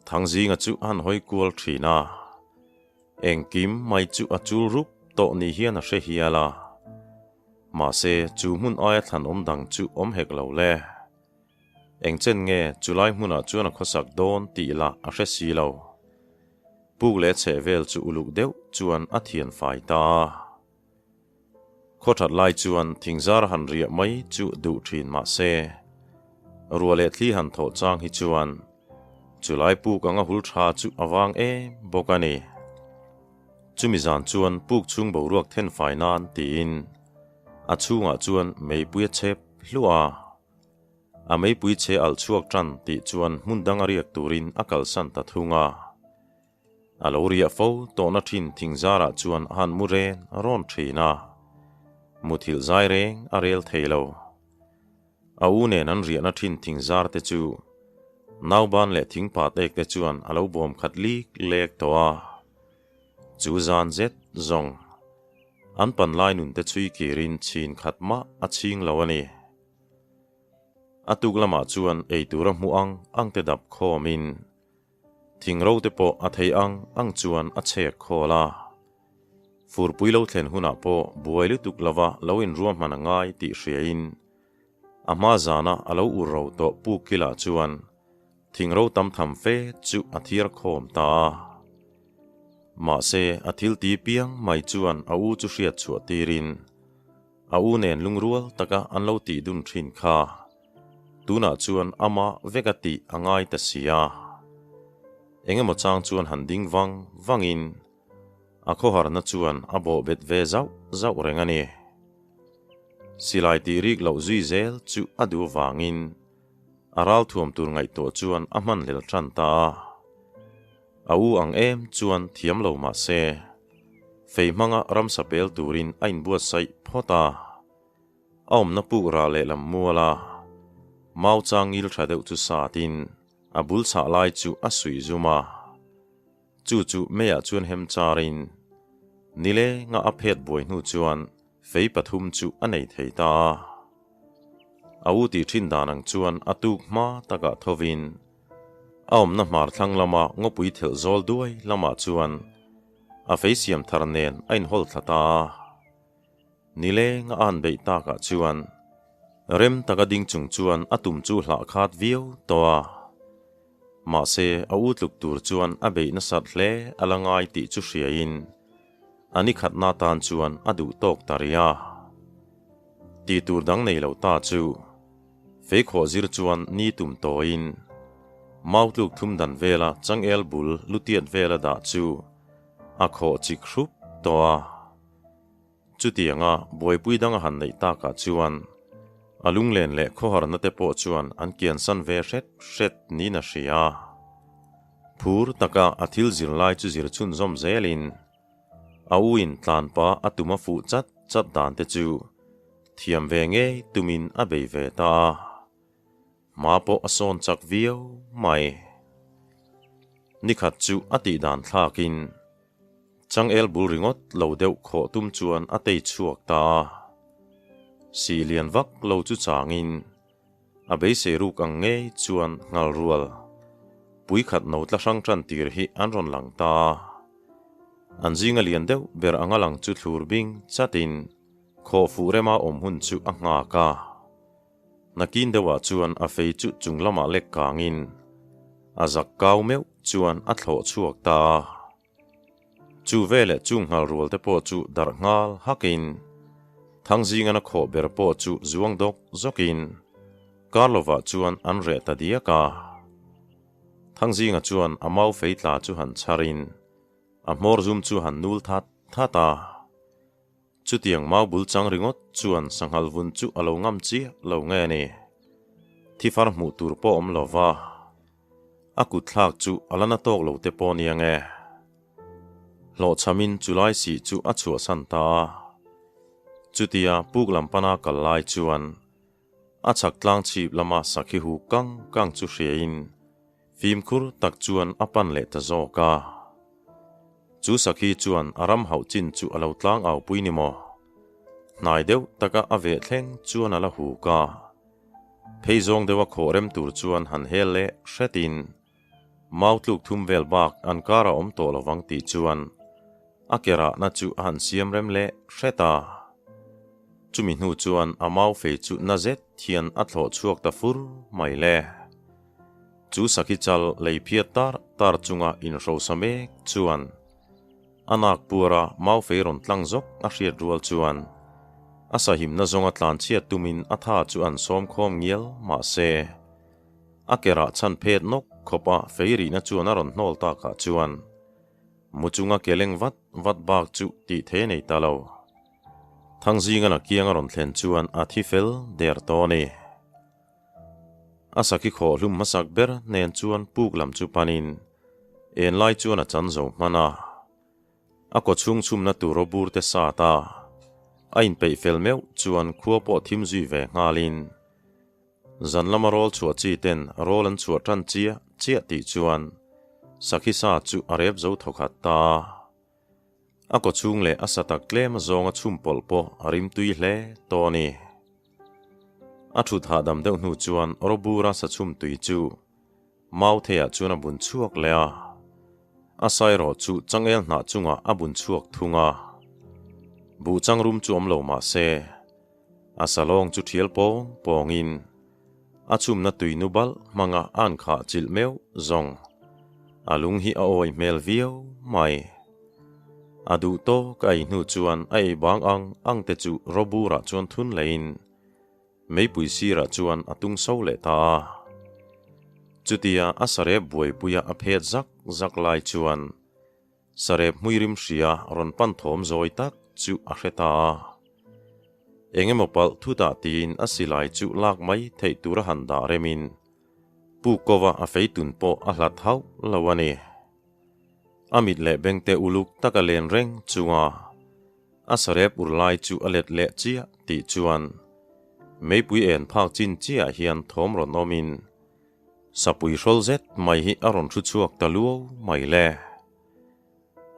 Thangzinga chu a han hawi kual thin a, engkim mai chu a chul rup tawh ni hian a hre hial a. Mahse, chu hmun aia thlan awm dang chu awm hek lo le. Eng chen nge chulai hmunah chuan a khawsak dawn tih lah a hre si lo. Puk leh chheh vel chu uluk deuh chuan a thian fai ta a. Khaw that lai chuan thingzar han riah mai chu duh thin mah se, ruah leh thli han thawh chang hi chuan chulai puk anga hul tha chu a vang em bawk a ni. Chumi zan chuan puk chhung boruak then fai nan tiin a chhungah chuan meipui a chep hluah a. A meipui che alh chhuak tan tih chuan hmun dang a riak turin a kalsan ta thung a. A lo riah fo tawhna thin thingzarah chuan a han mu ren rawn thin a, muthilh zai reng a rel thei lo. A u nen an riahna thin thingzar te chu nauban leh thingpa tek te chuan a lo bawm khat lik lek tawh a. Chu zan zet zawng an panlai nun te chhui kirin chhin khat mah a chhing lo a ni. A tuk lamah chuan eitur a hmuh ang ang te dap khawmin thing ro te pawh a thei ang ang chuan a chhek khawl a. Furpui lo thlen hunah pawh buai lutuk lova lo inruahman a ngai tih hriain a hma zana a lo ur ro tawh puk kilah chuan thing ro tam tham fe chu a thiar khawm ta a. Mahse a thil ti piang mai chuan a u chu hriat chhuah tirin A u nen lungrual taka an lo tih dun thin kha tunah chuan ama vek a tih a ngai ta si a. Engemaw chang chuan han ding vang vangin a khawharna chuan a bawh bet ve zauh zauh reng a ni. Silai tih rik loh zui zel chu a duh vangin a ralthuam tur ngaihtuah chuan a hmanhlel tan ta a. A u ang em chuan thiam lo mah se, fei hmanga ramsa pel turin a inbuatsaih phawt a. A awmna puk rah lehlam mual a, mau chang ngil tha deuh chu satin a bul chhah lai chu a suih zum a. Chu chu meiah chuan hem charin nilenga a phet buai hnu chuan fei pathum chu a nei thei ta a. A u tih thin dan ang chuan a tuk hma takah thovin A awmna hmar thlang lama ngawpui thelh zawl duai lamah chuan a fei siam thar nen a inhawl thla ta a. Nileng a an beih takah chuan rem taka ding chung chuan a tum chu hlah khat viau tawh a. Mahse a u tluk tur chuan a beih nasat hle a la ngai tih chu hriain a ni khatna tan chuan a duh tawk ta rih a. Tih tur dang nei lo ta chu Feikhawh zir chuan ni tum tawiin mau tluk thum dan vela changel bul lutiat vela dah chu a khawh chik hrup tawh a. Chutianga buaipui dang a han neih takah chuan a lunglen leh khawharna te pawh chuan an kiansan ve hret hret niin a hria. Phur taka a thil zir lai chu zir chhunzawm zelin A u in tlanpa a tum a fuh chat chat dan te chu thiam ve ngei tumin a bei ve ta a, hma pawh a sawn chak viau mai. Nikhat chu a tih dan thlakin changel bul ringawt lo deuh khawh tum chuan a tei chhuak ta a, sih lian vak lo chu changin A beisei ruk ang ngei chuan nghal rual pui khat no tla hrang tan tir hi an rawn lang ta a. An zinga lian deuh ber anga lang chu thlur bing chatin khawh fuh rema awm hun chu a nghak a. Nakin deuhah chuan a fei chu chung lamah lek kangin a zak kau meuh chuan a thlawh chhuak ta a. Chu veleh chung nghal rual te pawh chu darh nghal hakin Thangzingan a khawh ber pawh chu zuang dawk zawkin kar lovah chuan an reh ta diak a. Thangzinga chuan a mau fei tla chu han chharin a hmawr zum chu han nul that that a. Chutiang mau bul chang ringawt chuan sanghal vun chu a lo ngam chiah lo nge ni. Thifar hmuh tur pawh awm lova, a kut thlak chu a la na tawk lo te pawh nia nge. Hlawhchhamin chulai sih chu a chhuahsan ta a. Chutia puk lam pana kal lai chuan a chhak tlang chhip lama sakhi hu kang kang chu hriain Fimkhur tak chuan a pan leh ta zawk a. Chu sakhi chuan a ram hauh chin chu a lo tlang au pui ni maw? Hnai deuh taka a veh thleng chuan a la huk a. Phei zawng deuha khawh rem tur chuan han hel leh hretin mau tluk thum vel bak an kar a awm tawh lovang tih chuan a ke rahna chu a han siam rem leh hret a. Chumi hnu chuan a mau fei chu na zet hian a thlawh chhuak ta fur mai le. Chu sakhi chal lei phiat tar tar chunga inhrosa mek chuan A nak puara mau fei rawn tlang zawk a hriat rual chuan a sahimna zawnga tlanchhiat tumin a tha chu an sawm khawm ngial mahse a kerah chhan phet nawk khawpa fei rihna chuan a rawn hnawl takah chuan mu chunga ke leng vat vat bak chu tih thei a nei ta lo. Thangzinga la kiang a rawn thlen chuan a thi fel der tawh a ni. A sakhi khawh hlum hmasak ber nen chuan puk lam chu panin en lai chuan a chan zo hman a. A kaw chhung chhumna tur aw bur te sat a, a inpeih fel meuh chuan khua pawh thim zui ve nghalin zan lama rawl chhuah chi ten rawl an chhuah tan chiah chiah tih chuan sakhi sa chu a rep zo thawkhat ta a. A kaw chhung leh a sa tak tlem azawnga chhum pawlh pawh a rim tui hle tawh a ni. A thut hahdam deuh hnu chuan Robura sa chhum tui chu Mautheiah chuan a bun chhuak leh a. A sairawh chu changel hnah chungah a bun chhuak thung a. Buh chang rum chu awm lo mah se, a salawng chu thial pawng pawngin a chhumna tui nu balh hmanga a an khah chilh meuh zawng. A lung hi a awi hmel viau mai. A duh tawk a ei hnu chuan a ei bang ang ang te chu Roburah chuan thun leiin meipui sirah chuan a tung so leh ta a. Chutia a sarep buaipuia a phet zak zak lai chuan Sarep hmuirim hria rawn pan thawm zawi tak chu a hre ta a. Eng emaw palh thutah tiin a silai chu lak mai theih tur a han dah remin Pu Kova a fei tun pawh a hlat hauh lo a ni. A mit leh bengte uluk taka len reng chunga a sarep ur lai chu a let leh chiah tih chuan meipui en phak chin chiah hian thawm rawn awmin Sapui hrawl zet mai hi a rawn thu chhuak ta luau mai le.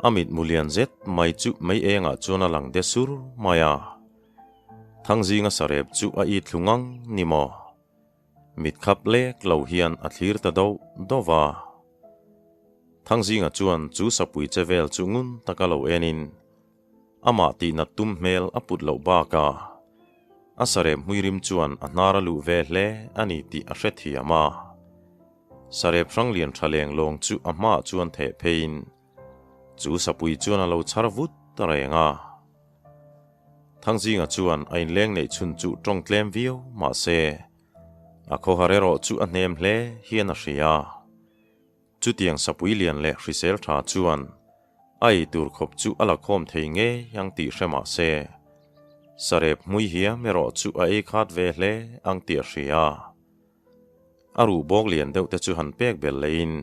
A mitmu lian zet mai chu mei engah chuan a lang de sur mai a. Thangzinga sarep chu a it thlu ngang ni maw? Mit khap lek lo hian a thlir ta doh doh va. Thangzinga chuan chu sapui che vel chu ngun taka lo enin Amah tihnat tum hmel a put loh bakah a sarep hmuirim chuan a hnar a luh ve hle a ni tih a hrethiam a. Sarep hranglian tha leng lawng chu a hmaah chuan theh pheiin chu sapui chuan a lo chhar vut ta reng a. Thangzinga chuan a inleng neih chhun chu tawng tlem viau mah se a khawhar erawh chu a hnem hle hian a hria. Chutiang sapui lian leh hrisel tha chuan a ei tur khawp chu a la khawm thei ngei ang tih hre mah se, sarep hmui hiam erawh chu a ei khat ve hle ang tih a hria. A ruh bawk lian deuh te chu han pek bel leiin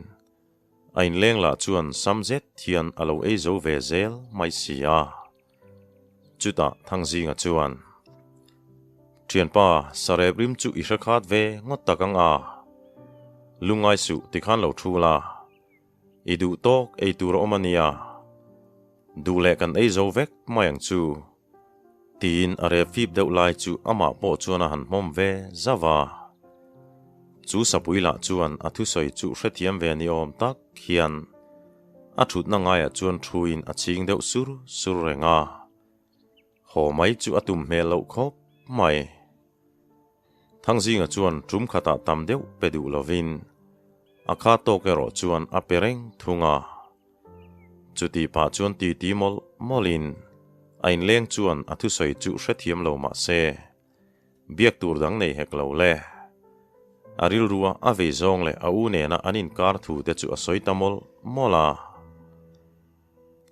a inleng lah chuan sam zet hian a lo ei zo ve zel mai si a. Chutah Thangzinga chuan, Thianpa, sarep rim chu i hre khat ve ngawt tak ang a. Lungngai suh tikhan lo thu la. I duh tawk ei tur a awm a nia. Duh leh kan ei zo vek mai ang chu. Tiin a rep fip deuh lai chu amah pawh chuan a han hmawm ve zauh a. Chu sapui lah chuan a thusawi chu hrethiam ve ni awm tak hian A thutna ngaiah chuan thuin a chhing deuh sur sur reng a, haw mai chu a tum hmel loh khawp mai. Thangzinga chuan tum khatah tam deuh pe duh lovin a kha tawk erawh chuan a pe reng thung a. Chuti pah chuan titi mawlh mawlhin a inleng chuan a thusawi chu hrethiam lo mah se, Biak tur dang nei hek lo le. A rilrua a vei zawng leh a u nena an inkar thu te chu a sawi ta mawlh mawlh a.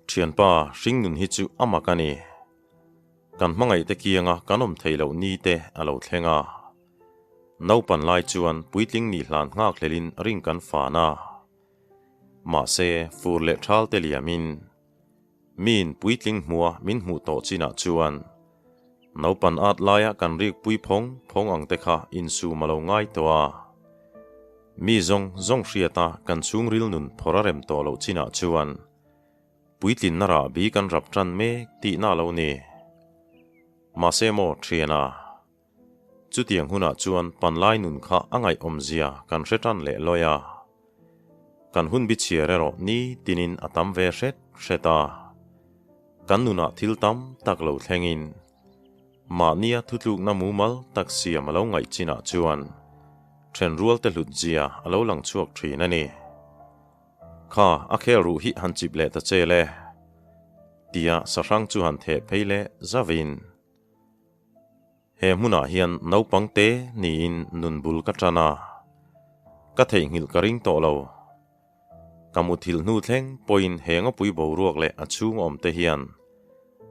Thianpa, hringnun hi chu a mak a ni. Kan hmangaih te kianga kan awm thei loh ni te a lo thleng a. Naupan lai chuan puitling nih hlan nghak hlelin ring kan fan a. Mahse, fur leh thal te liamin Miin puitling hmua min hmuh tawh chinah chuan naupan at laia kan rik pui phawng phawng ang te kha insum a lo ngai tawh a. Mi zawng zawng hriata kan chhungril nun phawrh a rem tawh loh chinah chuan puitlinna rahbi kan rap tan mek tihna a lo ni. Mahse maw thiana? Chutiang hunah chuan panlai nun kha a ngaihawmzia kan hre tan leh lawi a. Kan hun bichhiar erawh ni tinin a tam ve hret hret a. Kan nunah thil tam tak lo thlengin mahnia thutlukna mumal tak siam a lo ngaih chinah chuan thenrualte hlutzia a lo lang chhuak thin a ni. Kha a khel ruh hi han chip leh ta che le tia sahrang chu han theh phei leh zavin. He hmunah hian naupang te niin nun bul ka tan a, ka theihnghilh ka ring tawh lo. Ka muthilh hnu thleng pawhin he ngawpui boruak leh a chhung awm te hian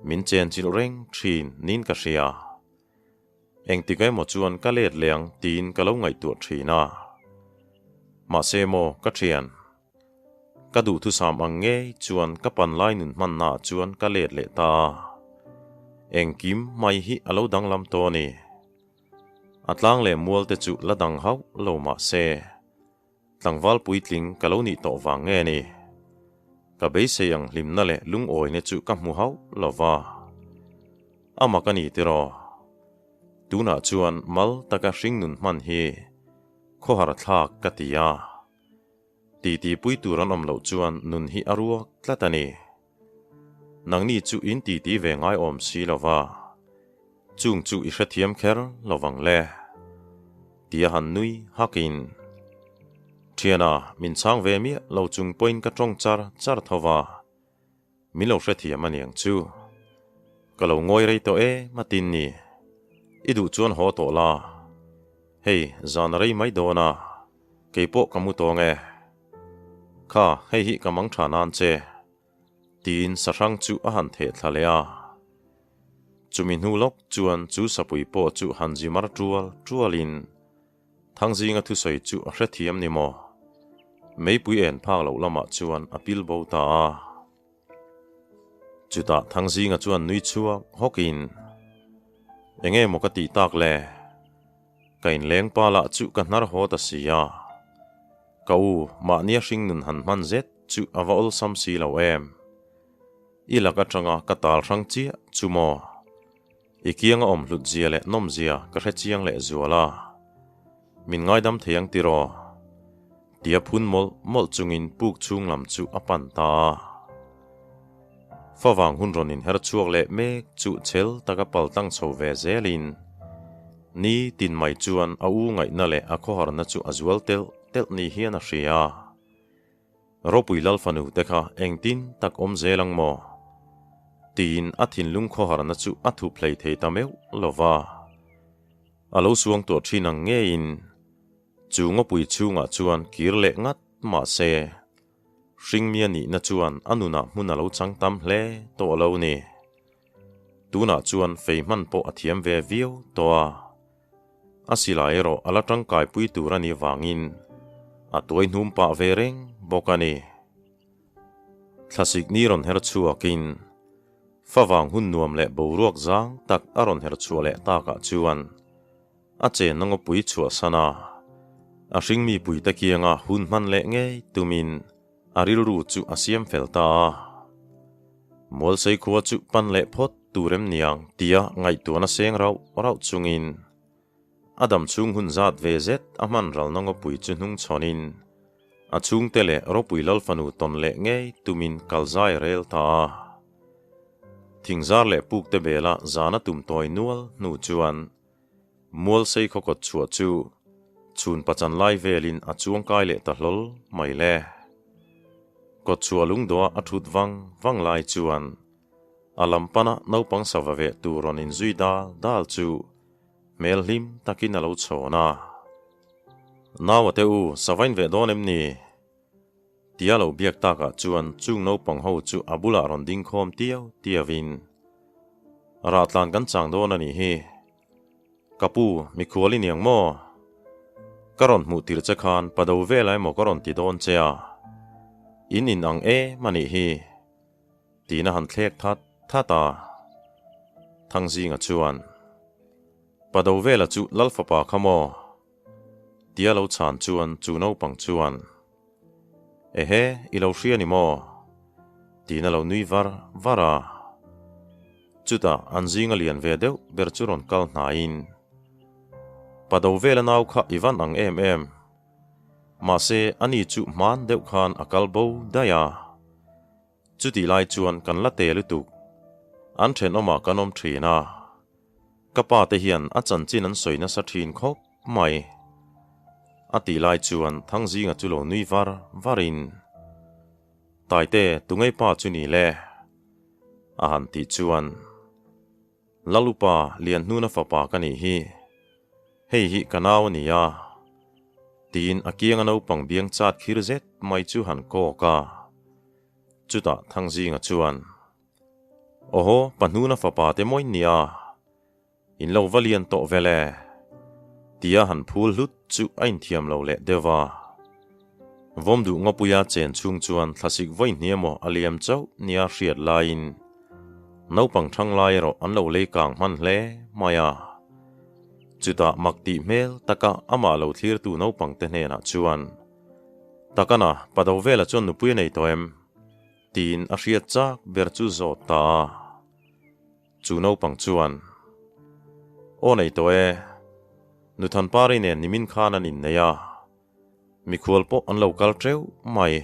min chenchilh reng thin niin ka hria. Engtik emaw chuan ka let leh ang tiin ka lo ngaihtuah thin a. Mahse maw ka thian? Ka duhthusam ang ngei chuan ka panlai nun hmannaah chuan ka let leh ta a. Engkim mai hi a lo danglam tawh a ni. A tlang leh mual te chu la dang hauh lo mah se, tlangval puitling ka lo nih tawh vang nge ni? Ka beisei ang hlimna leh lungawina chu ka hmu hauh lo va. A mak a ni tiraw? Tunah chuan mal taka hringnun hman hi khawhar thlak ka ti a. Titi pui tur an awm loh chuan nun hi a ruak tlat a ni. Nangni chu in titi ve ngai awm si lo va, chung chu i hrethiam kher lo vang le. Tia han nui hakin, Thiana, min chhang ve miah lo chung pawhin ka tawng char char tho va, Min lo hrethiam a niang chu. Ka lo ngawi rei tawh e Matin ni. I duh chuan haw tawh la. Hei, zan a rei mai dawn a, kei pawh ka mu tawng e. Kha, hei hi ka mang tha nan che. Tiin sahrang chu a han theh thla leh a. Chumi hnu lawk chuan chu sapui pawh chu han zi mar tual tualin Thangzinga thusawi chu a hrethiam ni maw? Meipui en phak loh lamah chuan a pil bo ta a. Chutah Thangzinga chuan nui chhuak hawkin, Enge maw ka tih tak le? Ka inleng pa lah chu ka hnar haw ta si a. Ka u, mahnia hringnun han hman zet chu a va awlsam si lo em? I lak atanga ka tal hrang chiah chu maw? I kianga awm hlut zia leh nawm zia ka hre chiang leh zual a, min ngaidam thei ang tiraw? Tia phun mawlh mawlh chungin puk chhung lam chu a pan ta a. Favang hun rawn inher chhuak leh mek chu chhel taka pal tlang chho ve zelin ni tin mai chuan a u ngaihna leh a khawharna chu a zual telh telh ni hian a hria. Ropui Lal fanu te kha engtin tak awm zel ang maw? Tiin a thinlung khawharna chu a thup hlei thei ta meuh lo va. A lo suang tuah thin ang ngeiin chu ngawpui chhungah chuan kir leh ngat mah se, hringmia nihna chuan a nunah hmun a lo chang tam hle tawh lo ni. Tunah chuan fei hman pawh a thiam ve viau tawh a. A silai erawh a la tangkaipui tur a nih vangin a tuai hnum pah ve reng bawk a ni. Thlasik ni rawn her chhuakin favang hun nuam leh boruak zang tak a rawn her chhuah leh takah chuan a chenna ngawpui chhuahsan a, a hringmi puite kianga hun hman leh ngei tumin a rilru chu a siam fel ta a. Mualsei khua chu pan leh phawt tur em niang tia ngaihtuahna seng rauh rauh chungin a dam chhung hun zat ve zet a hman ralna ngawpui chu hnung chhawnin a chhungte leh ropui lalfanu tawn leh ngei tumin kal zai rel ta a. Thingzar leh pukte bela zana tum tawi nual hnu chuan Mualsei khaw kawt chhuah chu chhun pachan lai velin a chuangkai leh ta hlawl mai le. Kawt chhuah lungdawha a thut vang vang lai chuan a lam pana naupang sava veh tur rawn inzui dal dal chu hmel hlim takin a lo chhawn a. Naua te u, sava in veh dawn em ni? Tia lo biak takah chuan chung naupang ho chu a bulah rawn ding khawm tiau tiauin, Rahtlan kan chang dawn a nih hi. Ka pu, mikhual i niang maw? Ka rawn hmuh tir che khan pa do vel a emaw ka rawn ti dawn che a, in in ang em a nih hi, tiin a han thlek that that a. Thangzinga chuan, Pa do vela chu Lal fapa kha maw? Tia lo chhan chuan chu naupang chuan, Ehe, i lo hria ni maw? Tiin a lo nui var var a. Chutah an zinga lian ve deuh ber chu rawn kal hnaiin, Pa do vela nau kha i van ang em em. Mahse, ani chu hman deuh khan a kal bo daih a. Chutih lai chuan kan la te lutuk. An thenawmah kan awm thin a. Ka pa te hian a chanchin an sawi nasa thin khawp mai. A tih lai chuan Thangzinga chu lo nui var varin, Taite, tungei pa chu ni le? A han tih chuan, Lalupa, Lianhnuna fapa ka nih hi. Hei hi ka nau a ni a. Tiin a kianga naupang biang chat khir zet mai chu han kawk a. Chutah Thangzinga chuan, Awhaw, Pahnuna fapa te mawi nia, in lo va lian tawh vel e, tia han phul hlut chu a inthiam lo leh deuh va. Vawm duh ngawpuia chen chhung chuan thlasik vawi hniamaw a liam chauh nia hriat laiin naupang thang lai erawh an lo lei kang hman hle mai a. Chutah mak tih hmel taka amah lo thlirtu naupangte hnenah chuan, Takana, pa do vela chuan nupui a nei tawh em? Tiin a hriat chak ber chu zawt ta a. Chu naupang chuan, Aw nei tawh e, Nuthanpari nen nimin khan an innei a, mikhual pawh an lo kal teuh mai.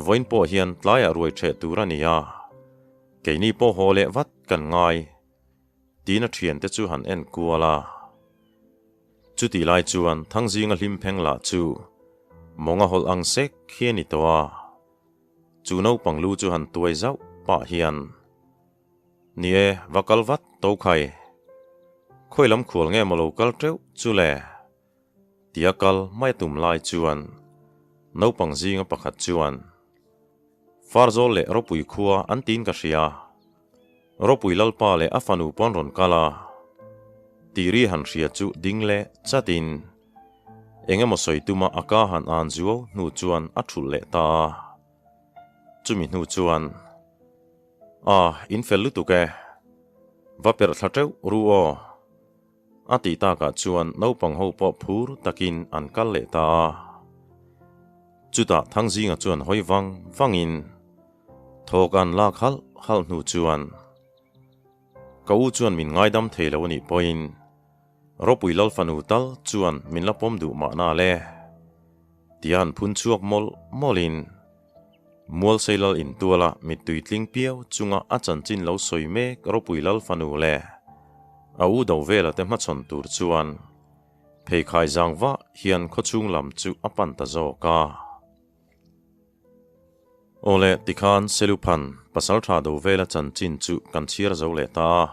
Vawiin pawh hian tlaiah ruai ṭheh tur a ni a, keini pawh haw leh vat kan ngai. Tiin a thiante chu han en kual a. Chutih lai chuan Thangzinga hlim pheng lah chu mawnga hawlh ang sek hi a ni tawh a. Chu naupang lu chu han tuai zauh pah hian, Ni e, va kal vat to khai. Khawi lam khual nge maw lo kal teuh chu le? Tia kal mai a tum lai chuan naupang zinga pakhat chuan, Farzawl leh Ropui khua an tiin ka hria. Ropui Lalpa leh a fanu pawn rawn kal a, tiri han hria chu ding leh chatin eng emaw sawi tuma a ka han an zuau hnu chuan a thulh leh ta a. Chumi hnu chuan, A, in fel lutuk e, va perh thla teuh ru aw. A tih takah chuan naupang ho pawh phur takin an kal leh ta a. Chutah Thangzinga chuan hawi vang vangin thawk an lak halh halh hnu chuan, Ka u chuan min ngaidam thei lo a nih pawhin Ropui Lalfanu tal chuan min la pawm duh mahna le tia an phun chhuak mawlh mawlhin Mualsei Lal intuala mittui tling piau chunga a chanchin lo sawi mek Ropui Lalfanu leh a u do vela te hmachhawn tur chuan pheikhai zang vah hian khawchhung lam chu a pan ta zawk a. Awle, tikhan Seluphan pasaltha do vela chanchin chu kan chhiar zo leh ta a.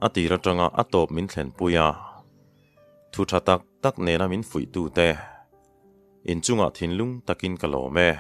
A tir atanga a tawp min thlenpui a, thu tha tak tak nena min fuihtute inchungah thinlung takin ka lawm e.